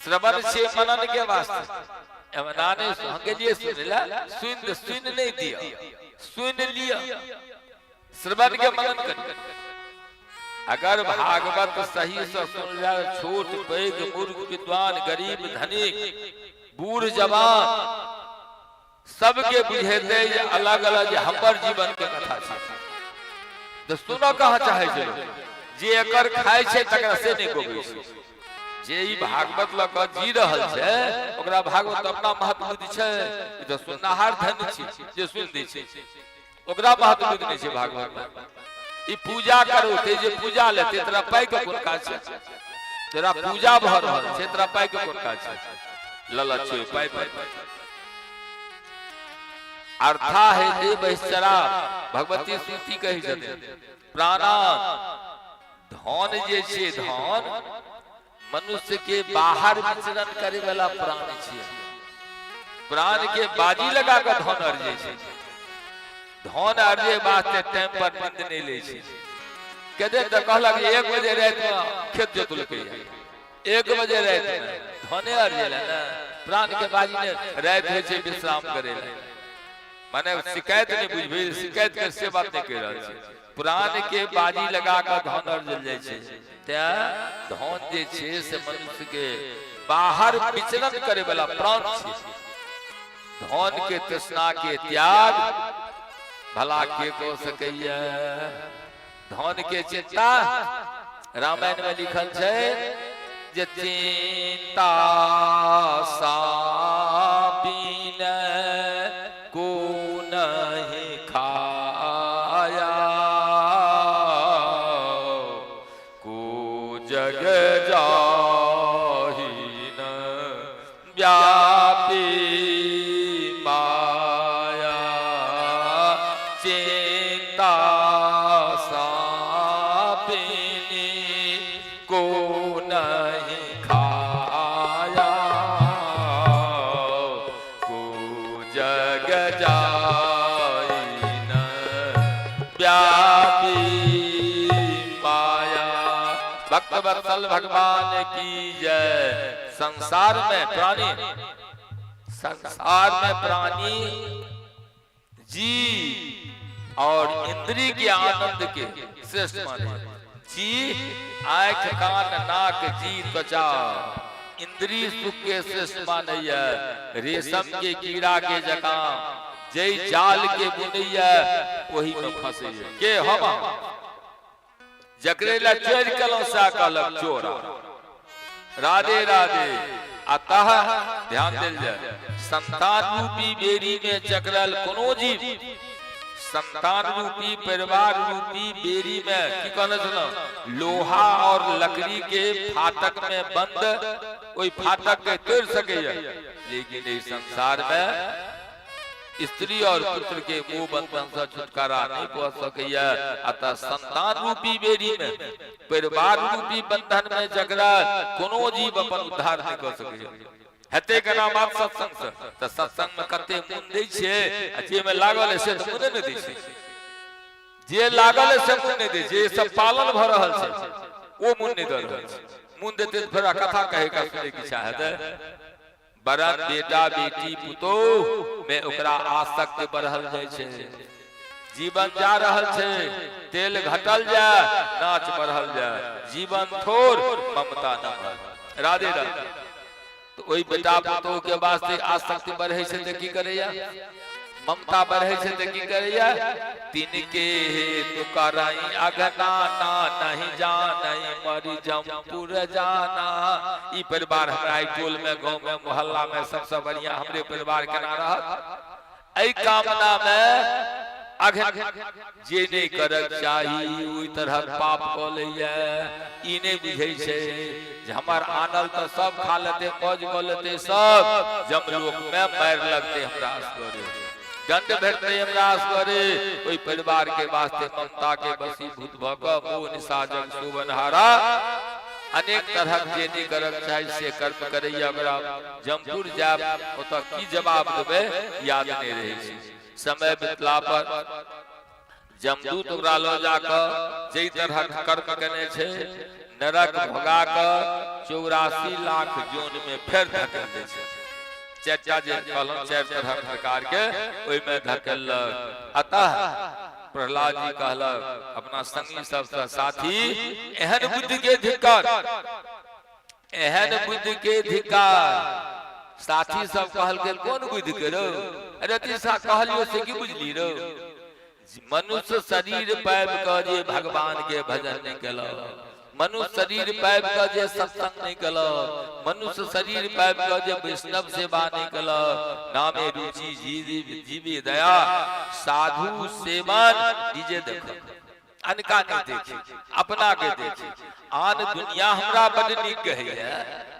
श्रवण से मनन के वास्ते। एना नहि, हम गेलियै सुनै लए, सुनि सुनि नहि दिअ, सुनि लिअ, श्रवण के मनन करी। अगर भागवत सही से सुन जाए, छोट पैघ, मूर्ख विद्वान, गरीब धनिक, बूढ़ जवान, सबके बुझेतै जे अलग अलग जे हमर जीवन के कथा छै। तऽ सुनऽ कहाँ चाहै छै लोक? जे एकर खाइ छै तकरा से नहि गोबै छै। जे ई भागवत लऽ कऽ जी रहल छै ओकरा भागवत अपना महत्व बुद्धि छै। ई तऽ सुननाहार धन्य छै जे सुनि दै छै, ओकरा महत्व बुद्धि नहि छै भागवत मे। ई पूजा करू ते जे पूजा लेते, तोरा पाइ के कोन काज छै? तोरा पूजा भऽ रहल छै, तोरा पाइ के कोन काज छै? ललच छै पाइ पाइ। अर्था है दे बहिश्चरा, भगवती सूती कहै छथिन, प्राणा धन जे छै, धन मनुष्य के बाहर विचरण करे वाला प्राणी छै। प्राण के बाजी लगा के धन अर्जै छै। धन अर्जे वास्ते टाइम पर नींद नहि लै छै। कदे तऽ कहलक 1 बजे राति में खेत जोतलकै, 1 बजे राति में धने अर्जे ला ने, प्राण के बाजी ने राति होइ छै विश्राम करे ला। माने शिकायत नहि बुझबै, शिकायत के से बात नहि कहि रहल छै। प्राण के बाजी लगा कऽ धन अर्जल जाइ छै। तें धन जे छै से मनुष्य के बाहर विचरण करे वाला प्राण छै। धन के तृष्णा के त्याग भला के कऽ सकैया? धन के चिंता, रामायण में लिखल छै जे चिंता साबिन को नहीं खाया, को जग जाही न व्यापी माया। चिंता सापिनी को नहीं खाया, को जग जाई न व्यापी माया। भक्त वत्सल भगवान की जय। संसार में प्राणी, संसार में प्राणी जी और इंद्री के आनंद के श्रेष्ठ माने। जी आंख कान नाक जी त्वचा, इंद्री सुख के श्रेष्ठ मानैया। रेशम के कीड़ा के जकां जै जाल के बुनैया ओही में फंसैया। के हम जकरे ला चोरि केलहुँ सएह कहलक चोरा। राधे राधे। अतः ध्यान देल जाय, संतान रूपी बेरी में जकरल कोनो जीव, संतान रूपी परिवार रूपी बेरी में, की कहने छलहुँ, लोहा और लकड़ी के फाटक में बंद ओहि फाटक के तोड़ि सकैया, लेकिन एहि संसार में स्त्री और पुत्र के मोह बंधन से छुटकारा नहीं पा सकैया। अतः संतान रूपी बेरी में, परिवार रूपी बंधन में जकरा कोनो जीव अपन उद्धार नहीं कर सकैया। हेतै केना बात सत्संग से? तऽ सत्संग में कते मुन दै छै आ जे में लागल है से तऽ मुने नहि दै छै। जे लागल है से मुन नहि दै छै। जे सब पालन भऽ रहल छै ओ मुन नहि दऽ रहल छै। मुन देतै तऽ फेर कथा कहै का सुनै के इच्छा हेतै? बरन बेटा बेटी पुतोह में ओकरा आसक्त बढ़ल जाइ छै। जीवन जा रहल छै, तेल घटल जाय, नाच बढ़ल जाय, जीवन थोर ममता न भर। राधे राधे। तऽ ओहि बेटा पुतोह के वास्ते आसक्ति बढ़ै छै तऽ की करैया? ममता बढ़ै छै तऽ की करैया? तिनके हेतु करई अगनाना, नहीं जानई मरि जमपुर जाना। ई परिवार हमरा एहि टोल में, गाँव में, मोहल्ला में सबसे बढ़िया हमरे परिवार केना रहत, एहि कामना में अघन जे नहि करक चाही ओहि तरहक पाप कऽ लैया। ई नहि बुझै छै जे हमर आनल तऽ सब खा लेतै, मौज कऽ लेतै, सब जमलोक में मारि लगतै, हमरा असगरे दंड भेटतै, हमरा असगरे। ओहि परिवार के वास्ते ममता के वशीभूत भऽ कऽ मोह निशा जग शोभनहारा अनेक तरहक जे नहि करक चाही से कर्म करैया। ओकरा जमपुर जायब, ओतऽ की जवाब देबै याद नहि रहै छै। समय बितला पर जमदूत ओकरा लऽ जाकऽ जाहि तरहक कर्म केने छै नरक भोगा कऽ 84 लाख जोन में फेर धकेल दै छै। चारिटा जे कहलहुँ चारि तरहक प्रकार के ओहिमे धकेललक। अतः प्रहलाद जी कहलक अपना संगी सबसँ, साथी एहन बुद्धि के धिक्कार, एहन बुद्धि के धिक्कार। साथी सब कहलकै कोन बुद्धि के रौ? अरे तीसा कहलियो से की बुझली रौ? मनुष्य शरीर पाबि कऽ जे भगवान के भजन नहि केलक, मनुष्य शरीर पाबि कऽ जे सत्संग नहि केलक, मनुष्य शरीर पाबि कऽ जे वैष्णव सेवा नहि केलक, नामे रुचि जीवी दया साधु सेवन डीजे देख, अनका नहि देखी, अपना के देखी। आन दुनिया हमरा बड नीक कहैया,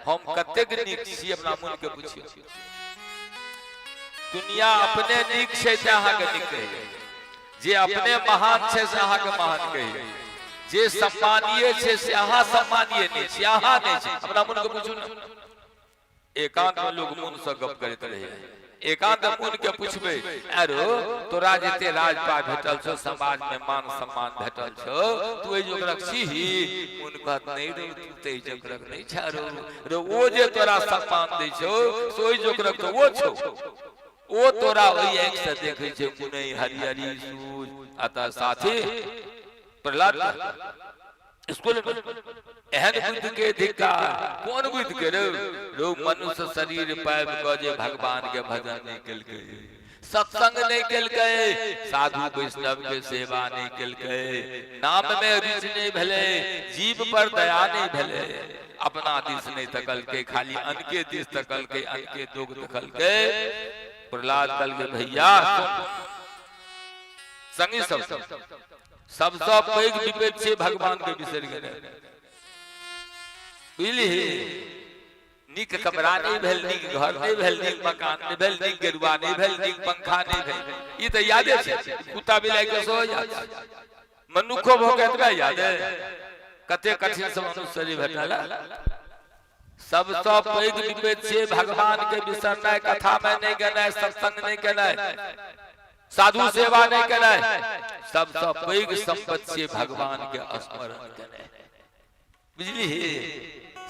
हम कतेक नीक छी अपना मन के पुछियौ। दुनिया अपने नीक छै ते अहाँके नीक कहैया, जे अपने महान छै से अहाँके महान कहैया, जे सम्मानीय छै से अहाँ सम्मानीय नहि छी, अहाँ नहि छी। अपना मन के पूछू ने। एकांत में लोग मन से गप करैत रहैया। एकांत में मन के पूछबै, अरो तोरा जते राजपाट भेटल छौ, समाज में मान सम्मान भेटल छौ, तू एहि जोगरक छीही? मन कहत नहीं रो, तू तऽ एहि जोगरक नहीं छा रो। रो ओ जे तोरा सम्मान दै छौ से ओहि जोगरक तऽ ओ छौ, ओ तोरा ओहि आँखि से देखै छै। मुनै हरिहरी सूझ। अतः साथी प्रहलाद स्कूल में एहन बुद्धि के धिक्कार, कोन बुद्धि के रो? रो मनुष्य शरीर पाबि कऽ जे भगवान के भजन नहि केलकै, सत्संग नहि केलकै, साधु वैष्णव के सेवा नहि केलकै, नाम में रुचि नहि भेलै, जीव पर दया नहि भेलै, अपना दिस नहि तकलकै, खाली अनके दिस तकलकै, अनके दोग देखलकै। प्रहलाद कहलकै भैया संगी सब, सबसँ पैघ विपैत छै भगवान के बिसरि गेलै। बुझलिही, नीक कपड़ा नहि भेल, नीक घर नहि भेल, नीक मकान नहि भेल, नीक गेरुआ नहि भेल, नीक पंखा नहि भेल, ई तऽ यादे छै। कुत्ता बिलाइ के सेहो याद छै, मनुक्खो भऽ के एतबे याद है। कते कठिन से मनुष्य शरीर भेटल। सबसँ पैघ विपैत छै भगवान के बिसरनाइ, कथा में नहि गेनाइ, सत्संग नहि केनाइ, साधु सेवा नहि केनाइ। सबसँ पैघ संपत्ति छै भगवान के स्मरण केनाइ। बुझलिही,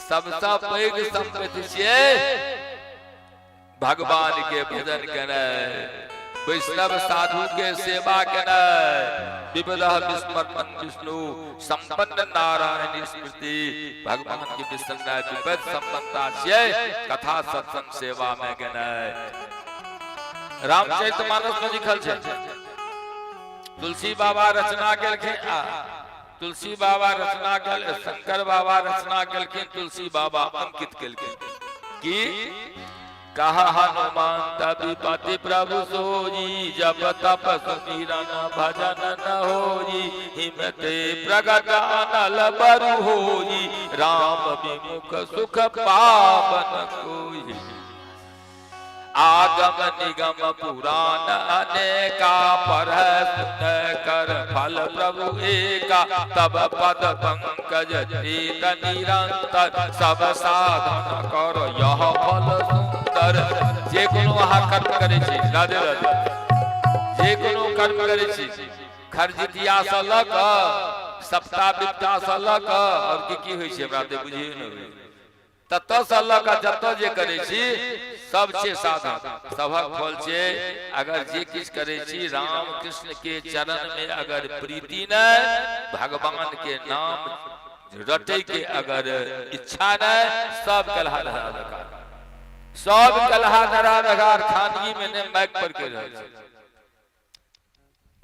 सबसँ पैघ संपत्ति छियै भगवान के भजन केनाइ, वैष्णव साधु के सेवा केनाइ। विपदः विस्मरण विष्णु संपन्न नारायण स्मृति। भगवान के विसरनाइ विपद संपन्नता छियै, कथा सत्संग सेवा में गेनाइ। रामचरित मानस में लिखल छै, तुलसी बाबा रचना केलखिन, आ तुलसी बाबा रचना केल, शंकर बाबा रचना केलखिन, तुलसी बाबा अंकित केलखिन कि कहा हनुमान तबि प्रभु सोई, जब तप सुमिरन भजन न होई, हिमते प्रगट अनल बरु होई, राम विमुख सुख पावन कोई। आगम निगम पुराण अनेका, पढ़ सुन कर फल प्रभु एका, तब पद पंकज प्रीत निरंतर, सब साधन कर यह फल सुंदर। जे कोनो अहाँ कर्म करै छी, राधे राधे, जे कोनो कर्म करै छी, खरजितिया से लऽ कऽ सप्ताह बिपता से लऽ कऽ आओर की की होइ छै हमरा तऽ बुझियो नहि होइ, ततऽ लऽ कऽ जतऽ जे करै छी सब छै साधन, सभक फल छै। अगर जे किछु करै छी राम कृष्ण के चरण में अगर प्रीति नहि, भगवान के नाम रटै के अगर इच्छा नहि, सब कलहा धरा रखा, सब कलहा धरा रखा। खानगी में ने माइक पर के रहल छै।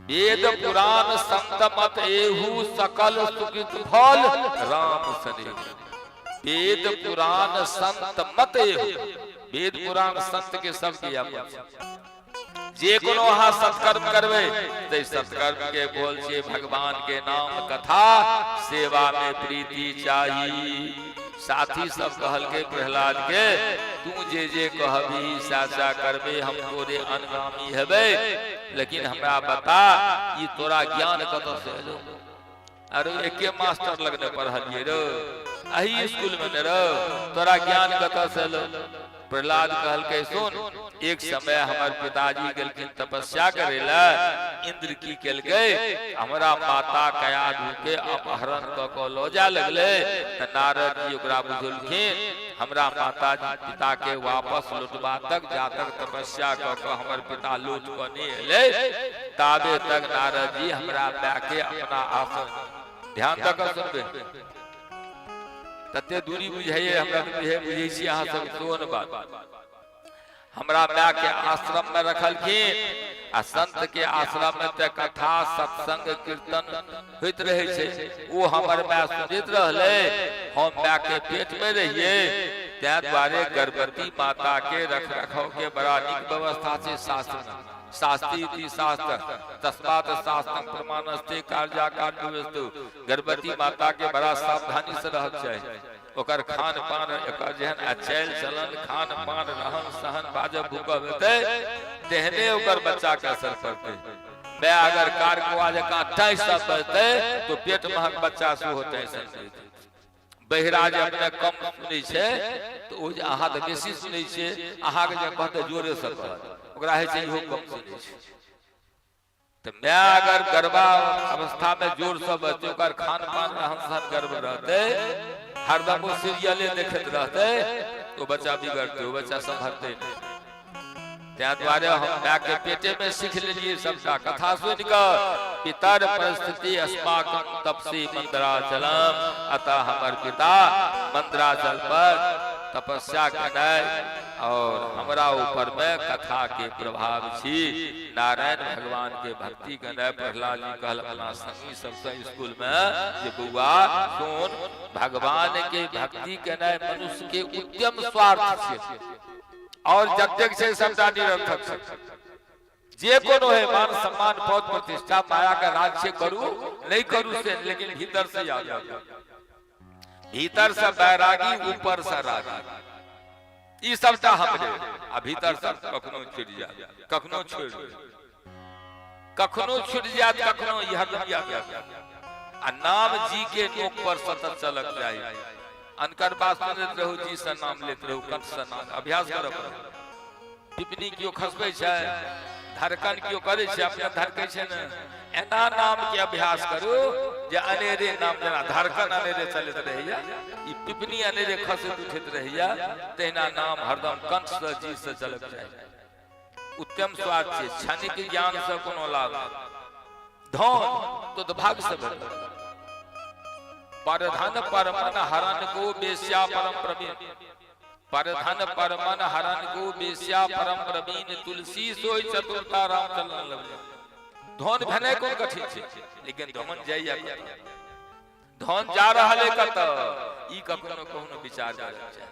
वेद पुराण संत मत एहू सकल सुकृत फल राम सने। वेद पुराण संत मत एहू, वेद पुराण संत के सब के अपन जे कोनो अहाँ सत्कर्म करबै तै सत्कर्म के बोल छै भगवान के नाम कथा सेवा में प्रीति चाही। साथी सब कहलकै प्रहलाद के, तू जे जे कहबी सा सा करबे, हम तोरे अनुगामी हेबै, लेकिन हमरा बता ई तोरा ज्ञान कतऽ से एलो? अरे एके मास्टर लग ने पढ़लियै रो, एही स्कूल में ने रो, तोरा ज्ञान कतऽ से एलो? प्रहलाद कहलकै सुन, एक समय हमर पिताजी गेलखिन तपस्या करे लए, इंद्र की केलकै हमरा माता कयाधु के अपहरण कऽ कऽ लऽ जाय लगलै, तऽ नारद जी ओकरा बुझौलखिन, हमरा माता पिता के वापस लौटबा तक जा तक तपस्या कऽ कऽ हमर पिता लौट कऽ नहि एलै ताबे तक नारद जी हमरा माय के अपना आसन ध्यान दऽ कऽ सुनबै। तते दूरी बुझाइए हमरा तऽ बुझै बुझै छी अहाँ सब सोन बात। हमरा माय के आश्रम में रखलखिन आ संत के आश्रम में तऽ कथा सत्संग कीर्तन होइत रहै छै। ओ हमर माय सुनैत रहलै, हम माय के पेट में रहियै। तैं दुआरे गर्भवती माता के रख रखाव के बड़ा नीक व्यवस्था छै शास्त्र में। शास्त्री इति शास्त्र तस्मात् शास्त्रम प्रमाणस्ते कार्याकार व्यवस्थु। गर्भवती माता के बड़ा सावधानी से रहक चाही। ओकर खान पान एकर जेहन आ चालि चलन खान पान रहन सहन बाजब भूकब हेतै तेहने ओकर बच्चा के असर पड़तै। माय अगर कार कुआ जकाँ टाँइ सब बजतै तो पेट महक बच्चा सेहो टाँइ सब बजतै। बहिरा जे अपने कम सुनै छै तऽ ओ जे अहाँ तऽ बेसी सुनै छियै, अहाँके जे कहतै जोरे से कहत, ओकरा होइ छै इहो कम सुनै छै। तऽ माय अगर गर्भा अवस्था में जोर से बजतै, ओकर खान पान रहन सहन गर्भ रहतै, हरदम ओ सीरियले देखैत रहतै तो बच्चा बिगड़तै, ओ बच्चा सम्हरतै नहि। तैं दुआरे हम माय के पेटे में सीख लेलियै सबटा कथा सुनि कऽ। पितर परिस्थिति अस्माकं तपसी मंदराचलम, अतः हमर पिता मंदराचल पर तपस्या केनाइ और हमरा ऊपर में कथा के प्रभाव छी। नारायण भगवान के भक्ति केनाइ। प्रहलाद जी कहल अपना संगी सबसे स्कूल में जे बौआ सुन, भगवान के भक्ति केनाइ मनुष्य के उद्यम स्वार्थ छै और जतेक छै सबटा निरर्थक छै। जे कोनो है मान सम्मान पद प्रतिष्ठा माया का राज छै, करू नहीं करू से, लेकिन भीतर से याद रखू, भीतर से बैरागी ऊपर से रागी, ई सबटा हमरे आ भीतर से कखनो छुटि जायत, कखनो छोड़ि देत, कखनो छुटि जायत, कखनो ई हरदम याद रखू। आ नाम जी के नोक पर सतत चलक चाही। अनकर बात सुनैत रहू, जी से नाम लेत रहू, कंठ से नाम अभ्यास करऽ पड़त। टिप्पणी केओ खसबै छै, धड़कन केओ करै छै, अपने धड़कै छै ने, एना नाम के अभ्यास करू जे अनेरे नाम जेना धड़कन अनेरे चलैत रहैया, ई टिप्पणी अनेरे खसैत उठैत रहैया, तहिना नाम हरदम कंठ से जी से चलक चाही। उत्तम स्वाद छै, क्षणिक ज्ञान से कोनो लाभ नहि। धन तो तऽ भाग से भेटल। पर धन पर मन हरन को बेस्या परम प्रवीण, पर धन पर मन हरन को बेस्या परम प्रवीण, तुलसी सोई चतुरता राम चलन लगले। धन भेनाइ कोन कठिन छै, लेकिन धन जाइया कतऽ, धन जा रहल है कतऽ, ई कखनो कखनो विचार करक चाही।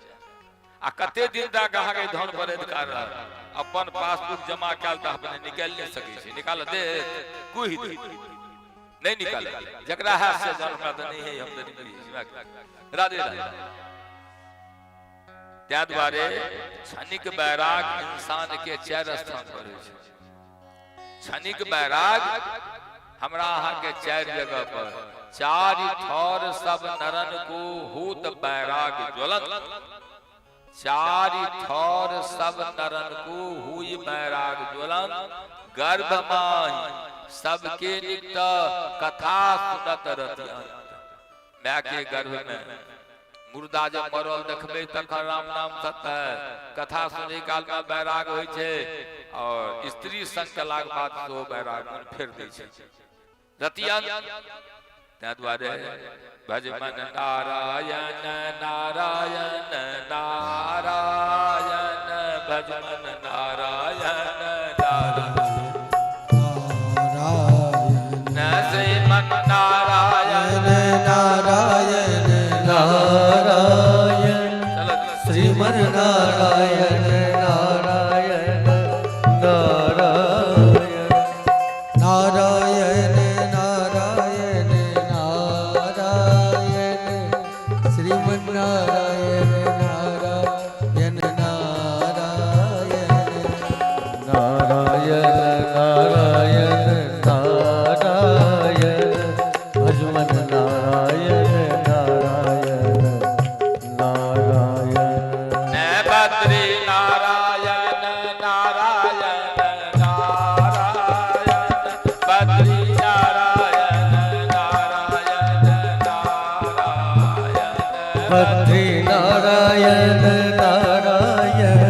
आ कते दिन तक अहाँके धन पर अधिकार रहत? अपन पासबुक जमा कयल तऽ अपने निकालि नहि सकै छी, निकाल दे कुहि दे नहीं निकाल, जकरा है से धन, हमरा तऽ नहीं है, हम तऽ नहीं बुझै छी। राधे राधे। ताहि दुआरे क्षणिक वैराग इंसान के चारि स्थान पर होइ छै। क्षणिक वैराग हमरा अहाँ के चारि जगह पर, चारि ठौर सब नरन को होत वैराग ज्वलन, चारि ठौर सब नरन को हुई वैराग ज्वलन, गर्भ माहि सबके निकट कथा सुनत रति अंत। माय के गर्भ में मुर्दा जब मरल देखबै तखन राम नाम सत्य है, कथा सुनै काल में वैराग होइ छै, और स्त्री संग कलाक बाद सेहो वैराग मन फेर दै छै रतियन। ताहि दुआरे भज मन नारायण नारायण नारायण, भज मन नारायण नारायण श्रीमन नारायण
नारायण नारायण, श्रीमन नारायण नारायण नारायण, नारायण नारायण नारायण, श्रीमन नारायण नारायण नारायण,
नारायण नारायण नारायण, भजमन नारायण नारायण नारायण,
बद्री नारायण नारायण नारायण, बद्री नारायण नारायण नारायण,
बद्री नारायण नारायण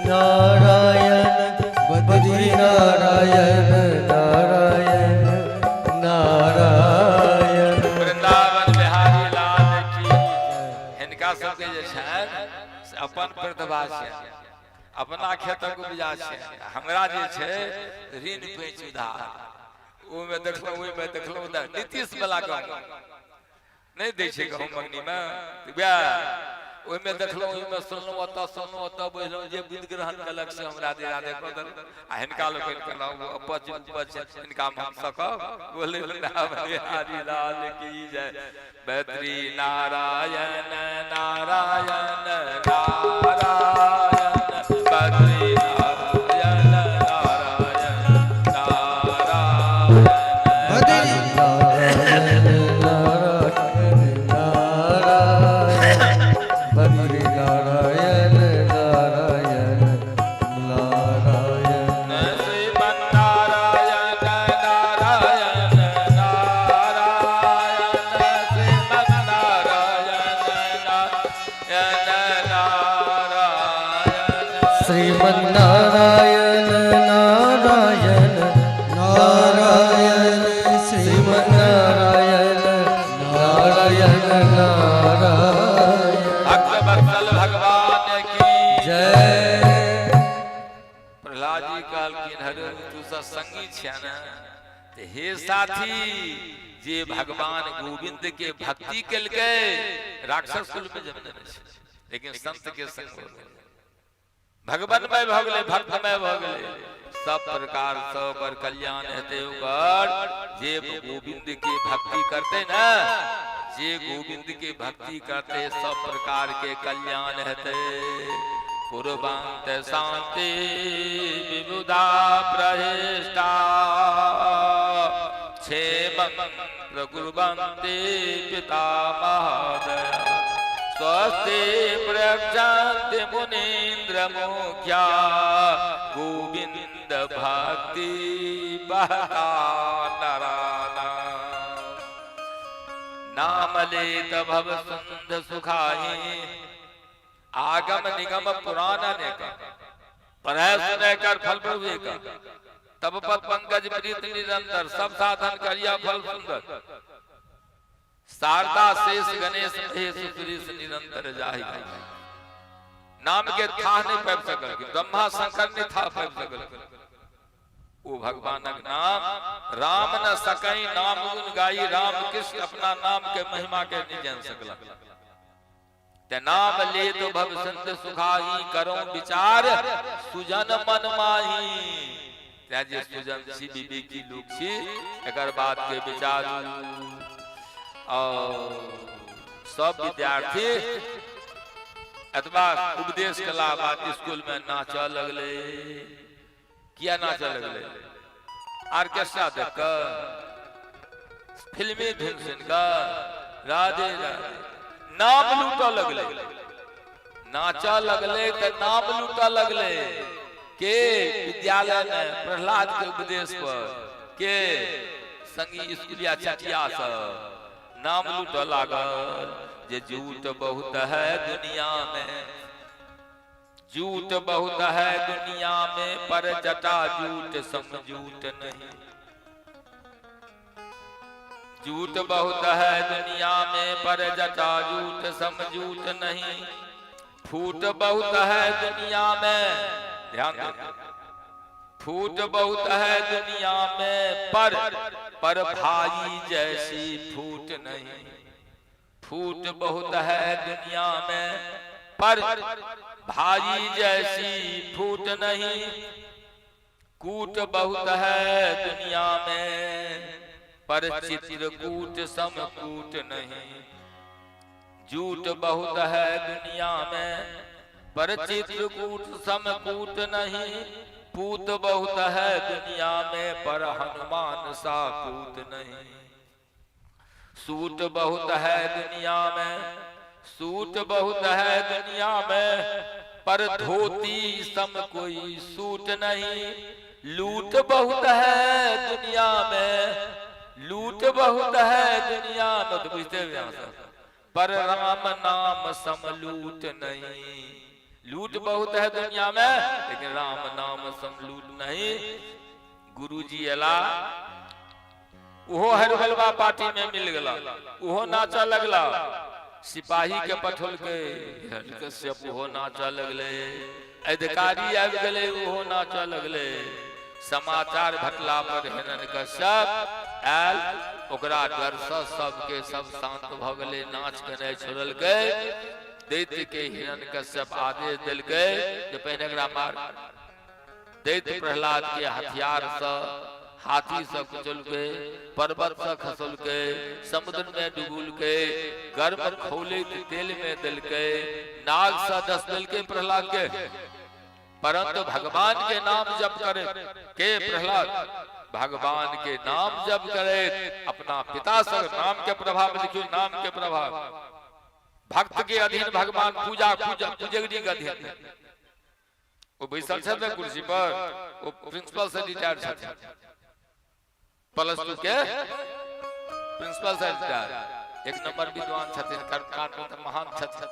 नारायण, बद्री नारायण नारायण नारायण।
वृंदावन बिहारी लाल की। हिनका सबके जे छनि से अपन प्रतिभा छै, अपना खेतक उपजा छै। हमरा जे छै ऋण पैंच उधार, ओहिमे देखलहुँ, ओहिमे देखलहुँ, नीतीश वाला गहूँ नहि दै छै गहूँ मगनीमे, वएह ओहिमे देखलहुँ, ओहिमे सुनलहुँ, ओतऽ सुनलहुँ, ओतऽ बुझलहुँ। जे बुद्धि ग्रहण केलक से हम राधे राधे कऽ देलहुँ। आ हिनका लोकनि कहलहुँ अपच उपज हिनकामे हम सकब? बोले बिहारी लाल की जय। बद्री नारायण नारायण नारायण, बद्री नारायण नारायण नारायण,
बद्री
नारायण नारायण नारायण, बद्री नारायण नारायण नारायण।
श्रीमन्नारायण नारायण नारायण, श्रीमन्नारायण नारायण नारायण।
श्रीमन्नारायण नारायण
नारायण,
श्रीमन्नारायण नारायण नारायण।
भक्त वत्सल भगवान की
जय।
प्रहलाद जी कहलखिन, हरे तू सब संगी छिया ने, तऽ हे साथी, जे भगवान गोविंद के भक्ति केलकै, राक्षस कुल में जन्म लेने छै लेकिन संत के संग भऽ गेलै, भगवानमय भऽ गेलै, भक्तमय भऽ गेलै, सब प्रकार सँ ओकर कल्याण हेतै ओकर। जे गोविंद के भक्ति करतै ने, जे गोविंद के भक्ति करतै, सब प्रकार के कल्याण हेतै। कुर्वन्त शांति विबुधा प्रहिष्टा, क्षेमं प्रकुर्वन्ति पितामहादय, स्वस्ति प्रयच्छन्ति मुनीन्द्र मुख्या, गोविंद भक्ति बहता नराना। नाम लेत भव सुंद सुखाही, आगम निगम पुराण अनेक, पढ़ै सुनै कर फल प्रभु का, तब पद पंकज प्रीत निरंतर, सब साधन करिया फल सुंदर, शारदा शेष गणेश महेश सुरेश निरंतर जाहि। नाम के थाह नहि पाबि सकल, ब्रह्मा शंकर नहि थाह पाबि सकल ओ भगवानक नाम। राम न सकई नाम गुण गाई, राम कृष्ण अपना नाम के महिमा के नहीं जान सकला। ते नाम ले तो भव संत सुखाही, करो विचार सुजन मन माही। ते जे सुजन छी, विवेकी लोक छी, एकर बात के विचार। और सब विद्यार्थी एतबा उपदेश केला बाद स्कूल में नाचऽ लगलै। किया नाचऽ लगलै? आर्केस्ट्रा देख कऽ, फिल्मी धुन सुनि कऽ, राधे राधे। नाम लूटऽ लगलै। नाचऽ लगलै तऽ नाम लूटऽ लगलै के विद्यालय में प्रहलाद के उपदेश पर के संगी स्कूलिया चटिया सब नाम लूटऽ लागल। जे झूठ बहुत है दुनिया में, झूठ बहुत है दुनिया में, पर जटा झूठ सम झूठ नहीं। झूठ बहुत है दुनिया में, पर जटा झूठ सम झूठ नहीं। फूट बहुत है दुनिया में, ध्यान दो, फूट बहुत है दुनिया में, पर भाई जैसी फूट नहीं। फूट बहुत है दुनिया में, पर भाई जैसी फूट नहीं। कूट बहुत है दुनिया में, पर चित्रकूट सम कूट नहीं। झूठ बहुत है दुनिया में, पर चित्रकूट सम कूट नहीं। पूत बहुत है दुनिया में, पर हनुमान सा पूत नहीं। सूट बहुत है दुनिया में, सूट बहुत है दुनिया में, पर धोती सम कोई सूट नहीं। लूट बहुत है दुनिया में, लूट बहुत है दुनिया में, तो बुझते हुए यहाँ सब, पर राम नाम सम लूट नहीं। लूट बहुत है दुनिया में, लेकिन राम नाम सम लूट नहीं। गुरुजी एला, ओहो हरबलवा पार्टी में मिल गला, ओहो नाचा लगला। सिपाही के पठौलकै, हिरण्यकश्यप ओहो नाचा लगले। अधिकारी आबि गेलै, ओहो नाचा लगले। समाचार भेटला पर हिरण्यकश्यप आयल, ओकरा डरसँ सबके सब शांत भऽ गेलै, नाच के नहि छोड़लकै। दैत्य के हिरण्यकश्यप आदेश देलकै जे पहिने एकरा मार। दैत्य प्रहलाद के हथियार से हाथी से कुचलकै, पर्वत से खसलकै, समुद्र में डुबुलकै, गर्म खौलैत तेल में देलकै, नाग से डस देलकै प्रहलाद के। परंतु भगवान के नाम जप करे के प्रहलाद भगवान के नाम जप करे अपना पिता से नाम के प्रभाव में देखियो, नाम के प्रभाव भक्त के अधीन भगवान पूजा पूजा पूजगरी के अधीन। ओ बैसल छथि ने कुर्सी पर, ओ प्रिंसिपल से रिटायर छथिन, प्लस टू के प्रिंसिपल से रिटायर, एक नंबर विद्वान छथिन, कर्मकांड में तऽ महान छथिन।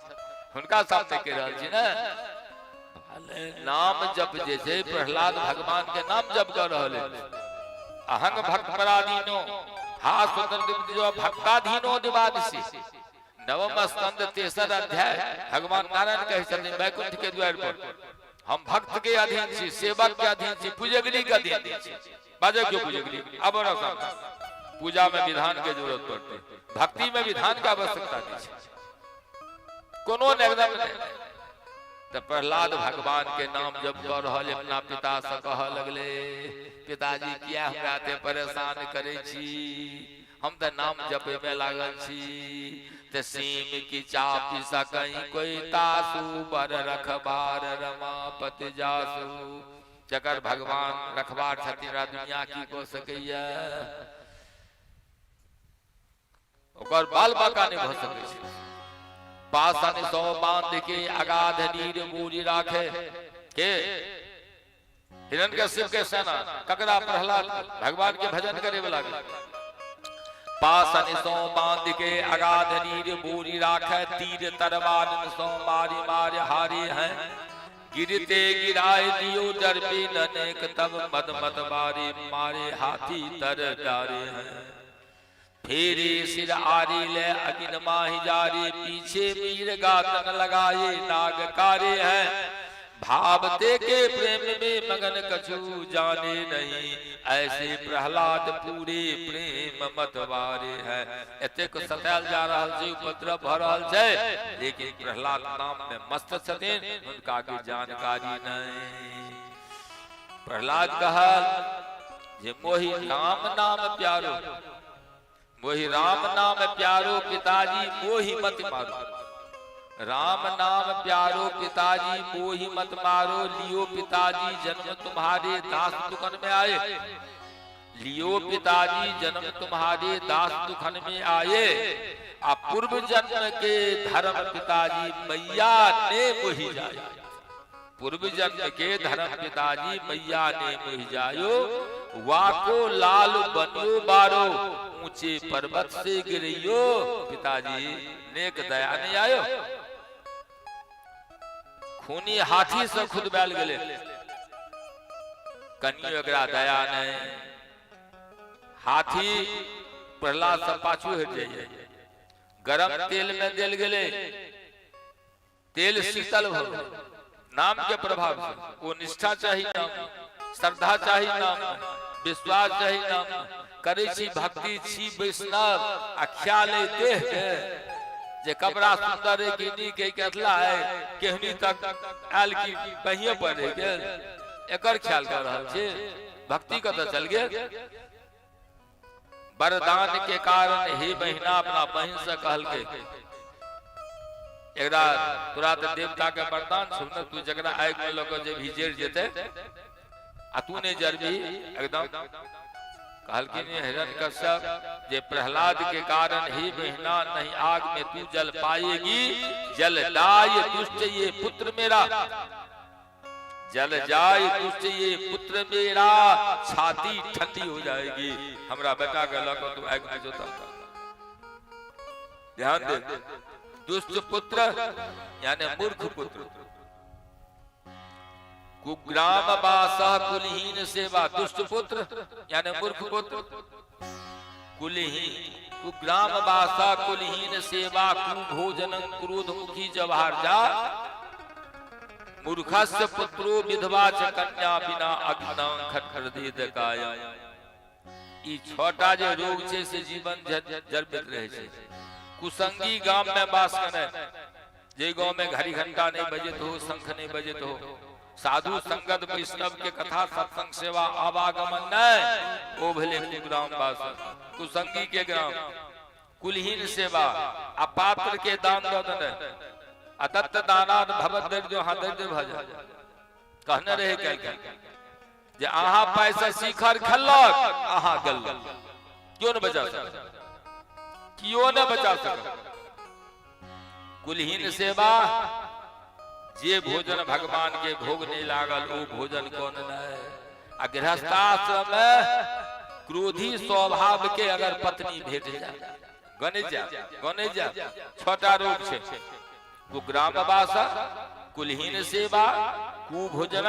हुनका सामने कहि रहल छी ने। नाम जप जे छै, प्रहलाद भगवान के नाम जप कऽ रहल है। अहंग भक्त पराधीनो हा स्वतंत्र जो भक्ताधीनो दिवादिसी। नवम स्कंद तेसर अध्याय, भगवान नारायण कहै छथिन वैकुंठ के द्वार पर, हम भक्त के अधीन छी, सेवक के अधीन छी, पूजगरी के अधीन छी। बाजो क्यों पूजगरी? अब और सामने पूजा में विधान के जरूरत पड़ती, भक्ति में विधान के आवश्यकता नहीं छै, कोनो ने एकदम नहीं। तऽ प्रहलाद भगवान के नाम जप कऽ रहल, अपना पिता से कहऽ लगले, पिताजी किया हमरा एते परेशान करै छी, हम तऽ नाम जपे में लागल छी। तऽ सीम की चापि सकई कोई तासु बर रखबार रमापति जासु। जकर भगवान रखबार छथिन, दुनिया की कऽ सकैया? ओकर बाल बाका नहि भऽ सकै छै। पासन सौ बांध के अगाध नीर बूझ राखे के हिरण्यकश्यप के सेना ककरा? प्रहलाद भगवान के भजन करे वाला के। पासन सौ बांध के अगाध नीर बूझ राखे, तीर तरवार सौ मारी मार हारे हैं, गिरते गिराए दियो डर भी ननेक, तब मद मद मारे मारे हाथी तर डारे हैं। फेरे सिर आरी ले अगिन माही जारे, पीछे मीर गातन लगाए नाग कारे हैं, भावते के प्रेम में मगन कछु जाने नहीं, ऐसे प्रहलाद पूरे प्रेम मतवारे हैं। एतेक सतायल जा रहल छै, उपद्रव भ रहल छै, लेकिन प्रहलाद नाम में मस्त छथिन, हुनका के जानकारी नहीं। प्रहलाद कहल जे मोहि राम नाम प्यारो, मोहि राम नाम प्यारो पिताजी मोहि मत मारो, राम नाम प्यारो पिताजी मोहि मत मारो, लियो पिताजी जन्म तुम्हारे दास दुखन में आए, लियो पिताजी जन्म तुम्हारे दास दुखन में आए, आ पूर्व जन्म के धर्म पिताजी मैया ने मोहि जाए, पूर्व जन्म के धर्म पिताजी मैया ने मोहि जायो, वाको लाल बनियो बारो, ऊंचे पर्वत से गिरियो, पिताजी नेक दया नहीं आयो। खूनी हाथी से खुद बैल गेले, कनियो एकरा दया नहीं। हाथी प्रहलाद से पाछू हट जाइए, गरम तेल में देल गेले, तेल शीतल भऽ गेल नाम के प्रभाव से। ओ निष्ठा चाही नाम, श्रद्धा चाही नाम, विश्वास चाही नाम। करै छी भक्ति, छी वैष्णव, आ ख्याल अइ देह के जे कपड़ा सुंदर है कि नीक है कि अथला है, केहनी तक आयल कि बहिए पर रहि गेल, एकर ख्याल कर रहल छी। भक्ति कतऽ चल गेल? वरदान के कारण ही बहिना अपना बहिन से कहलकै, एकरा तोरा तऽ देवता के वरदान छौ ने, तू जकरा आगि में लऽ कऽ जेबही जरि जेतै आ तू नहि जरबही एकदम। कहलखिन हिरण्यकश्यप जे प्रहलाद के कारण ही बहिना नहीं आग में तू जल पाएगी, जल दाय दुष्ट ये पुत्र मेरा, जल जाए दुष्ट ये पुत्र मेरा, छाती ठंडी हो जाएगी। हमरा बेटा के लऽ कऽ तू आगि में जोता। ध्यान दे। दुष्ट पुत्र यानी मूर्ख पुत्र, कुग्राम बासा कुलहीन सेवा, दुष्ट पुत्र यानी मूर्ख पुत्र, कुलहीन कुग्राम बासा कुलहीन सेवा, कुभोजन क्रोध मुखी जवाहर जा, मूर्खस्य पुत्रो विधवा च कन्या बिना अग्ना खटखट दे काया। ई छटा जे रोग छै से जीवन जरबैत रहै छै। कुसंगी गाम में वास करै, जे गांव में घड़ी घंटा नहीं बजत हो, शंख नहीं बजत हो, साधु संगत वैष्णव के कथा सत्संग सेवा आवागमन नहीं, ओ भेलै कुग्राम वास, कुसंगी के ग्राम, कुलहीन सेवा, आ पात्र के दान दऽ देने, अदत्त दानाद भवत दरिद्र, हां दरिद्र भऽ जाय। कहने रहे काल्हि जे अहाँ पाइसँ शिखर खेलक, अहाँ गेलक, केओ ने बचा सकत, केओ ने बचा सकत। कुलहीन सेवा, जे भोजन भगवान के भोग नहीं लागल ओ भोजन कोन नहीं। आ गृहस्थाश्रम में क्रोधी स्वभाव के अगर पत्नी भेट जाए, गणित जाए, गणित जाए, छटा रोग छै, कुग्रामवास, कुलहीन सेवा, कुभोजन,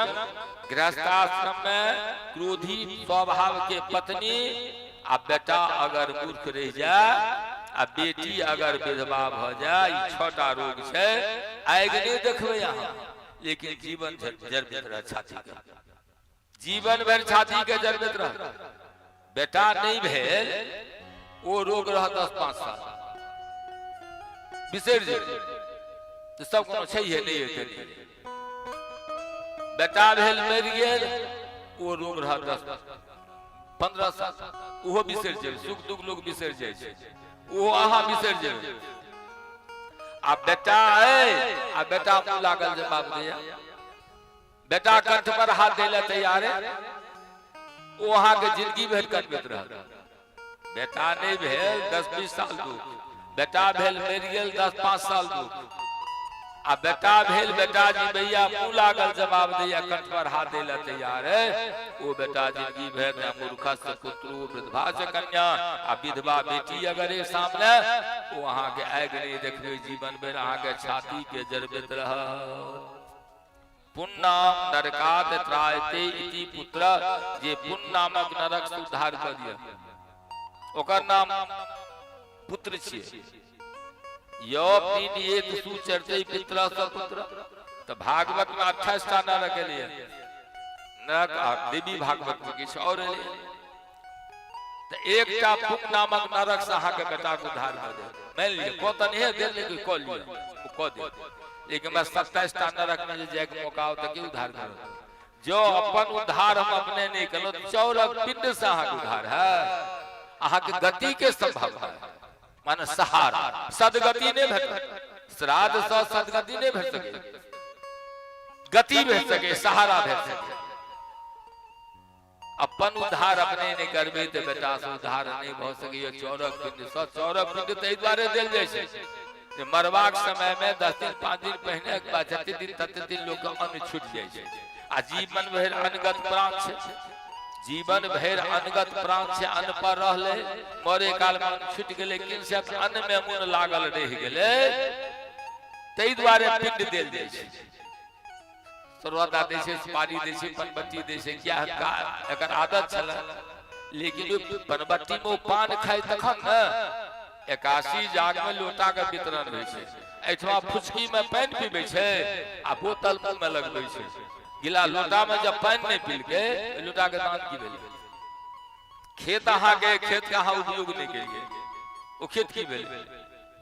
गृहस्थाश्रम में क्रोधी स्वभाव के पत्नी, आ बेटा अगर मूर्ख रह जाए, आ बेटी अगर विधवा भ जाए, ई छटा रोग छै। आगि नहीं देखबै अहाँ, लेकिन जीवन जरबैत रह छाती के, जीवन भरि छाती के जरबैत रह। बेटा नहीं भेल ओ रोग रह 10-5 साल बिसरि जेबै तऽ सब कोनो छैहे नहि हेतै। बेटा भेल मरि गेल ओ रोग रह 10-15 साल, ओहो बिसरि जेबै। सुख दुख लोग बिसरि जाइ छै, ओहो अहाँ बिसरि जेबै। आ बेटा अइ, आ बेटा मुँह लागल जे बाप दैया, बेटा कंठ पर हाथ दै लए तैयार है, ओ अहाँके जिंदगी भरि कटबैत रहत। बेटा नहीं भेल 10-20 साल दुख, बेटा भेल मरि गेल 10-5 साल दुख, आ बेटा भेल बेटा जी भैया मुँह लागल जवाब दैया, कंठ पर हाथ दै लए तैयार है, ओ बेटा जिंदगी भरि ने मूर्ख से पुत्र विधवा से कन्या, आ विधवा बेटी अगर ए सामने, ओ अहाँके आगि नहीं देखबै, जीवन भरि अहाँके छाती के जरबैत रहत। पुन्नाम नरकात त्रायते इति पुत्र, जे पुन नामक नरक से उद्धार कऽ दिया ओकर नाम पुत्र छियै। यो पीडियेत सुचरते पितरा स पुत्र, तऽ भागवत में 28 टा नरक एलैए, नरक आ देवी भागवत में किछु और एलैए। तऽ एकटा पुक नामक नरक से अहाँके बेटाके उद्धार कऽ देत। मानि लिअ कऽ तऽ नहिए देत, लेकिन कऽ लिअ, ओ कऽ देत। लेकिन हमरा 27 टा नरक में जे जायके मौका आओत तऽ के उद्धार करत? जो अपन उद्धार हम अपने नहि केलहुँ, चाउरक पिंड से अहाँके उद्धार है, अहाँके गति के संभव है, माने सहारा सदगति नहि भेटत, श्राद्ध से सदगति नहि भेट सकै, गति भेट सकै, सहारा भेट सकै। अपन उद्धार अपने नहि करबै तऽ बेटा से उद्धार नहि भऽ सकैए। चौरक पिंड सँ, चौरक पिंड तऽ एहि दुआरे देल जाइ छै जे मरबाक समय मे 10 दिन 5 दिन पहिने बा जते दिन तते दिन लोक के अन्न छूटि जाइ छै, आ जीवन भरि अन्नगत प्राण छै, जीवन भरि अन्नगत प्राण छै, अन्न पर रहलै, मरे काल मे अन्न छूटि गेलै, किन से अन्न मे मोन लागल रहि गेलै, ताहि दुआरे पिंड देल जाइ छै। सरौता दै छै, सुपारी दै छै, पनबट्टी दै छै, किया एकर आदत छलै, लेकिन ओहि पनबट्टी मे ओ पान खाय तखन ने। 81 जाग मे लोटा के वितरण होइ छै, एहिठमा फुचकी मे पानि पीबै छै आ बोतल मुँह मे लगबै छै। गिला लोटा मे जब पानि नहि पीलकै, लोटा के दान की भेलै? खेत अहाँके, खेत के अहाँ उपयोग नहि केलियै, ओ खेत की भेलै?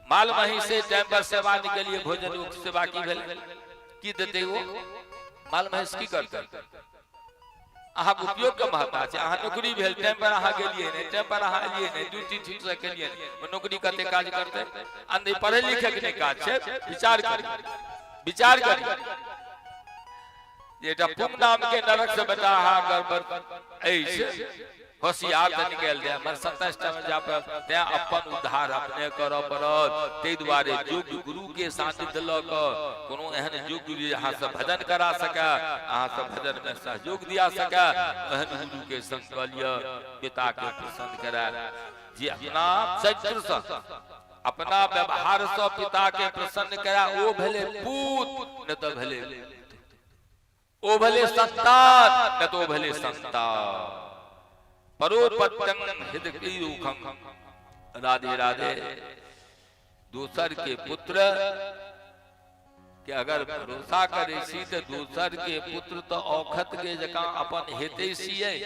माल महींस टाइम पर सेवा नहि केलियै, भोजन सेवा की भेलै? की देतै ओ माल महींस, की करतै? अहाँके उपयोग के महत्ता छै। अहाँ नौकरी भेल, टाइम पर अहाँ गेलियै नहि, टाइम पर अहाँ एलियै नहि, ड्यूटी ठीक से केलियै नहि, ओ नौकरी कते काज करतै? आ नहि पढ़ै लिखै के नहि काज छै। विचार करी, विचार करी जे एकटा पुंग नाम के नरक से बेटा अहाँ गड़बड़ अछि, होशियार तऽ निकालि दे, हमर 27 टा मे जा पड़त, तें अपन उद्धार अपने करऽ पड़त। ताहि दुआरे योग्य गुरु के सान्निध्य लऽ कऽ, कोनो एहन योग्य गुरु जे अहाँ सब भजन करा सकै, अहाँ सब भजन मे सहयोग दिया सकै, एहन गुरु के संग कऽ लिअ। पिता के प्रसन्न कराय जे अपना चरित्र सँ अपना व्यवहार सँ पिता के प्रसन्न करा ओ भेलै पूत, नहि तऽ भेलै ओ भेलै संतान, नहि तऽ ओ भेलै संतान। परोपत्यं हृदय। राधे राधे। दोसर के पुत्र के अगर भरोसा करै छी तऽ दोसर के पुत्र तऽ औखत के जकाँ अपन हितैषी अइ।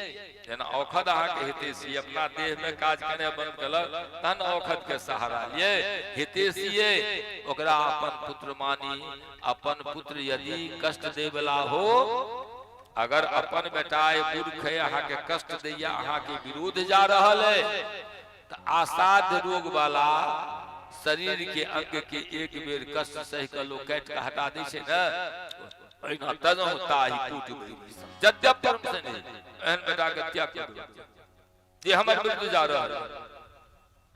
जेना औखत अहाँके हितैषी, अपना देह में काज केनाइ बंद केलक तहन औखत के सहारा लियै, हितैषी अइ, ओकरा अपन पुत्र मानी। अपन पुत्र यदि कष्ट दै वाला हो, अगर अपन बेटा अइ मूर्ख है, अहाँके कष्ट दैया, अहाँके विरोध जा रहल है, तऽ असाध्य रोग वाला शरीर के अंग के एक बेर कष्ट सहि कऽ लोक काटि कऽ हटा दै छै ने, ओहिना तजहु ताहि कूट यद्यप परम से नहि, एहन बेटा के त्याग कऽ दियौ जे हमर विरुद्ध जा रहल,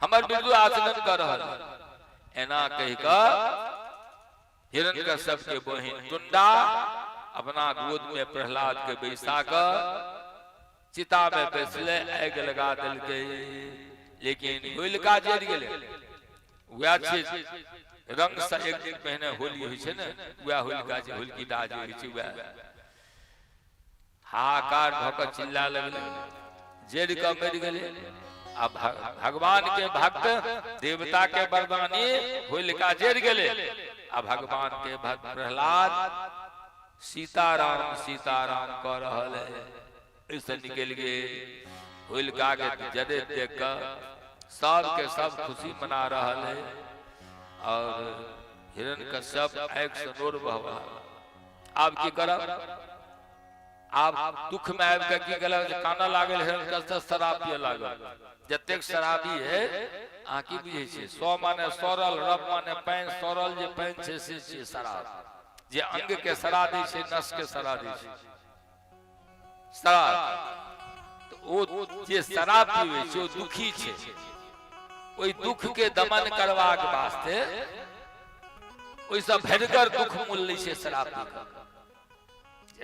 हमर विरुद्ध आचरण कऽ रहल। एना कहि कऽ हिरण्यकश्यप के बहिन टुंडा अपना गोद में प्रहलाद के बैसा कऽ चिता में बैसले, आगि लगा देलकै। लेकिन होलिका जरि गेलै। वएह छै रंग से एक दिन पहिने होली होइ छै ने, वएह होलिका छै, होलिकी डाह जे होइ छै वएह। हाहाकार भऽ कऽ चिल्ला लगलै, जरि कऽ मरि गेलै। आ भगवान के भक्त, देवता के वरदानी होलिका जरि गेलै आ भगवान के भक्त प्रहलाद सीताराम सीताराम कऽ रहल है। एहिसँ निकलि गेल। होलिका के जरैत देख कऽ सबके सब खुशी मना रहल है और हिरण्यकश्यप आँखि से नोर बहवा। आब की करब? आब दुख में आबि कऽ की केलक जे कानऽ लागल हिरण्यकश्यप, शराब पियऽ लागल। जतेक शराबी है, अहाँ की बुझै छियै? सौ माने सड़ल, रब माने पानि, सड़ल जे पानि छै से छियै शराब। जे अंग के सड़ा दै छै, नस के सड़ा दै छै शराब। तऽ ओ जे शराब पीबै छै ओ दुखी छै। ओहि दुख के दमन करबाक वास्ते ओहिसँ भरिगर दुख मूल लै छै शराब पी कऽ।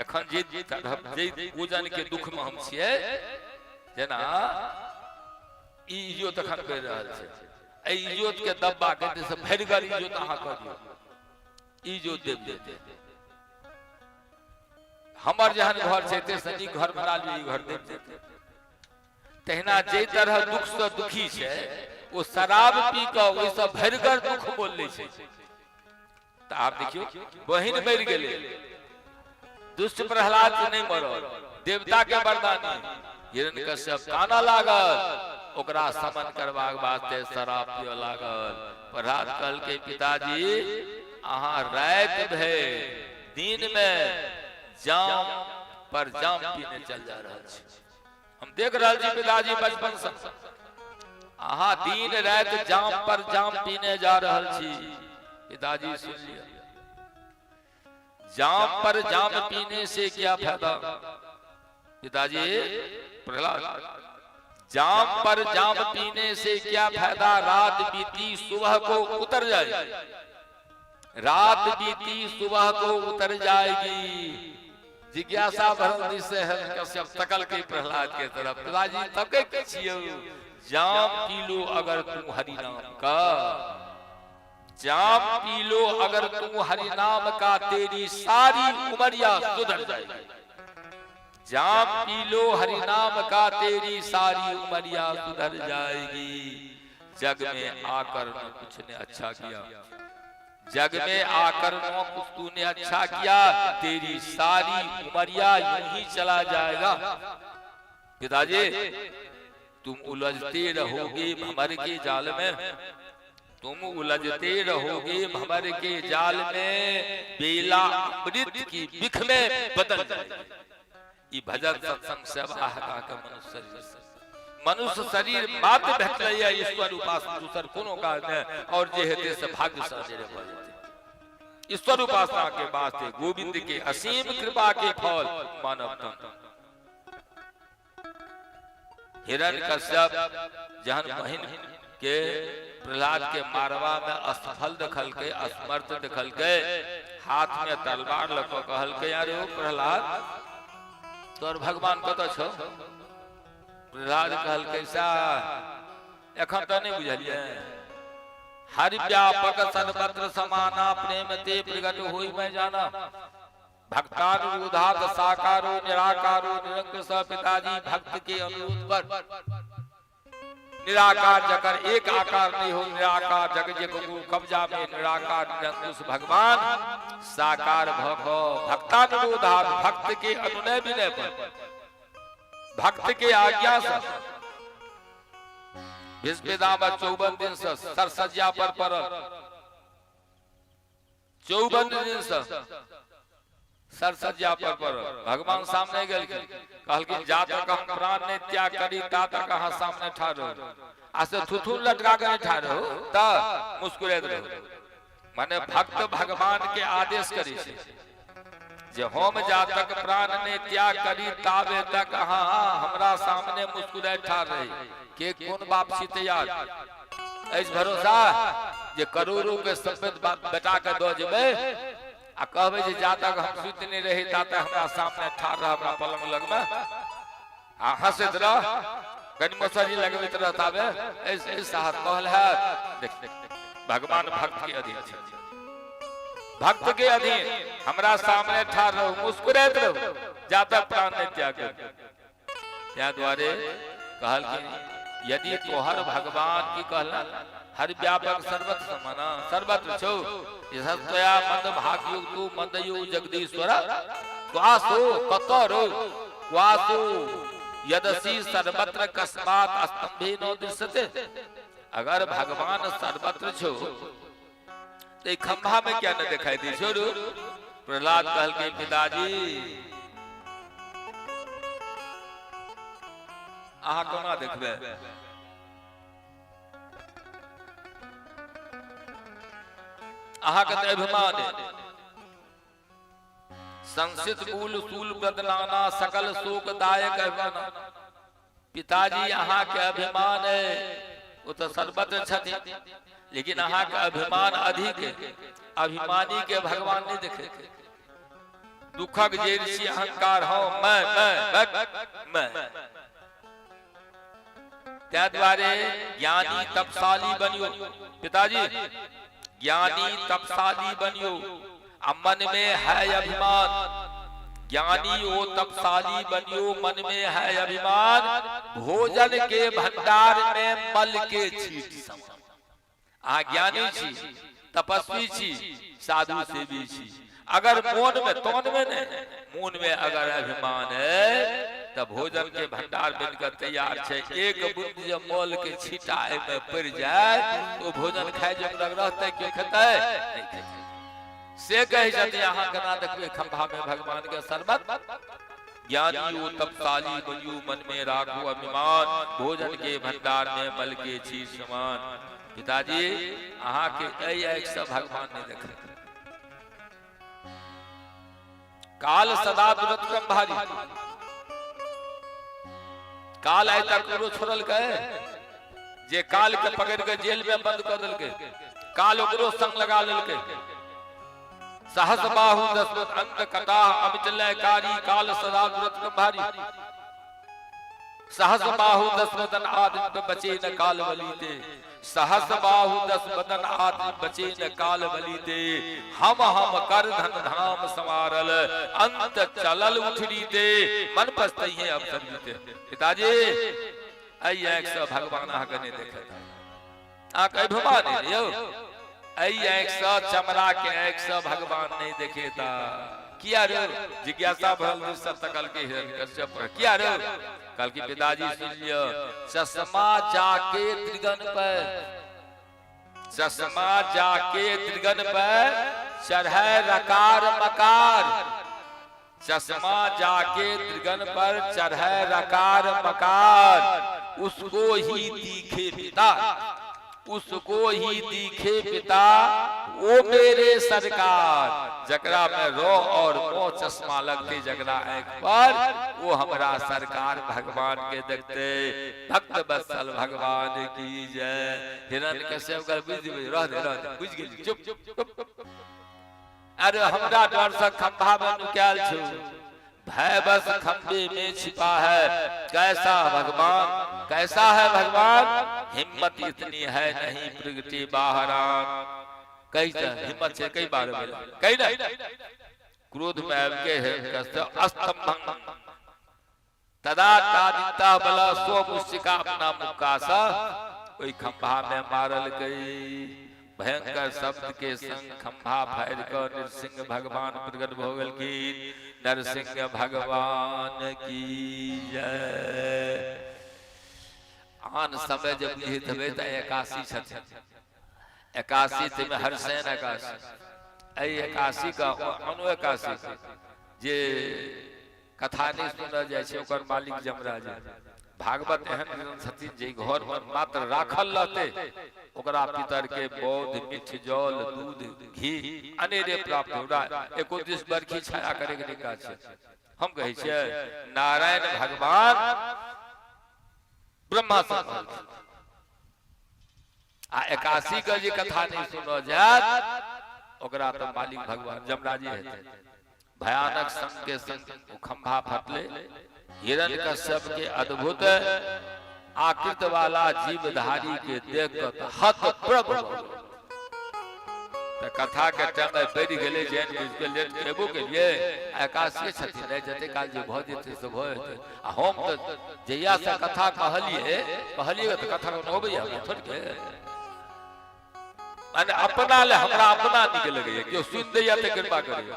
एखन जे जे पूजन के दुख में हम छियै, जेना ई इजोत एखन बढ़ि रहल छै, एहि इजोत के दब्बा के से भरिगर इजोत अहाँ कऽ दियौ, इजोत देव जेतै। हमर जेहन घर छै ते से नीक घर बना लियौ, ई घर देव जेतै। तहिना जे तरह दुख से दुखी छै ओ शराब पी कऽ ओहिसँ भरिगर दुख बोल लै छै। तऽ आब देखियौ, बहिन मरि गेलै, दुष्ट प्रहलाद नहि मरल, देवता के वरदानी। हिरण्यकश्यप कानऽ लागल, ओकरा शमन करबाक वास्ते शराब पियऽ लागल। प्रहलाद कहलकै, पिताजी, अहाँ राति भरि दिन में जाम पर जाम पीने चल जा रहल छी। हम देख रहल छी पिताजी बचपन से अहाँ दिन राति जाम पर जाम पीने जा रहल छी। पिताजी सुन लिअ, जाम पर जाम पीने से क्या फायदा? पिताजी प्रहलाद, जाम पर जाम पीने से क्या फायदा? रात बीती सुबह को उतर जाएगी, रात बीती सुबह को उतर जाएगी। जिज्ञासा भरल दिस से कश्यप तकल के प्रहलाद के तरफ। पिताजी तके के छियौ? जाम पी लो अगर तू हरि नाम का, जाम पी लो अगर तू हरि नाम का, तेरी सारी उमरिया सुधर जाएगी। जाम पी लो हरि नाम का, तेरी सारी उमरिया सुधर जाएगी। जग में आकर न कुछ ने अच्छा किया, जग में आकर न कुछ तूने अच्छा किया, तेरी सारी उमरिया यूं ही चला जाएगा। पिताजी तुम उलझते रहोगे भंवर के जाल में, तुम उलझते रहोगे भंवर के जाल में, बेला अमृत की बिख में बदल जाएगी। ई भजन सत्संग सेवा हटा के मनुष्य शरीर, मनुष्य शरीर मात्र भेटलैया ईश्वर उपासना, दोसर कोनो काज नहि। और जे हेतै से भाग्य से अनेरे भऽ जेतै। ईश्वर उपासना के वास्ते गोविंद के असीम कृपा के फल मानव तन। हिरण्यकश्यप जहन बहिन के प्रहलाद के मारवा में असफल देखलकै, असमर्थ देखलकै, हाथ में तलवार लऽ कऽ कहलकै, अरे ओ प्रहलाद, तोर भगवान कतऽ छौ? प्रहलाद कहलकै, सा एखन तऽ नहि बुझलियै, हरि व्यापक सर्वत्र समाना प्रेम ते प्रगट होई मैं जाना। भक्तानुरोधात साकारो निराकारो निरंकुश पिताजी भक्त के अनुरोध पर निराकार जकर एक आकार नहीं हो, निराकार जग जे गुरु कब्जा में निराकार निरंकुश भगवान साकार भव भक्तानुरोधात भक्त के अनुनय विनय पर भक्त के आज्ञा से भीष्म 54 दिन से सरसज्जा पर पड़ल, 54 दिन से सरसज्जा पर पड़ल। भगवान सामने गेलखिन, कहलखिन जा तक हम प्राण नहीं त्याग करी ता तक अहाँ सामने ठाढ़ रहू, आ से थुथुन लटका के नहीं ठाढ़ रहू त मुस्कुराइत रहू। माने भक्त भगवान के आदेश करी छै जे हम जा तक प्राण नहीं त्याग करी ताबे तक अहाँ हमरा सामने मुस्कुराइत ठाढ़ रही। के कोन बाप छी तैयार अछि भरोसा जे करोड़ों के सम्पत्ति बेटा के दऽ जेबै आ कहबै जे जा तक हम सुति नहि रही ता तक हमरा सामने ठाढ़ रह, हमरा पलंग लगमे आ हंसैत रह, कनि मसरी लगबैत रह ताबे ऐसे साहस कहल है। देख भगवान भक्त के अधीन छै, भक्त के अधीन हमरा सामने ठाढ़ रहू, मुस्कुराइत रहू जा तक प्राण नहि त्याग। ताहि दुआरे कहलखिन यदि तोहर भगवान की कहला हर व्यापक सर्वत्र समाना सर्वत्र छौ त्वया मंद भाग्युग तू मंदयु जगदीश्वर क्वासो कत रो क्वासो यदसि सर्वत्र कस्मात् स्तंभे न दृश्यते। अगर भगवान सर्वत्र छौ तो खंभा में क्या न दिखाई दी छोड़ू। प्रहलाद कहलकै पिताजी अहाँ कोना देखबै, अहाँके तऽ अभिमान है। संसित मूल सूल बदलाना सकल शोकदायक अभिमान। पिताजी अहाँके अभिमान है, ओ तऽ सर्वत्र छथिन, लेकिन अहाँके अभिमान अधिक है। अभिमानी के भगवान नहीं देखे। दुखक जड़ि छी अहंकार, हूँ मैं मैं मैं मैं। ताहि दुआरे ज्ञानी तपशाली बनियो पिताजी, ज्ञानी तपशाली बनियो आ मन में है अभिमान। ज्ञानी ओ तपशाली बनियो मन में है अभिमान, भोजन के भंडार में मल के छीट समान। अहाँ ज्ञानी छी, तपस्वी छी, साधु सेवी छी, अगर मोन में तन में नहीं मोन में अगर अभिमान है तो भोजन के भंडार बनकर तैयार छै, एक बूंद जे मल के छींटा एहिमे पड़ि जाय तो भोजन खाय जोगर रहतै, केओ खेतै नहीं खेतै। से कहै छथिन अहाँ केना देखबै खंभा में भगवान के शरबत। ज्ञानी ओ तपशाली बनियो मन में राखू अभिमान, भोजन के भंडार में मल के छी समान। पिताजी अहाँ के एहि आँखि से भगवान नहीं देखे। काल सदा दुरत भारी, काल आइ तक ककरो छोड़लकै? जे काल के पकड़ के जेल में बंद कर देलकै, काल ओकरो संग लगा लेलकै। सहस बाहु दशरथ अंत कटा अमित लयकारी, काल सदा दुरत भारी। सहस बाहु दस बदन आदि बचे न काल बलीते, सहस बाहु दस बदन आदि बचे न काल बलीते। हम कर धन धाम संवारल, अंत चलल उठरीते, मन पछतैहे अवसर बीते। पिताजी एहि आँखि से भगवान अहाँके नहि देखत, अहाँके अभिमान है यौ, एहि आँखि से चमड़ा के आँखि से भगवान नहीं देखेता। किया रे जिज्ञासा भरल दृश्य तकल के हिरण्यकश्यप पर, किया रे? कहल कि पिताजी सुन लियो, चश्मा जाके त्रिगण पर, चश्मा जाके त्रिगण पर चढ़े रकार मकार, चश्मा जाके त्रिगण पर चढ़े रकार मकार, उसको ही दिखे पिता, उसको ही दिखे पिता वो मेरे सरकार। जकरा में रो और मो चश्मा लगते जकरा आँख पर, वो हमरा सरकार भगवान के देखते। भक्त बत्सल भगवान की जय। हिरण्यकश्यप कह बुझ रह दे रह दे, बुझ गेली, चुप चुप। अरे हमरा डर से खंभा में नुकायल छौ, भय बस खंबे में छिपा है, कैसा भगवान कैसा है भगवान। हिम्मत इतनी है नहीं प्रगति बाहरान। कही हिम्मत से कई बार कही ना क्रोध में आबि के हिरण्यकश्यप अस्तंभं तदा तादिता बला सो मुस्तिका अपना मुक्का सा ओहि खंभा में मारल गई। भयंकर शब्द के संग खंभा फाड़ि कऽ नरसिंह भगवान प्रकट भऽ गेलखिन। नरसिंह भगवान की जय। आन समय जब बुझैत हेबै तऽ एकासी छथिन, एकासी ताहिमे हरसेन एकासी, एहि एकासी के अनु एकासी जे कथा नहि सुनल जाइ छै ओकर मालिक जमराज। भागवत एहन ग्रंथ छथिन जे घर में मात्र राखल रहते ओकरा पितर के बौद्ध मिठ जल दूध घी अनेरे प्राप्त हो। एको दिस बरखी छाया करे के नहि काज छै। हम कहै छियै नारायण भगवान ब्रह्मा से आ एकासी के जे कथा नहीं सुनल जायत ओकरा तऽ मालिक भगवान जमराजी हेतै। भयानक संग के संग ओ खंभा फटले। हिरण कश्यप के अद्भुत आकृत वाला जीवधारी के देख कऽ तऽ हतप्रभ भऽ गेल। तऽ कथा के टाइम बढ़ि गेलै, जैन बुझि के लेट केबो केलियै। एकासी छथिन नहि, जते काल जे भऽ जेतै से भऽ जेतै। आ हम तऽ जहिया से कथा कहलियै कहलियै तऽ कथा अबैया थोड़के माने अपना ले हमरा अपना नीक लगैया, केओ सुनि दैया तऽ कृपा करैया।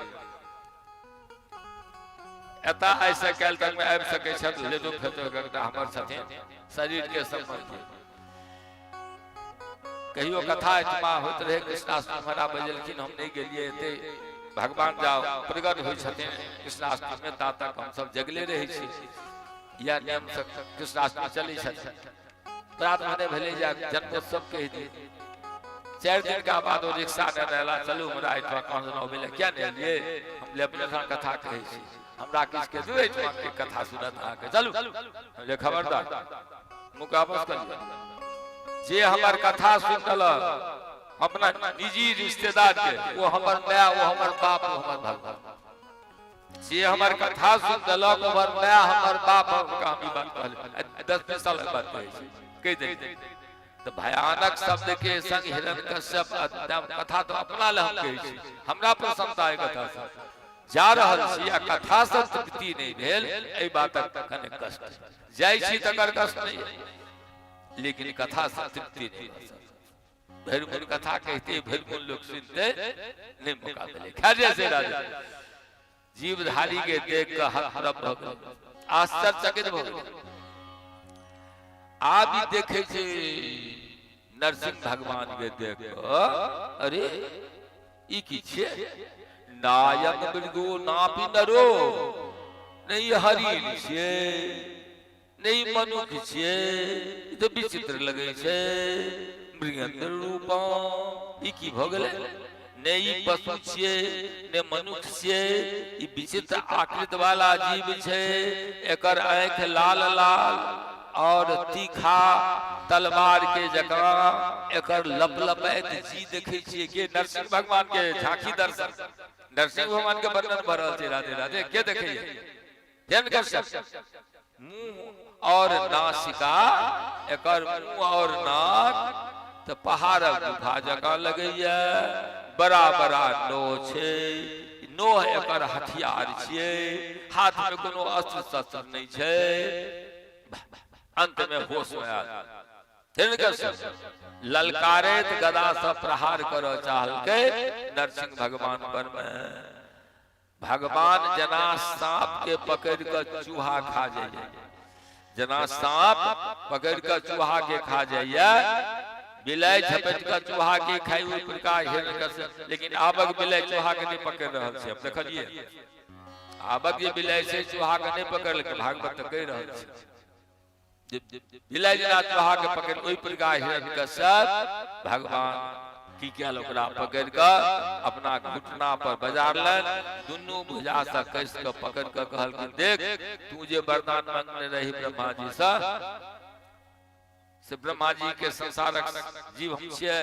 एतऽ आइसँ काल्हि तक मे आबि सकै छथि, लेटो फेटो एकटा हमर छथिन शरीर के सम्बन्धी। कहियो कथा एहिठमा होइत रहै, कृष्णाष्टमी हमरा बजेलखिन, हम नहि गेलियै। एते भगवान जाओ प्रकट होइ छथिन कृष्णाष्टमी में, ता तक हमसब जगले रहै छी। इएह नियम से कृष्णाष्टमी चलै छथिन। प्रात भने भेलै जे जन्मोत्सव कहि दियै। 4 दिन का बाद ओ रिक्शा ने रहला, चलू हमरा एहिठमा कहाँ से अबै लए किया नहि एलियै? हम ले अपने कथा कहै छी, हमरा किछु के दू एहिठमा के कथा सुनत अहाँके, चलू। हम ले खबरदार मुकाबस कर लिअ। जे हमर कथा सुनि देलक अपना निजी रिश्तेदार के, ओ हमर माय, ओ हमर बाप, ओ हमर भगवान। जे हमर कथा सुनि देलक हमर माय, हमर बाप, हुनका हम ई बात कहलियै 10-20 साल बात कहै छी, कहि देलियै। तऽ भयानक शब्द के संग हिरण्यकश्यप कथा तऽ अपना लए हम कहै छी, हमरा प्रसन्नता एहि कथा से जा रहल छी आ कथा से तृप्ति नहि भेल एहि बातक कने कष्ट जाइ छी तकर कष्ट नहि, लेकिन कथा से तृप्ति नहि भऽ सकल। भरि मोन कथा कहिते भरि मोन लोक सुनते नहि मौका भेलै। खैर जैसे राजा जीवधारी के देख कऽ हतप्रभ भऽ गेल, आश्चर्यचकित भऽ गेल। आब ई देखै छै नरसिंह भगवान के देख कऽ, अरे ई की छियै? नायक मृगो नापि नरो, नहि हरिण छियै नहि मनुख छियै, ई तऽ विचित्र लगै छै। मृगेंद्र रूपा, ई की भऽ गेलै? ने ई पशु छियै ने मनुष्य छियै, ई विचित्र आकृत वाला जीव छै। एकर आँखि लाल लाल और तीखा तलवार के जकाँ, एकर लपलपैत जी देखै छियै के नरसिंह भगवान के झांकी दर्शन, नरसिंह भगवान के वर्णन भऽ रहल छै। राधे राधे। के देखैया? मुंह और नासिका, एकर मुंह और नाक तऽ पहाड़क गुफा जकाँ लगैया। बड़ा बड़ा नोह छै, नोह एकर हथियार छियै, हाथ में कोनो अस्त्र शस्त्र नहि छै। अंत में होश में आयल हिरण्यकश्यप, ललकारैत गदा से प्रहार करऽ चाहलकै नरसिंह भगवान पर में। भगवान जेना साँप के पकड़ कऽ चूहा खा जाइए, जेना साँप पकड़ कऽ चूहा के खा जाइए, बिलाइ झपटि कऽ चूहा के खाइ, ओहि प्रकार हिरण्यकश्यप। लेकिन आबक बिलाइ चूहा के नहि पकड़ रहल छै, हम देखलियै आबक जे बिलाइ छै चूहा के नहि पकड़लकै। भागवत तऽ कहि रहल छै बिलाइ जेना चूहा के पकड़, ओहि प्रकार हिरण्यकश्यप भगवान की कयल, ओकरा पकड़ कऽ अपना घुटना पर बजारलनि, दुनू भुजा से कसि कऽ पकड़ कऽ कहलखिन, देख तू जे वरदान मांगने रही ब्रह्मा जी से, से ब्रह्मा जी के संसारक जीव हम छियै,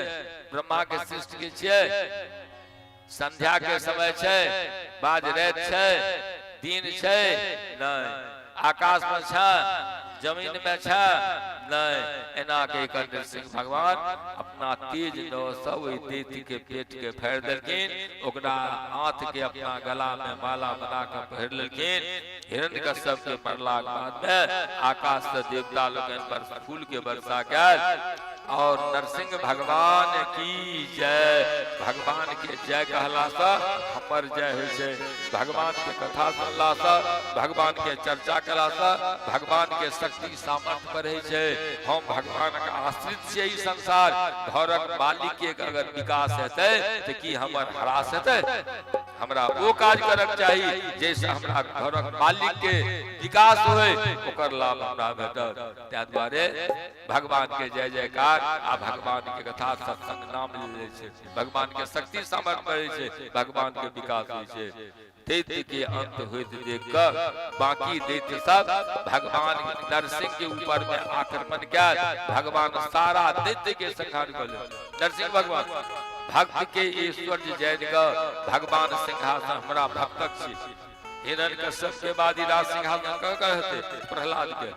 ब्रह्मा के सृष्टि के छियै। संध्या के समय छै, बाज राति छै, दिन छै नहि, आकाश में छै, जमीन में छै, नहि। एना कहि कऽ नृसिंह भगवान अपना तेज नौसँ ओहि दैत्य के पेट के फाड़ि देलखिन, ओकरा हाथ के अपना गला में माला बना कऽ पहिर लेलखिन। हिरण्यकश्यप के मरलाक बाद में आकाश से देवता लोकनि पर फूल के वर्षा कयल और नरसिंह भगवान की जय। भगवान के जय कहला से हमर जय होइ छै। भगवान के कथा सुनला से, भगवान के चर्चा कला से भगवान के शक्ति सामर्थ्य बढ़ै छै। हम भगवान के आश्रित छियै। ई संसार घरक मालिक के अगर विकास हेतै तऽ की हमर ह्रास हेतै? हमरा ओ काज करक चाही जाहिसँ हमरा घरक मालिक के विकास होय, ओकर लाभ हमरा भेटत। ताहि दुआरे भगवान के जय जयकार आ भगवान के कथा सत्संग नाम लेल जाइ छै, भगवान के शक्ति सामर्थ्य बढ़ै छै, भगवान के विकास होइ छै। दैत्य के अंत होइत देख कऽ बाकी दैत्य सब भगवान नरसिंह के ऊपर में आक्रमण कयल। भगवान सारा दैत्य के संहार कऽ लेल। नरसिंह भगवान भक्त के ऐश्वर्य जानि कऽ भगवान सिंहासन हमरा भक्तक छी। हिरण्यकश्यप के बाद ई राज सिंहासन ककर हेतै? प्रहलाद के।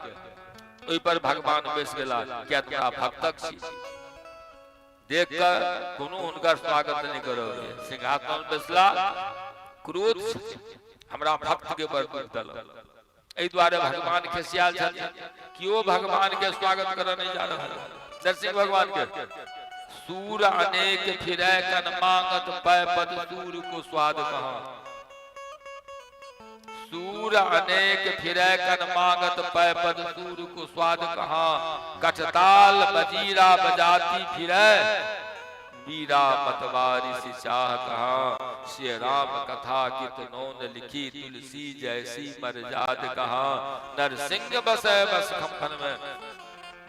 ओहि पर भगवान बैस गेला, किया तऽ हमरा भक्तक छी। देख कऽ कोनो हुनकर स्वागत नहि करल। सिंहासन बैसला, क्रोध हमरा भक्त के बड़ दुख देलक, एहि दुआरे भगवान खिसियाल छथिन। केओ भगवान के स्वागत करऽ नहि जा रहल नरसिंह भगवान के। सूर अनेक फिरै कन मांगत पै पद सूर को स्वाद कहाँ। सूर अनेक फिरै कन मांगत पै पद सूर को स्वाद कहाँ। कटताल मजीरा बजाती फिरै मीरा मतवारी सी चाह कहाँ। श्री राम कथा कित नौन लिखी तुलसी जैसी मरजाद कहाँ। नरसिंह बसै बस खम्भन में,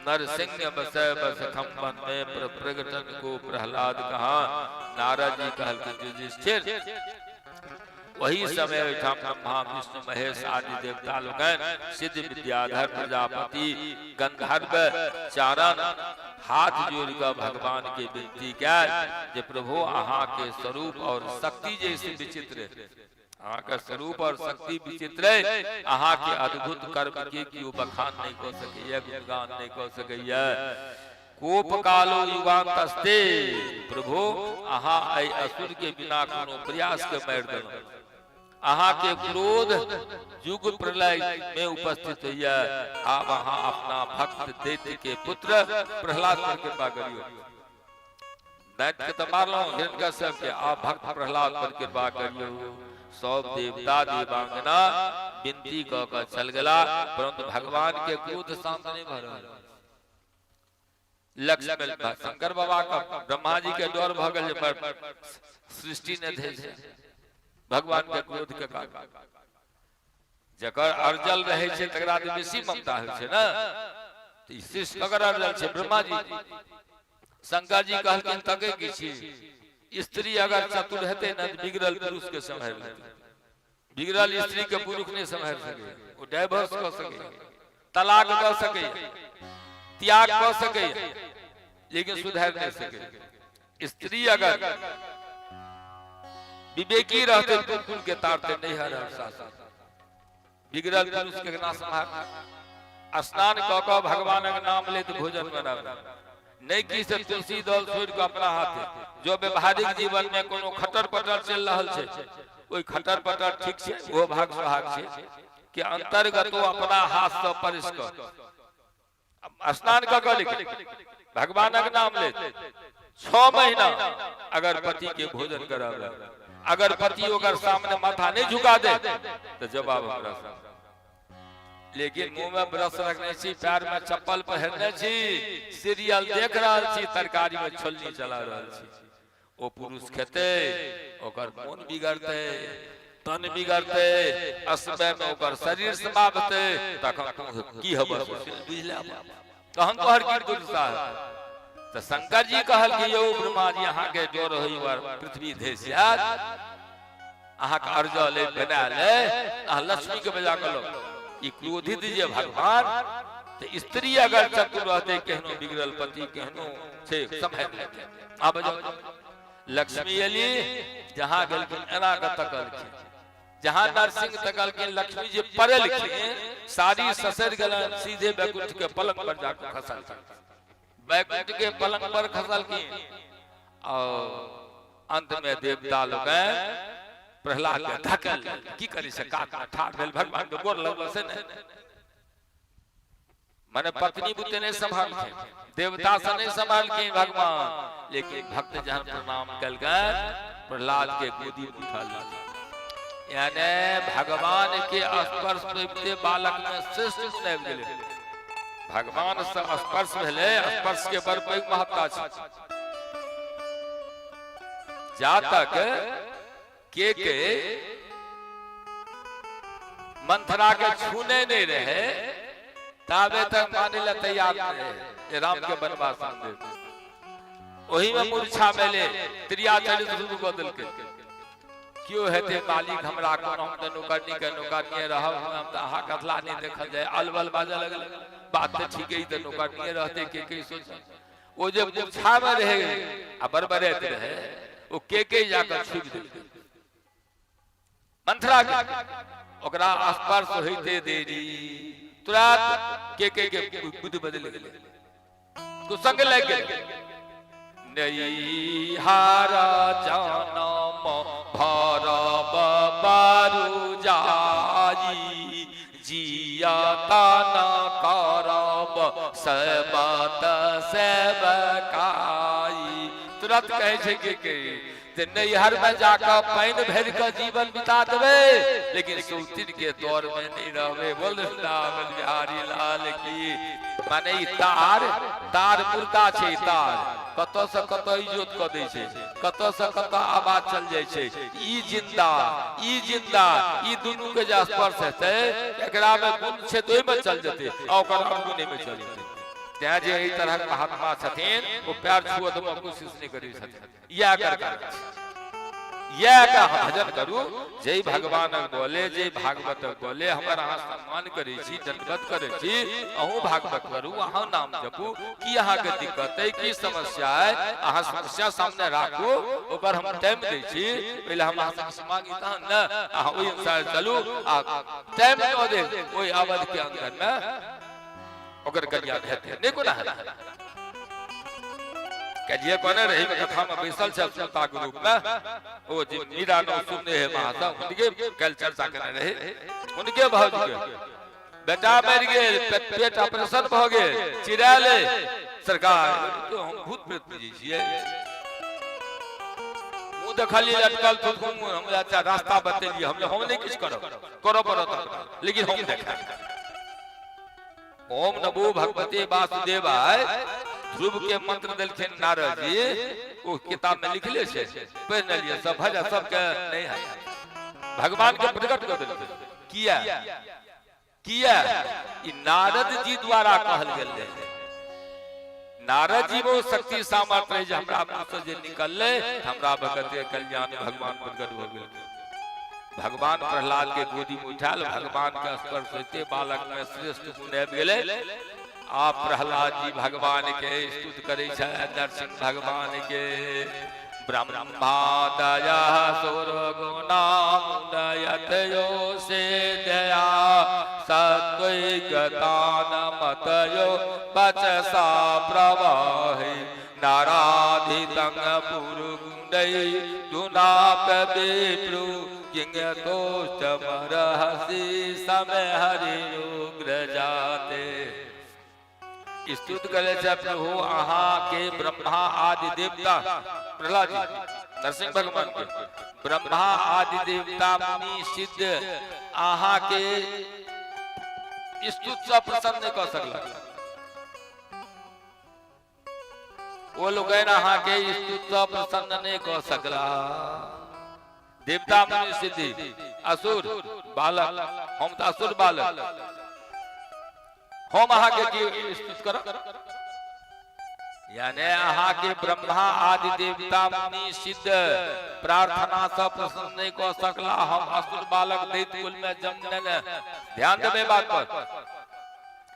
नरसिंह बसै बस खम्भन में, प्रगटन को प्रहलाद कहाँ। नारद जी कहलखिन युधिष्ठिर, ओही समय ओहिठाम ब्रह्मा विष्णु महेश आदि देवता लोकनि, सिद्ध विद्याधर, प्रजापति, गंधर्व, चारण हाथ जोड़ि कऽ भगवान के विनती कयल जे प्रभु, अहाँ के स्वरूप और शक्ति जैसे विचित्र, अहाँ के स्वरूप और शक्ति विचित्र, अहाँ के अद्भुत कर्म के केओ बखान नहीं कऽ सकैया, गुणगान नहीं कऽ सकैया। कोप कालो युगांतस्ते, प्रभु अहाँ एहि असुर के बिना कोनो प्रयास के मारि देलहुँ। अहाँ के क्रोध युग प्रलय में उपस्थित होइए। आब अहाँ अपना भक्त दैत्य के पुत्र प्रहलाद पर कृपा करियौ। दैत्य के तऽ मारलहुँ हिरण्यकश्यप के, आब भक्त प्रहलाद पर कृपा करियौ। सब देवता देवांगना विनती कऽ कऽ चल गेला, परंतु भगवान के क्रोध शांत नहि भऽ रहल। लक्ष्मण शंकर बाबा का ब्रह्मा जी के डर भऽ गेल जे सृष्टि नहि धै छै भगवान के क्रोध के कारण। जकर अर्जल रहै छै तकरा तऽ बेसी ममता होइ छै ने। तऽ ई सृष्टि ककर अर्जल छै? ब्रह्मा जी। शंकर जी कहलखिन तकै की छी, स्त्री अगर चतुर हेतै ने तऽ बिगड़ल पुरुष के सम्हारि लेतै। बिगड़ल स्त्री के पुरुष नहि सम्हारि सकै, ओ डाइवोर्स कऽ सकै, तलाक दऽ सकै, त्याग कऽ सकै, लेकिन सुधारि नहि सकै। स्त्री अगर विवेकी रहते कुल के तारते नहीं हर सासु। बिगड़ल पुरुष के केना सम्हार? स्नान कऽ कऽ भगवानक नाम लेत भोजन बनाबै, नहि कि से तुलसी दल छोड़ि कऽ अपना हाथे। जो व्यवहारिक जीवन में कोनो खटर पटर चलि रहल छै, ओहि खटर पटर ठीक छै, ओहो भाग सुहाग छै कि अंतर्गत ओ अपना हाथ से परिस कऽ स्नान कऽ कऽ लिख भगवानक नाम लेत 6 महीना अगर पति के भोजन करावे, अगर पति ओकर सामने माथा नहीं झुका दे तो जवाब हमरा से। लेकिन मुंह में ब्रश रखने छी, पैर में चप्पल पहिरने छी, सीरियल देख रहल छी, तरकारी में छोलनी चला रहल छी, ओ पुरुष खेतै, ओकर मोन बिगड़तै, तन बिगड़तै, असमय में ओकर शरीर समाप्त, तखन तू की हबर बुझि ले, तहन तोहर की दुर्दशा है। तऽ शंकर जी कहल कि यौ ब्रह्मा जी, अहाँके डर होई पृथ्वी धसि जायत, अहाँके अर्जल अइ बनायल अइ, अहाँ लक्ष्मी के बजा कऽ लो। ई क्रोधित जे भगवान, तऽ स्त्री अगर चतुर रहतै केहनो बिगड़ल पति केहनो छै सम्हारि लेतै। आब जाउ। लक्ष्मी एली, जहाँ गेलखिन एना कऽ तकलखिन। जहां नरसिंह तकलखिन लक्ष्मी जी पड़लखिन, साड़ी ससरि गेलनि, सीधे वैकुंठ के पलंग पर जाकर खसल। वैकुंठ के पलंग पर खसलखिन और अंत में देवता लोग प्रहलाद के धकल की करी से कात में ठाढ़ भेल, भगवान के गोर लगल से नहीं, माने पत्नी बुते नहीं संभालखिन, देवता से नहीं संभालखिन भगवान, लेकिन भक्त जहन प्रणाम कलकन प्रहलाद के गोदी में उठा लिया। यानी भगवान के स्पर्श पाबिते बालक में श्रेष्ठ गुण आबि गेलै। भगवान से स्पर्श भेलै, स्पर्श के बड़ पैघ महत्ता छै। जा तक के मंथरा के छूने नहीं रहे ताबे तक माने ला तैयार नहीं रहे राम के वनवास में। ओही में मूर्छा मेले त्रिया चरित्र शुरू कऽ देलकै। क्यों हेतै मालिक हमरा कोन, हम तऽ नौकरनी के नौकरनिये रहब, हम तऽ अहाँ कथला नहि देखल जाय, अलबल बाजऽ लगल। बात तऽ ठीके, ई तऽ नौकरनिये रहतै। के के सोच ओ जे मूर्छा में रहे आ बड़बड़ैत रहे, ओ के जाकऽ छुबि देलकै मंथरा के। ओकरा स्पर्श होइते देरी तुरंत के बुद्धि बदलि गेलै, कुसंग लागि गेलै। नैहार जनम भरब बारू जाई, जियता न करब सेवत सेवकाई। तुरंत कहै छै के जे नैहर में जाकर पानि भरि कऽ जीवन बिता देबै, लेकिन सौतिन के तौर में नहीं रहबै। बोल वृंदावन बिहारी लाल की। माने ई तार तार मुर्दा छै, ई तार कतऽ से कतऽ इजोत कऽ दै छै, कतऽ से कतऽ आवाज चल जाइ छै। ई जिंदा, ई जिंदा, ई दुनू के जे स्पर्श हेतै, एकरा में गुण छै तऽ ओहिमे चल जेतै आ ओकर अवगुण एहिमे चल जेतै। तें जे एहि तरहक महात्मा छथिन ओ पैर छुअ देबऽ कोशिश नहि करै छथिन। इएह एकर काज छै। इएह के अहाँ भजन करू, जय भगवानक बोले, जय भागवतक बोले। हमर अहाँ सम्मान करै छी, दंडवत करै छी, अहूँ भागवत करू, अहाँ नाम जपू। की अहाँके दिक्कत अइ, की समस्या अइ, अहाँ समस्या सामने राखू, ओकर हम टाइम दै छी। पहिले हम अहाँ से मांगी तहन ने अहाँ ओहि अनुसार चलू आ टाइम दऽ देब। ओहि अवधि के अंदर में ओकर कन्या हेतै नहि, कोना हेतै? कहिए कोने रही कथा में बैसल छै श्रोता के रूप में। ओ जे मीरा नो सुनने है महाशय, हुनके कल चर्चा करने रहे। हुनके भौजी के बेटा मरि गेल, पेट ऑपरेशन भऽ गेल, चिड़ैल सरकार तो हम भूत प्रेत पूजै छियै। मुँह देखलियै लटकल थुथुन। हम अच्छा रास्ता बतेलियै, हम नहि किछु करब, करऽ पड़त लेकिन हम देखायब। ओम नमो भगवते वासुदेवाय ध्रुव के मंत्र देलखिन नारद जी, ओ किताब में लिखले छै, पढ़ि ने लिअ सब भजन सबके नहीं है। भगवान के प्रकट कर देलखिन। किया किया ई नारद जी द्वारा कहल गेल रहै। नारद जी वो शक्ति सामर्थ्य रहे जे हमरा मुँह से जे निकललै हमरा भगत कल्याण भगवान प्रकट भऽ गेल। भगवान प्रहलाद के गोदी में उठायल, भगवान के स्पर्श होते बालक में श्रेष्ठ गुण आबि गेलै। आ प्रहलाद जी भगवान के स्तुति करै छै, नरसिंह भगवान के। ब्रह्मादय सुर गुणा मुनयतयो से दया सत्वगतान मतयो बचसा प्रवाहि नाराधितं पुरुगुणै दुनाप विप्रु किंग तोष्टमरहसि समय हरि उग्र जाते। स्तुत करे छै प्रभु अहाँ के ब्रह्मा आदि देवता, प्रहलाद जी नरसिंह भगवान के ब्रह्मा आदि देवता मुनि सिद्ध अहाँ के स्तुत से प्रसन्न नहीं कऽ सकलक। ओ लोकनि अहाँके स्तुत प्रसन्न नहि कऽ सकला, देवता मुनि सिद्धि असुर बालक, हम तऽ असुर बालक, हम अहाँके की स्तुत करब? यानी अहाँके ब्रह्मा आदि देवता मुनि सिद्ध प्रार्थना सँ प्रसन्न नहि कऽ सकला, हम असुर बालक दैत्य कुल में जन्म लेने। ध्यान देबै बात पर।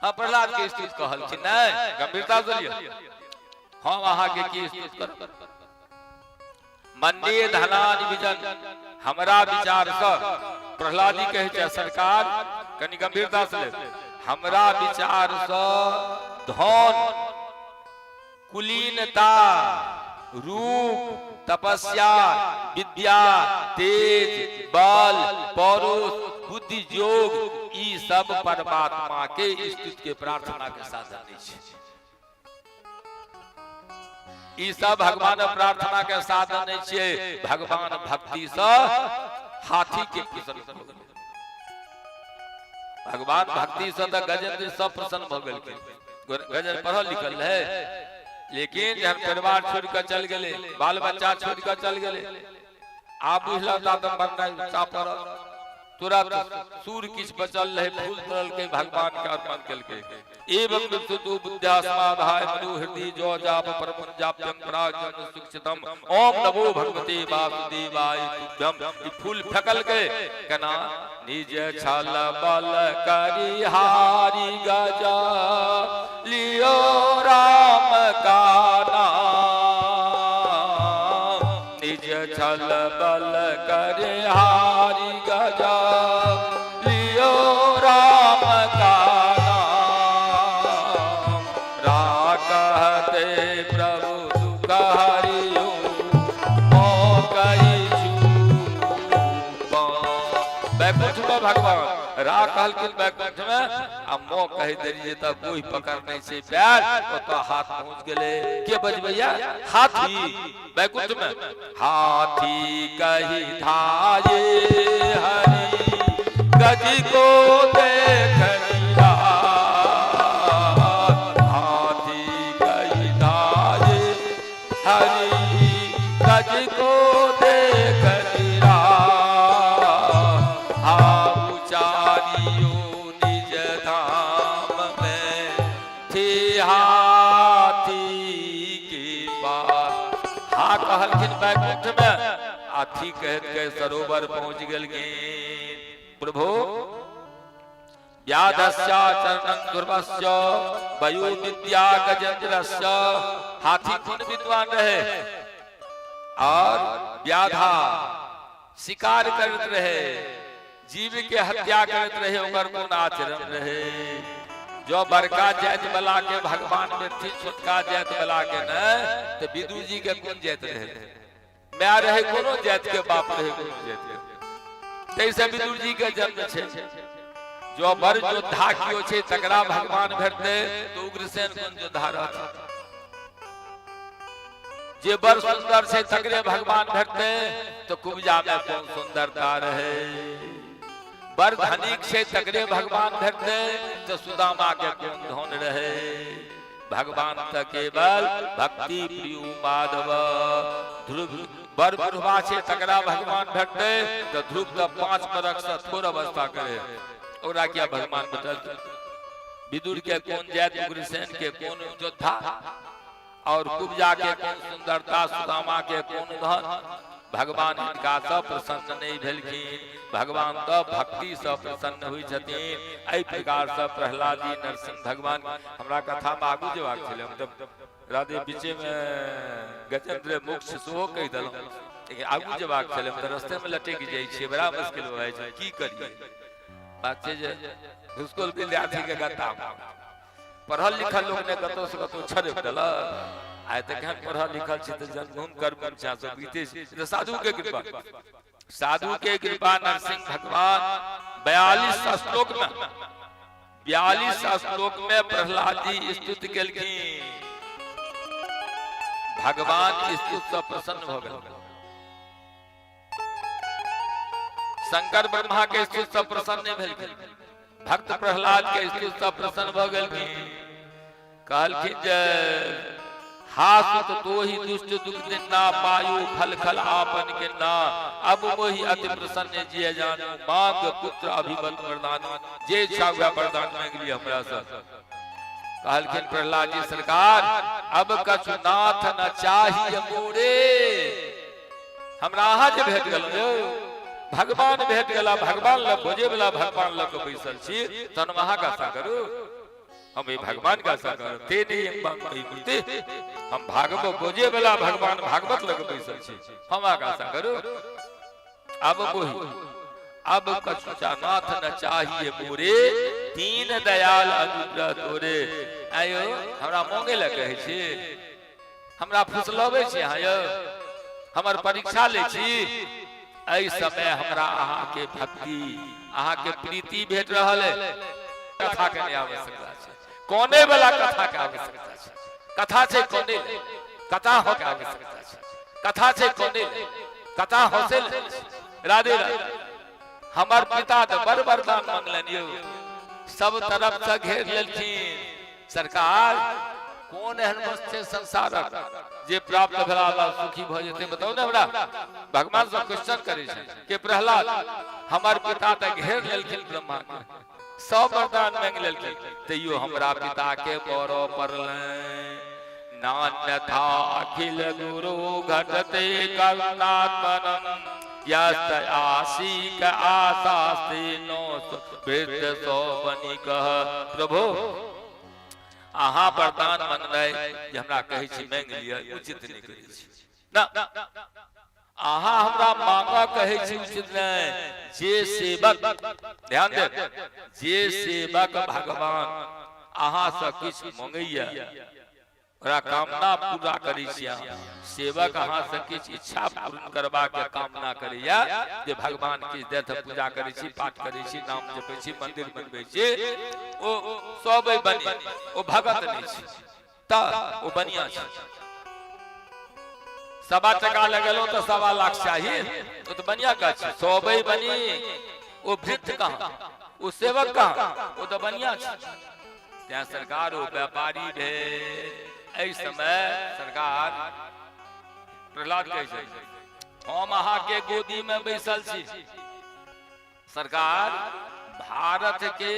हाँ, प्रहलाद के स्तुति कहलखिन नहि, गंभीरता से लिअ। हम अहाँके की स्तुति करब? मन्ये धनानि विजन, हमरा विचार सँ प्रहलाद जी कहै छै सरकार कनि गंभीरता से ले हमरा विचार सँ धन कुलीनता रूप तपस्या विद्या तेज बल पौरुष बुद्धि योग ई सब परमात्मा के स्तुति के प्रार्थना के साधन नहि छै। ई सब भगवान प्रार्थना के साधन नहीं छियै। भगवान भक्ति से हाथी के प्रसन्न भऽ गेलै। भगवान भक्ति से तऽ गजेंद्र सब प्रसन्न भऽ गेलखिन। गजेंद्र पढ़ल लिखल रहे, लेकिन जहन परिवार छोड़ कऽ चल गेलै, बाल बच्चा छोड़ कऽ चल गेलै, आब बुझलक तऽ मरनाइ चापर तुरंत सूर किछु बचल रहे, फूल तोड़लकै, भगवान के अर्पण केलकै। एवं विशुद्धु बुद्ध्या समाधाय मनु हृदि जो जाप परमं जाप्यं प्राज्ञं सुक्षितम ओम नमो भगवते वासुदेवाय तुभ्यम। ई फूल फेकलकै केना? निज छल बल करी हारी गजा लियो राम का नाम। निज छल बल कर हारी गजा लियो राम का नाम। रा कहते प्रभु दुख हरियो वैकुंठ में भगवान रा कहलखिन वैकुंठ में आ मो कहि देलियै तऽ कोई पकड़ नहि छै पैर, ओतऽ हाथ पहुँच गेलै। के बजबैया? हाथी। वैकुंठ में हाथी कही धाये हरि गज को देख हाथी कही धाये हरि गज को देख उचारियो निज धाम में थी हाथी के पास। हा कहलखिन वैकुंठ में, हाथी कहत के सरोवर पहुंच गेलखिन। प्रभु व्याधस्य चरणं ध्रुवस्य वयो विद्या गजेंद्रस्य। हाथी कोन विद्वान रहे और व्याधा शिकार करत रहे, जीव के हत्या करत रहे, ओकर कोन आचरण रहे? जो बड़का जाति वाला के भगवान भेटथिन, छोटका जाति वाला के ने, तो विदु जी के कोन जाति रहे? माय रहे कोनो जाति के, बाप रहे कोनो जाति के, तैसे विदुर जी के जन्म छै। जो बड़ योद्धा कियो छै तकरा भगवान भेटतै तो उग्रसेन कोन योद्धा रहत? जे बड़ सुंदर छै तकरे भगवान भेटतै तो कुब्जा में कोन सुंदरता रहे? बड़ धनिक छै तकरे भगवान भेटतै तो सुदामा के कोन धन रहे? भगवान तऽ केवल भक्ति प्रिय माधव। ध्रुव बड़ बुढ़वा छै तकरा भगवान भेटतै तऽ ध्रुव तऽ 5 बरख से थोड़ अवस्था करे, ओकरा किया भगवान भेटल? विदुर के कोन जात, उग्रसेन के कोन योद्धा और कुब्जा के कोन सुंदरता, सुदामा के कोन धन? भगवान हिनका सँ प्रसन्न नहि भेलखिन। भगवान तऽ भक्ति सँ प्रसन्न होइ छथिन। एहि प्रकार सँ प्रहलाद जी नरसिंह भगवान हमरा कथा मे आगू जेबाक छलै, हम तऽ राधे बीचे मे गजेंद्र मोक्ष सेहो कहि देलहुँ, लेकिन आगू जेबाक छलै, हम तऽ रस्ते मे लटकि जाइ छियै, बड़ा मुश्किल भऽ जाइ छै, की करियै? बात छै जे घुसखोर विद्यार्थी के गत्ता पढ़ल लिखल लोक ने कतौ से कतौ छड़पि देलक। आइ तऽ केहन पढ़ल लिखल छी तऽ जन्म कर्म इच्छा सब बुझिते छी। तऽ साधु के कृपा, साधु के कृपा नरसिंह भगवान 42 श्लोक में, 42 श्लोक में प्रहलाद जी स्तुति केलखिन। भगवान स्तुति से प्रसन्न भऽ गेल। शंकर ब्रह्मा के स्तुति से प्रसन्न नहीं भेलखिन, भक्त प्रहलाद के स्तुति से प्रसन्न भऽ गेलखिन। कहलखिन जे हासुत तोहि दुष्ट दुख दिन्ना पायु फल खल आपन किन्ना अब मोहि अति प्रसन्न जिय जानू मांग पुत्र अभिमत वरदान। जे इच्छा हुआ वरदान मांगि लिय हमरा से। कहलखिन प्रहलाद जी सरकार अब कछु नाथ न चाहिए मोरे, हमरा अहाँ जे भेट गेल यौ, भगवान भेट गेला, भगवान लग भोजे वाला भगवान लग के बैसल छी, तहन हम अहाँके आशा करू? हम ई भगवान के आशा करू ते नहीं मुक्ति। हम भागवत भोजे वाला भगवान भागवत लग बैसल छी, हम अहाँके आशा करू? अब मोहि अब कछु नाथ न चाहिए मोरे, दीन दयाल अनुग्रह तोरे। आयो हमरा मांगे लए कहै छी, हमरा फुसलबै छी अहाँ यौ, हमर परीक्षा लै छी। एहि समय हमरा अहाँके भक्ति, अहाँके प्रीति भेट रहल है। कथा के नहि आवश्यकता छै, कोने वाला कथा के आवश्यकता छै। कथा छै कोने, कथा हो के आवश्यकता छै। कथा छै कोने, कथा हौसे। राधे राधे। हमर पिता तऽ बड़ वरदान मंगलनि यौ, सब तरफ से घेर लेलखिन। सरकार कोन एहन वस्तु छै संसारक जे प्राप्त भेला बाद सुखी भऽ जेतै? बताउ ने हमरा। भगवान सब क्वेश्चन करै छै के प्रहलाद, हमर पिता तऽ घेर लेलखिन, ब्रह्मा के सब वरदान मांगि लेलखिन, तैयो हमरा पिता के मरऽ पड़लनि। नान्यथा अखिल गुरु घटते करुणात्मनम यस्त आशीक आशास्ते नो वृद्ध सो बनि कह। प्रभु, अहाँ वरदान मंगनाइ जे हमरा कहै छी मांगि लिअ, उचित नहि करै छी ना। अहाँ हमरा मांगऽ कहै छी, उचित नहि। जे सेवक, ध्यान देब, जे सेवक भगवान अहाँ से किछु मंगैया, ओकरा कामना पूरा करै छी अहाँ। सेवक अहाँ से किछु इच्छा पूर्ण करबाक कामना करैया जे भगवान किछु देत, हम पूजा करै छी, पाठ करै छी, नाम जपै छी, मंदिर बनबै छी, ओ सब बनी, ओ भगत नहि छै, तऽ ओ बनिया छै। सवा टका लगेलहुँ तऽ 1.25 लाख चाही, ओ तऽ बनिया का छै। सौबै बनी, ओ वृद्ध कहाँ, ओ सेवक कहाँ, ओ तऽ बनिया छै। तें सरकार ओ व्यापारी भेल। एहि समय सरकार प्रहलाद कहै छै, हम अहाँके गोदी में बैसल छी। सरकार भारत के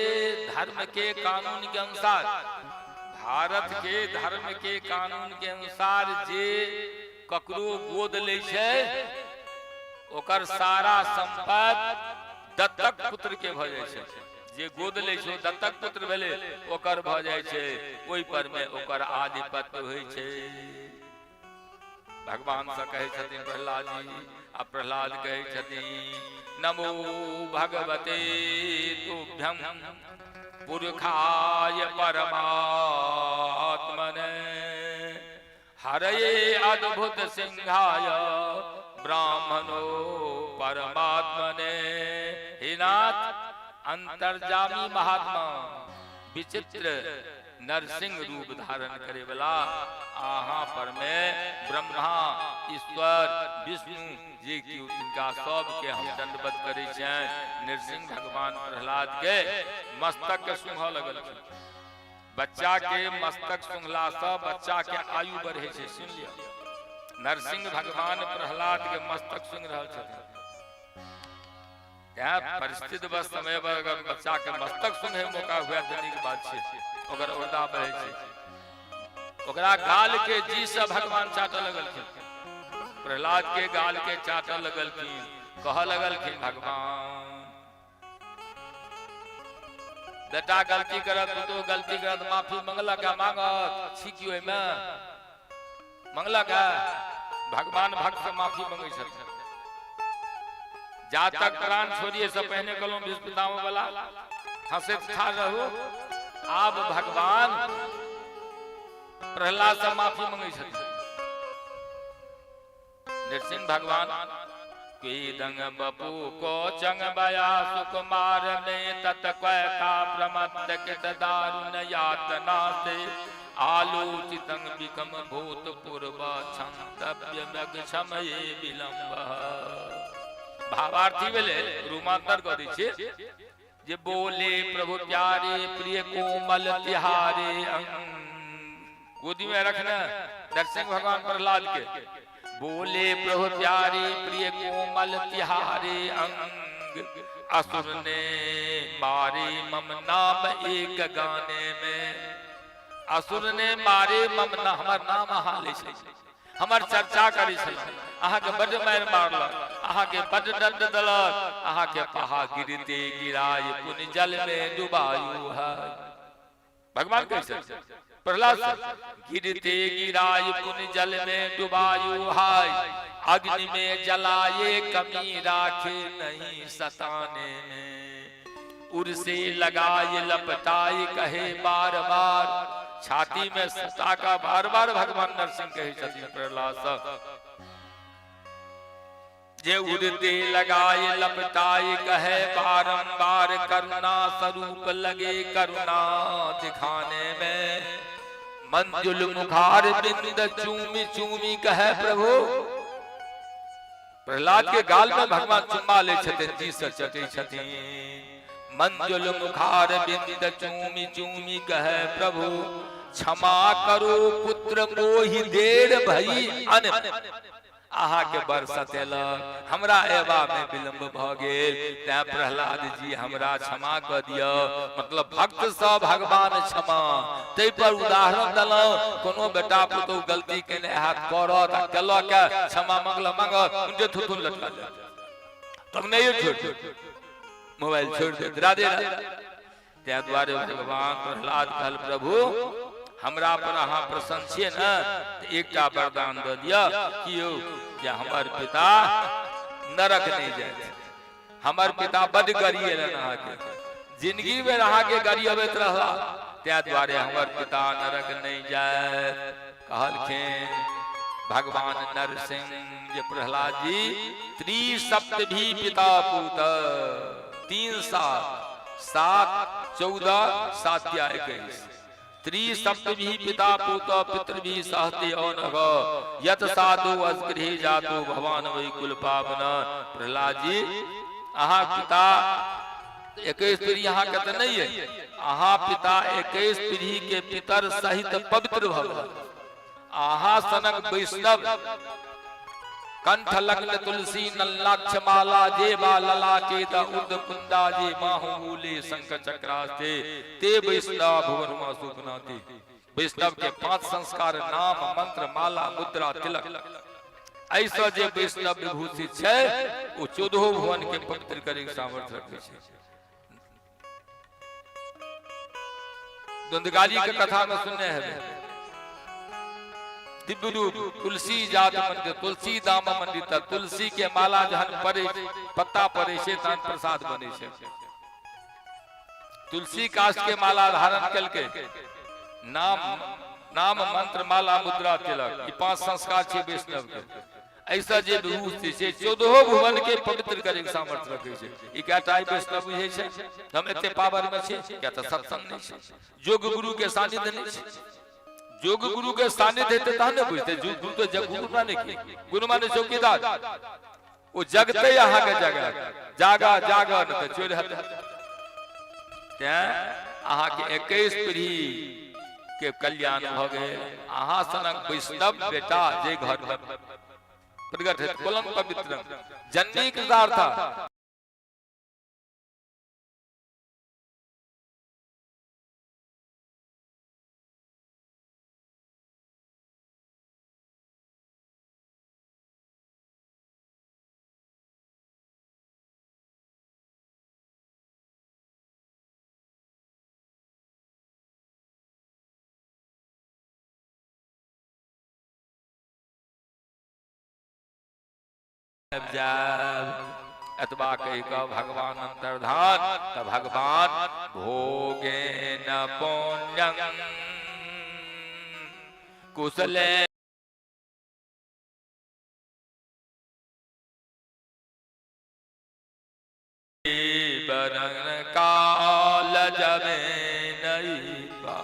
धर्म के कानून के अनुसार, भारत के धर्म के कानून के अनुसार जे ककरो गोद लै छै, ओकर सारा संपत्ति दत्तक पुत्र के भऽ जाइ छै। जे गोद लै छै, ओ दत्तक पुत्र भेलै, ओकर भऽ जाइ छै, ओहि पर में ओकर आधिपत्य होइ छै। भगवान से कहै छथिन प्रहलाद जी, आ प्रहलाद कहै छथिन, नमो भगवते तुभ्यं पुरखाय परमात्मने, हरये अद्भुत सिंहाय ब्राह्मणो परमात्मने। हे नाथ, अंतर्जामी महात्मा, विचित्र नरसिंह रूप धारण करे वाला, अहाँ पर में ब्रह्मा, ईश्वर, विष्णु जे कियो, तिनका सबके हम दंडवत करै छियनि। नरसिंह भगवान प्रहलाद के मस्तक के सुंघऽ लगलखिन। बच्चा के मस्तक सुंघला से बच्चा के आयु बढ़े छै, सुन लिअ। नरसिंह भगवान प्रहलाद के मस्तक सुंघ रहल छथिन। तैं परिस्थिति बस समय पर अगर बच्चा के मस्तक सुंघे मौका हुए तऽ नीक बात छै, ओकर औरदा बढ़े छै। ओकरा गाल के जी से भगवान चाटऽ लगलखिन, प्रहलाद के गाल के चाटऽ लगलखिन। कहऽ लगलखिन भगवान, बेटा गलती करत, पुतोह गलती करत, माफी मंगलक आ मांगत छी की ओहिमे मंगलक आ? भगवान भक्त से माफी मंगै छथिन। जा तक प्राण छोड़िए से पहिने कहलहुँ, भीष्म पितामह वाला हंसैत ठाढ़ रहू। आब भगवान प्रहलाद से माफी मंगै छथिन। नृसिंह भगवान दंग बपू को चंग बया सुकुमार ने तत क्वैता प्रमत्त कृत दारुण यातना से आलोचितं विकम भूत पूर्व क्षंतव्य मग क्षमये विलंब। भावार्थी भेलै, रूपांतर कऽ दै छियै जे बोले प्रभु प्यारे प्रिय कोमल तिहारे अंग। गोदी में रखने नरसिंह भगवान प्रहलाद के, बोले प्रभु प्यारे प्रिय कोमल तिहारे अंग, असुर ने मारे मम नाम एक गाने में। असुर ने मारे मम नाम, हमर नाम अहाँ लै छै, हमर चर्चा करै छलहुँ, अहाँके बड्ड मारि मारलक, अहाँके बड्ड दंड देलक, अहाँके पहा गिरते गिराय पुनि जल में डुबायु है। भगवान कहै छथिन प्रहलाद से, गिरते गिराय पुनि जल में डुबायु हाय। अग्नि में जलाए कमी राखे नहीं सताने में। उर से लगाए लपटाए कहे बार बार, छाती में सटा का बार बार भगवान नरसिंह कहे छथिन प्रहलाद सब जे उड़ते लगाए लपटाए कहे बारंबार, करुणा स्वरूप लगे करुणा दिखाने में। मंजुल मुखार बिंद चूमी चूमी कहे प्रभु। प्रहलाद के गाल में भगवान चुम्मा ले छथिन, जी से चटे छथिन। मंजुल मुखार बिंद चूमी चूमी कहे प्रभु, क्षमा करो पुत्र मोहि देर भई अन। अहाँ के बड़ सतेलक, हमरा एबा में विलंब भ गेल, तैं प्रहलाद जी हमरा क्षमा क दिअ। मतलब भक्त सँ भगवान क्षमा। ताहि पर उदाहरण देलहुँ, कोनो बेटा पुतहु गलती केने हैत करत आ केलक क्षमा मंगल मंगल उनके थुथुन लटका लेत, तब नहीं छोड़ मोबाइल छोड़ देत। राधे राधे। ताहि दुआरे भगवान प्रहलाद कहल प्रभु हमरा पर अहाँ प्रसन्न छियै ने, तऽ एकटा वरदान दऽ दिअ कि यौ जे हमर पिता नरक नहि जायत। हमर पिता बड गरियेलनि अहाँके, जिंदगी भरि अहाँके गरियबैत रहला, ताहि दुआरे हमर पिता नरक नहि जायत। कहलखिन भगवान नरसिंह जे प्रहलाद जी त्रिसप्त भी पिता पूत, 3 7 7 14 7 या 21 त्रिसप्त भी पिता पूत पितृ भी सहते औनघ यत साधु अजगृह जातो भवान वै कुल पावन। प्रहलाद जी अहाँ पिता 21 पीढ़ी अहाँ के तऽ नहीं है, अहाँ पिता 21 पीढ़ी के पितर सहित पवित्र भव। अहाँ सनक वैष्णव कंठ लग्न तुलसी नल्लाक्ष माला जे बा ललाटे त उर्द कुंदा जे माहु मूले शंख चक्रास्ते ते वैष्णव भुवन मा सुखनाते। वैष्णव के 5 संस्कार नाम मंत्र माला मुद्रा तिलक, ऐसा जे वैष्णव विभूषित छै ओ 14 भुवन के पवित्र करे के सामर्थ्य रखै छै। द्वंद्वगारी के कथा में सुनने हेबै, दिव्य रूप तुलसी जात मंदिर तुलसी दाम मंदिर, त तुलसी के माला जहन पड़े पत्ता पड़े छै तहन प्रसाद बने छै। तुलसी काष्ठ के माला धारण कलके नाम नाम मंत्र माला मुद्रा तिलक, ई 5 संस्कार छै वैष्णव के। ऐसा जे विभूति छै 14 भुवन के पवित्र करे के सामर्थ्य रखै छै। ई कएटा वैष्णव बुझै छै हम एते पावर में छी, किया तऽ सत्संग नहि छै, योग गुरु के सानिध्य नहि छै। योग गुरु के सानिध्य हेतै तहन ने बुझतै। गुरु तऽ जग गुरु माने की, गुरु माने चौकीदार, ओ जगतै अहाँके जगह जागा जागा नहि तऽ चोरि हेतै। तें अहाँके 21 पीढ़ी के कल्याण भऽ गेल। अहाँ सनक वैष्णव बेटा जे घर में प्रगट है कुलम पवित्र जननी कृतार्थ। जायब एतबा कहि कऽ भगवान अंतर्धान। तऽ भगवान भोगे न पुण्यं कुशले बरन काल जबे नहीं पा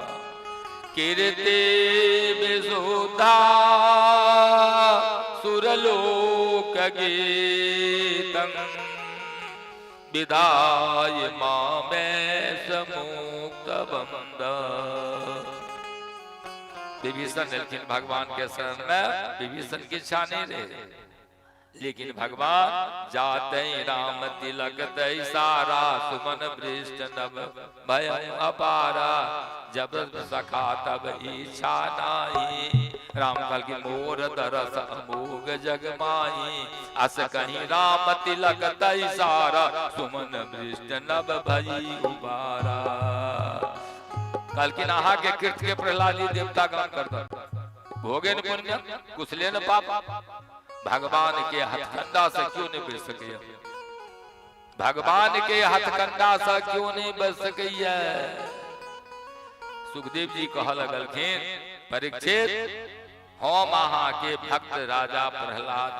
कीर्ति विशुद्धा सुरलोक गीतम विदाय मामे समुक्त बंद। विभीषण एलखिन भगवान के शरण में, विभीषण की इच्छा नहीं रहे, लेकिन भगवान जाते राम तिलक तै सारा सुमन वृष्ट नभ भय अपारा जब सखा तब इच्छा नाही। राम कहल की मोर दरस अमोघ जग माही अस कहीं राम तिलक तै सारा सुमन वृष्ट नभ भई उबारा। कहलखिन अहाँ के कृत के प्रहलादी देवता गण करता भोगे न पुण्य कुशले न पाप। भगवान के हथकंडा से क्यों नहीं बच सकैया? भगवान के हथकंडा से क्यों नहीं बच सकैया? सुखदेव जी कह लगलखिन, परीक्षित, हम अहाँ के भक्त राजा प्रहलाद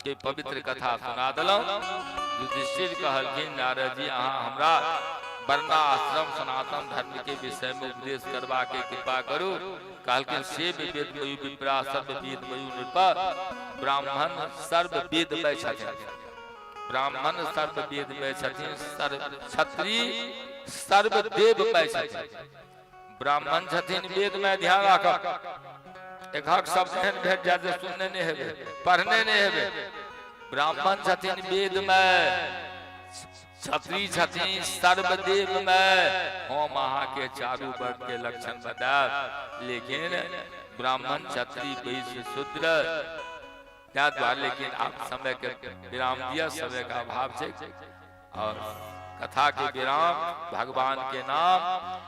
के पवित्र कथा सुना देलहुँ। युधिष्ठिर कहलखिन, नारद जी, अहाँ हमरा वर्णाश्रम सनातन धर्म के विषय में उपदेश करबा के कृपा करू। कहलखिन, से वेदमयु विप्रा सर्व वेदमयु नृप, ब्राह्मण सर्व वेदमय छथिन, ब्राह्मण सर्व वेदमय छथिन, सर्व क्षत्रिय सर्व देवमय छथिन। ब्राह्मण छथिन वेदमय, ध्यान राखब, एकहक शब्द एहन भेट जाय जे सुनने नहि हेबै, पढ़ने नहि हेबै। ब्राह्मण छथिन वेदमय, क्षत्रिय छथिन सर्वदेवमय। हम अहाँके चारू वर्ग के लक्षण बतायब, लेकिन ब्राह्मण क्षत्रिय वैश्य शूद्र ताहि दुआरे, लेकिन आब समय के विराम दिया, समय का अभाव छै। और कथा के विराम भगवान के नाम,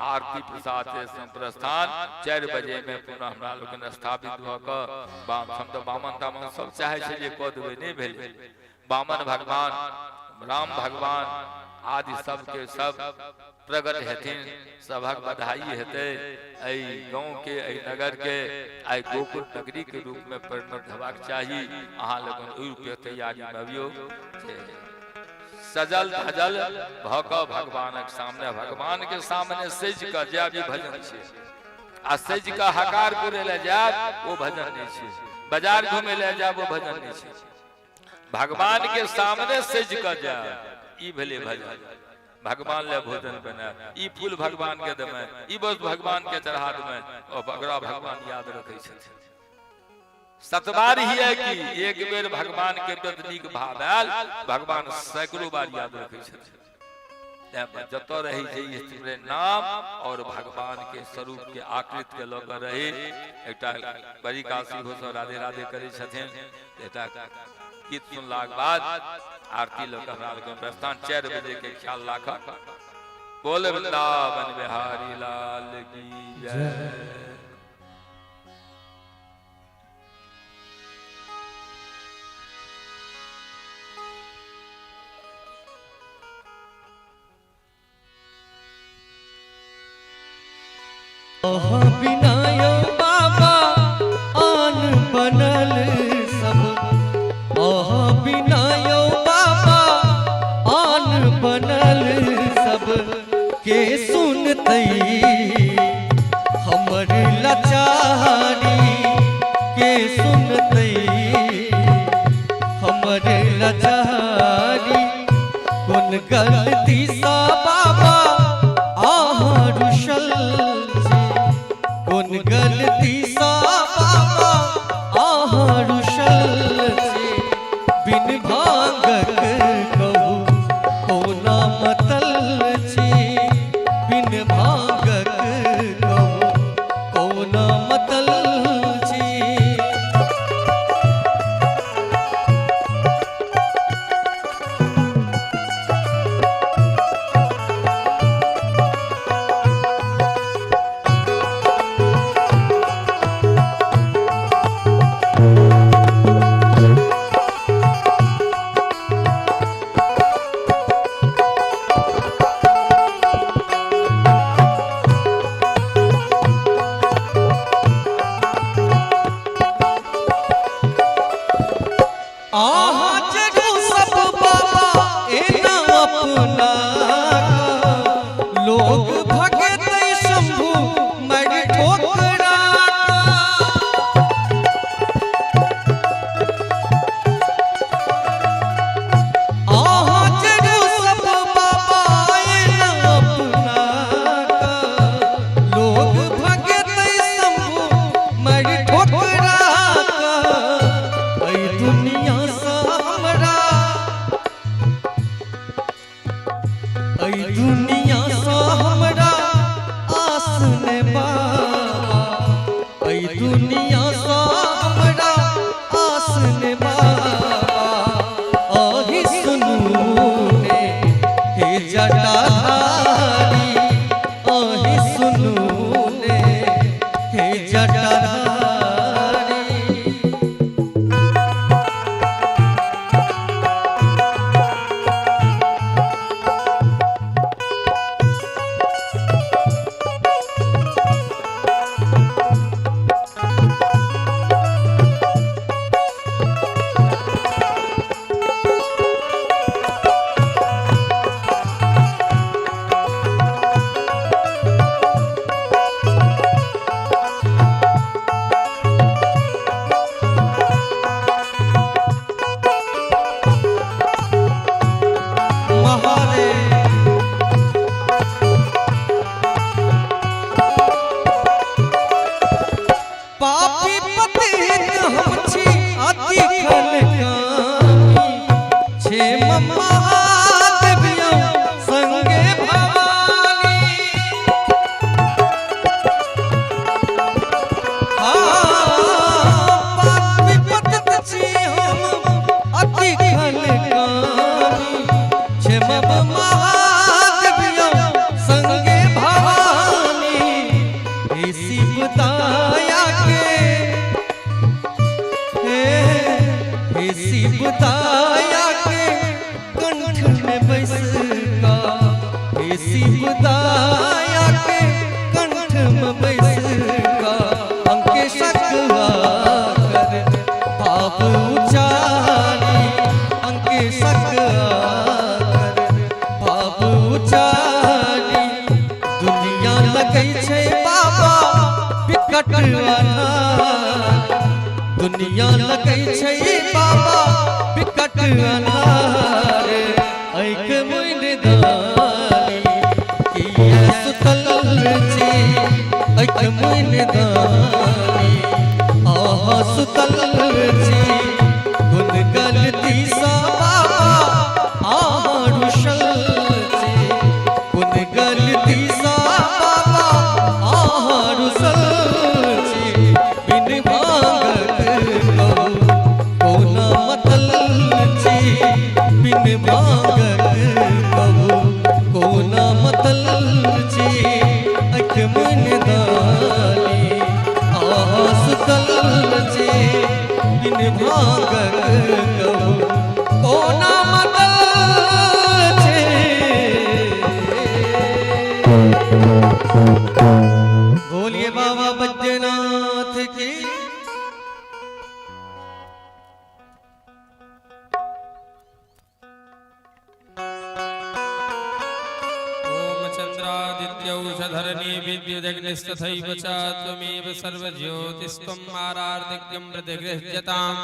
आरती प्रसाद से प्रस्थान। 4 बजे में पुनः हमरा लोकनि स्थापित भऽ कऽ, हम तऽ बामन तामन सब चाहे छै जे कऽ देबै, नहि भेलै। बामन भगवान, राम भगवान आदि सबके सब प्रकट हेथिन, सभक बधाई हेतै। एहि गाँव के, एहि नगर के आइ गोकुल नगरी के रूप में परिणत हेबाक चाही। अहाँ लोकनि ओहि रूपे तैयारी में अबियौ, सजल धजल भऽ कऽ भगवानक सामने, भगवान के सामने सजि कऽ जायब, ई भजन छै। आ सजि कऽ हकार पुरै लए जायब, ओ भजन नहि छै। बाजार घुमै लए जायब, ओ भजन नहि छै। भगवान के सामने सजि कऽ जायब, ई भेलै भजन। भगवान लए भोजन बनायब, ई फूल भगवान के देबै, ई वस्तु भगवान के चढ़ा देबै, ओकरा भगवान याद रखै छथिन। सतबार ही है कि एक बेर भगवान के प्रति नीक भाव आयल, भगवान सैकड़ों बार याद रखै छथिन। जतऽ रही जे नाम और भगवान के स्वरूप के आकृति के लऽ कऽ रही। एकटा बड़ी काशी हो सब राधे राधे करै छथिन। एकटा गीत सुनलाक बाद आरती लऽ कऽ हमरा लोकनि प्रस्थान। 4 बजे के ख्याल राखब। बोल वृंदावन बिहारी लाल की जय।
अहाँ बिना यौ बाबा आन बनल सब, अहाँ बिना यौ बाबा आन बनल सब, के सुनतै हमर लाचारी, के सुनतै हमर लाचारी, कोन गलती सा बाबा अहाँ रुसल छी, कोन गलती सा बाबा अहाँ रुसल छी, बिन भांगक कहू कोना मतल छी, बिन भांगक कहू कोना मतल छी। आहा जगो सब बाबा एना अपना लोग भगत शंभु मर ठोकरा। आहा जगो सब बाबा एना अपना लोग भगत शंभु मर ठोकरा। ऐ दुनिया सा हमरा, ऐ दुनिया सा हमरा आस ने बाबा, ऐ दुनिया सा हमरा आस ने बाबा, आही सुनू ने हे जटाधारी, आही सुनू ने हे जटाधारी।
महादेव। पापी पतित हम छी अति खलकामी, क्षेम महादेव यौ संगे भवानी। हाँ, पापी पतित छी हम अति खलकामी, क्षेम महादेव यौ संगे भवानी। हे शिव दया के, हे शिव दया के कंठ में बैस का, हे शिव दया के कंठ में बैस का, अंकेशक कर पाप उचारी, अंकेशक कर पाप उचारी। दुनिया लगै छै बाबा विकट अन्हार, दुनिया लगै छै बाबा विकट अन्हार। आँखि मुनि दानी किया सुतल छी, आँखि मुनि दानी अहाँ सुतल छी। कोन गलती सँ बाबा अहाँ रुसल छी, कोन गलती सँ बाबा अहाँ रुसल छी। बिन भांगक कहू कोना मतल छी, बिन भांगक कहू कोना मतल छी। आँखि मुनि दानी अहाँ सुतल छी, बिन भांगक कहू कोना मतल छी। बोलिए बाबा बैद्यनाथ की।
ॐ चन्द्रादित्यौषधरणी विद्युदग्निस्तथैव च त्वमेव सर्वज्योतिस्त्वम् आरार्तिज्ञं प्रतिगृह्यताम्।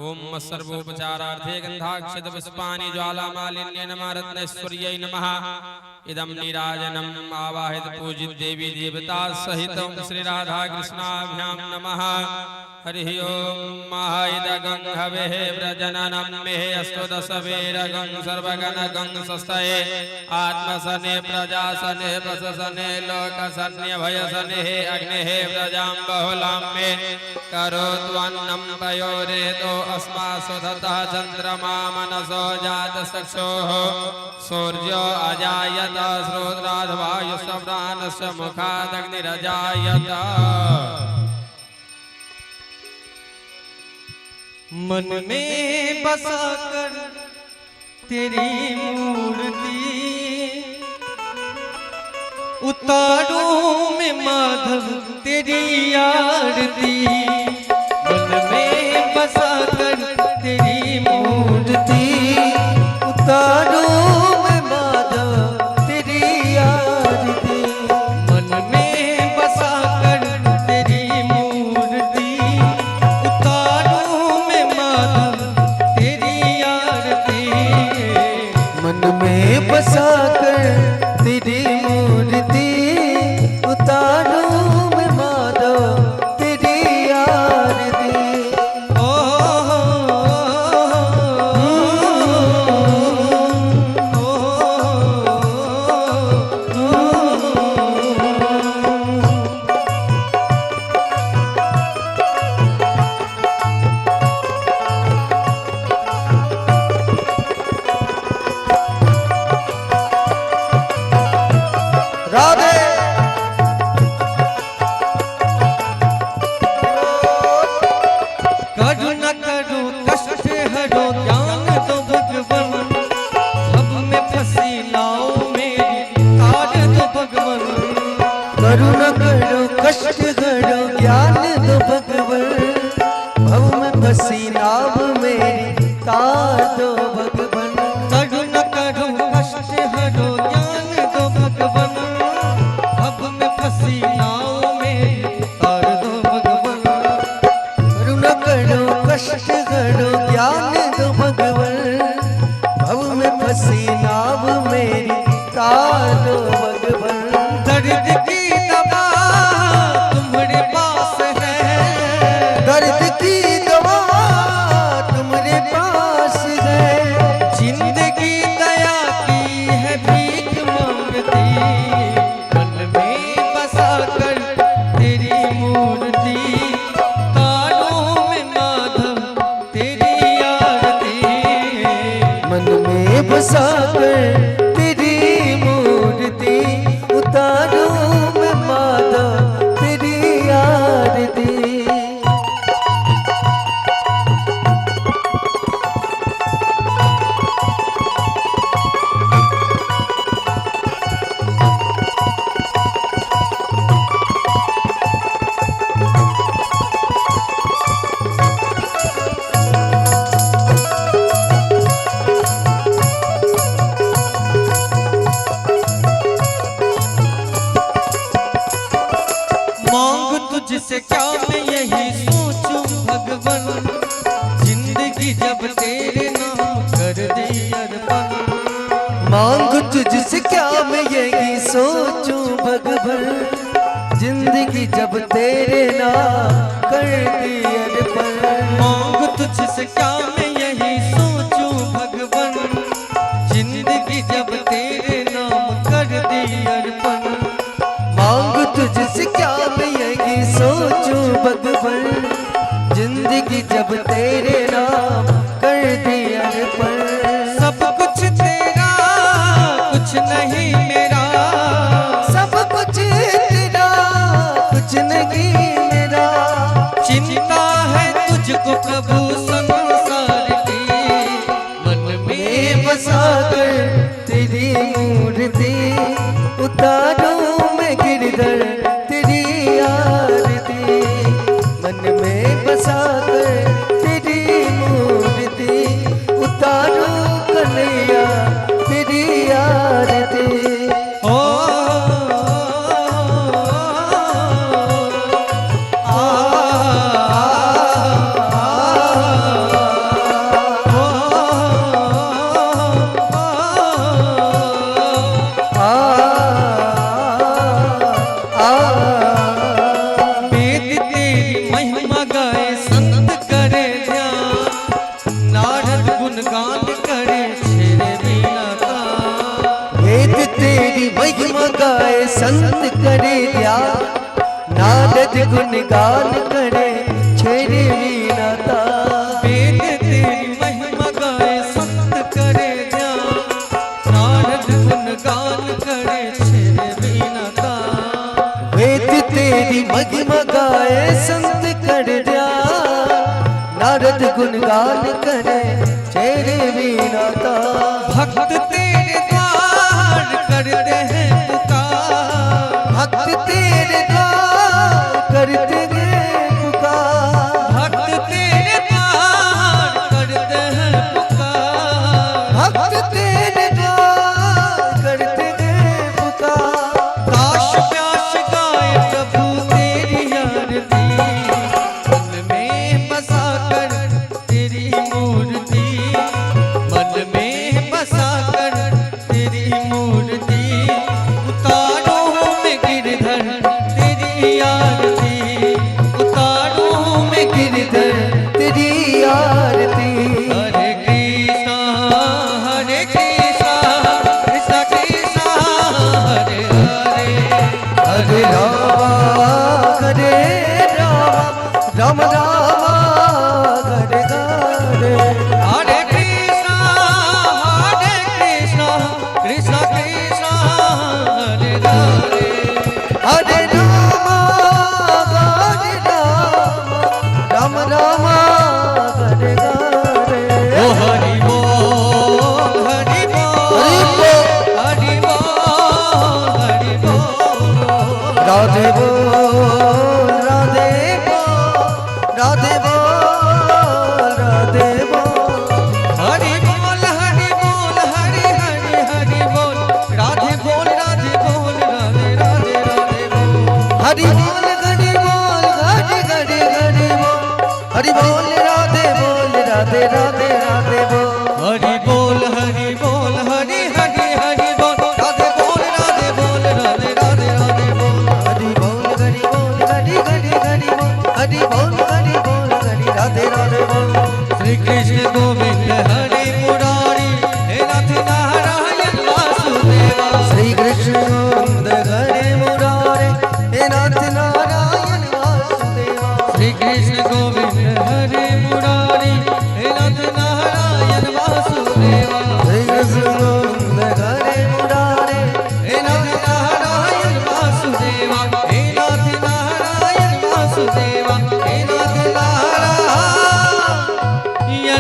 ॐ सर्वोपचारार्थे गन्धाक्षतपुष्पाणि ज्वालामालिन्ये नमः रत्नेश्वर्यै नमः। इदं नीराजनम् आवाहित पूजित देवी देवता सहितं श्री राधा कृष्णाभ्यां नमः। हरिः ॐ माहिदगं हवेः व्रजननं मे अस्तु दशवीरगं सर्वगणगं स्वस्तये आत्मसने प्रजासने वससने लोकसन्य भयसने अग्नेः प्रजां बहुलां मे करोत्वन्नं पयोरेतो अस्मासुधतः चन्द्रमा मनसो जातसक्षोः सूर्यो अजायत श्रोत्राद्वायुः प्राणस्य मुखादग्निरजायत।
मन में बसा कर तेरी मूर्ति, उतारूं मैं माधव तेरी आरती। मन में बसा कर तेरी मूर्ति,
उतारूं मैं माधव तेरी आरती।
मन में बसा कर तेरी मूर्ति, उतारूं मैं माधव तेरी आरती।
मन में बसा कर तेरी मूर्ति, उतारूं मैं माधव तेरी आरती।
ओ
राधे।
करुणा करो कष्ट हरो ज्ञान दो भगवन, भव में फंसी नाव मेरी तार दो भगवन।
करुणा करो कष्ट हरो ज्ञान दो भगवन, भव में फंसी नाव मेरी तार दो भगवन।
करुणा करो कष्ट हरो ज्ञान दो भगवन, भव में फंसी नाव मेरी तार दो भगवन।
करुणा करो कष्ट हरो ज्ञान दो भगवन, भव में फंसी नाव मेरी तार दो भगवान।
दर्द की दवा तुम्हारे पास है,
दर्द की दवा तुम्हारे पास है।
जिंदगी दया की है भीख मांगती, मन में बसा कर तेरी मूर्ति, तारों में माधव तेरी आरती।
मन में बसा कर तेरी मूर्ति, उतारूं मैं माधव तेरी आरती।
मांग तुझसे क्या मैं यही सोचूं भगवन, जिंदगी जब तेरे नाम कर दी अर्पण।
मांग तुझसे क्या मैं यही सोचूं भगवान, जिंदगी जब तेरे नाम कर दी अर्पण।
मांग तुझसे क्या मैं यही सोचूं भगवन, जिंदगी जब तेरे नाम कर दी अर्पण।
मांग तुझसे क्या मैं यही सोचूं भगवान, जिंदगी जब तेरे नाम कर दी अर्पण।
सब कुछ तेरा कुछ नहीं मेरा,
सब कुछ तेरा कुछ नहीं मेरा।
चिंता है तुझको प्रभु संसार की, मन में
में बसा कर तेरी मूर्ति, उतारूं मैं गिरधर तेरी आरती। मन में बसा कर तेरी मूर्ति, उतारूं कन्हैया तेरी आरती।
ओ आ
आ आ
वेद तेरी महिमा गाए संत करे ध्यान, नारद गुणगान करे छेरे वीणा तान।
वेद तेरी महिमा गाए संत करे ध्यान, नारद गुणगान करे छेरे वीणा तान।
वेद तेरी महिमा गाए संत करे ध्यान, नारद गुणगान करे छेरे वीणा तान।
वेद तेरी महिमा गाए संत कर ध्यान, नारद गुणगान करे छेरे वीणा तान।
भक्त तेरे द्वार करते हैं पुकार,
भक्त तेरे द्वार करते हैं पुकार।
भक्त तेरे द्वार करते हैं पुकार।
भक्त तेरे द्वार करते हैं पुकार।
काश प्यास गाए प्रभु तेरी आरती, मन में बसा कर तेरी मूर्ति, मन में बसा कर तेरी मूर्ति, उतारो मैं गिरधर तेरी आरती, उतारो मैं
गिरधर तेरी आरती।
हरे कृष्णा हरे कृष्णा कृष्णा कृष्णा हरे हरे,
हरे राम हरे राम राम राम हरे हरे।
हरे कृष्णा कृष्णा कृष्णा हरे हरे,
हरे राम हरे राम राम राम हरे हरे।
ओ हरि बोल हरि बोल
हरि बोल
हरि बोल हरि बोल,
राधे बोल राधे बोल राधे बोल राधे बोल।
हरि बोल हरि बोल हरि हरि हरि बोल, राधे बोल राधे बोल राधे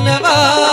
जनवा।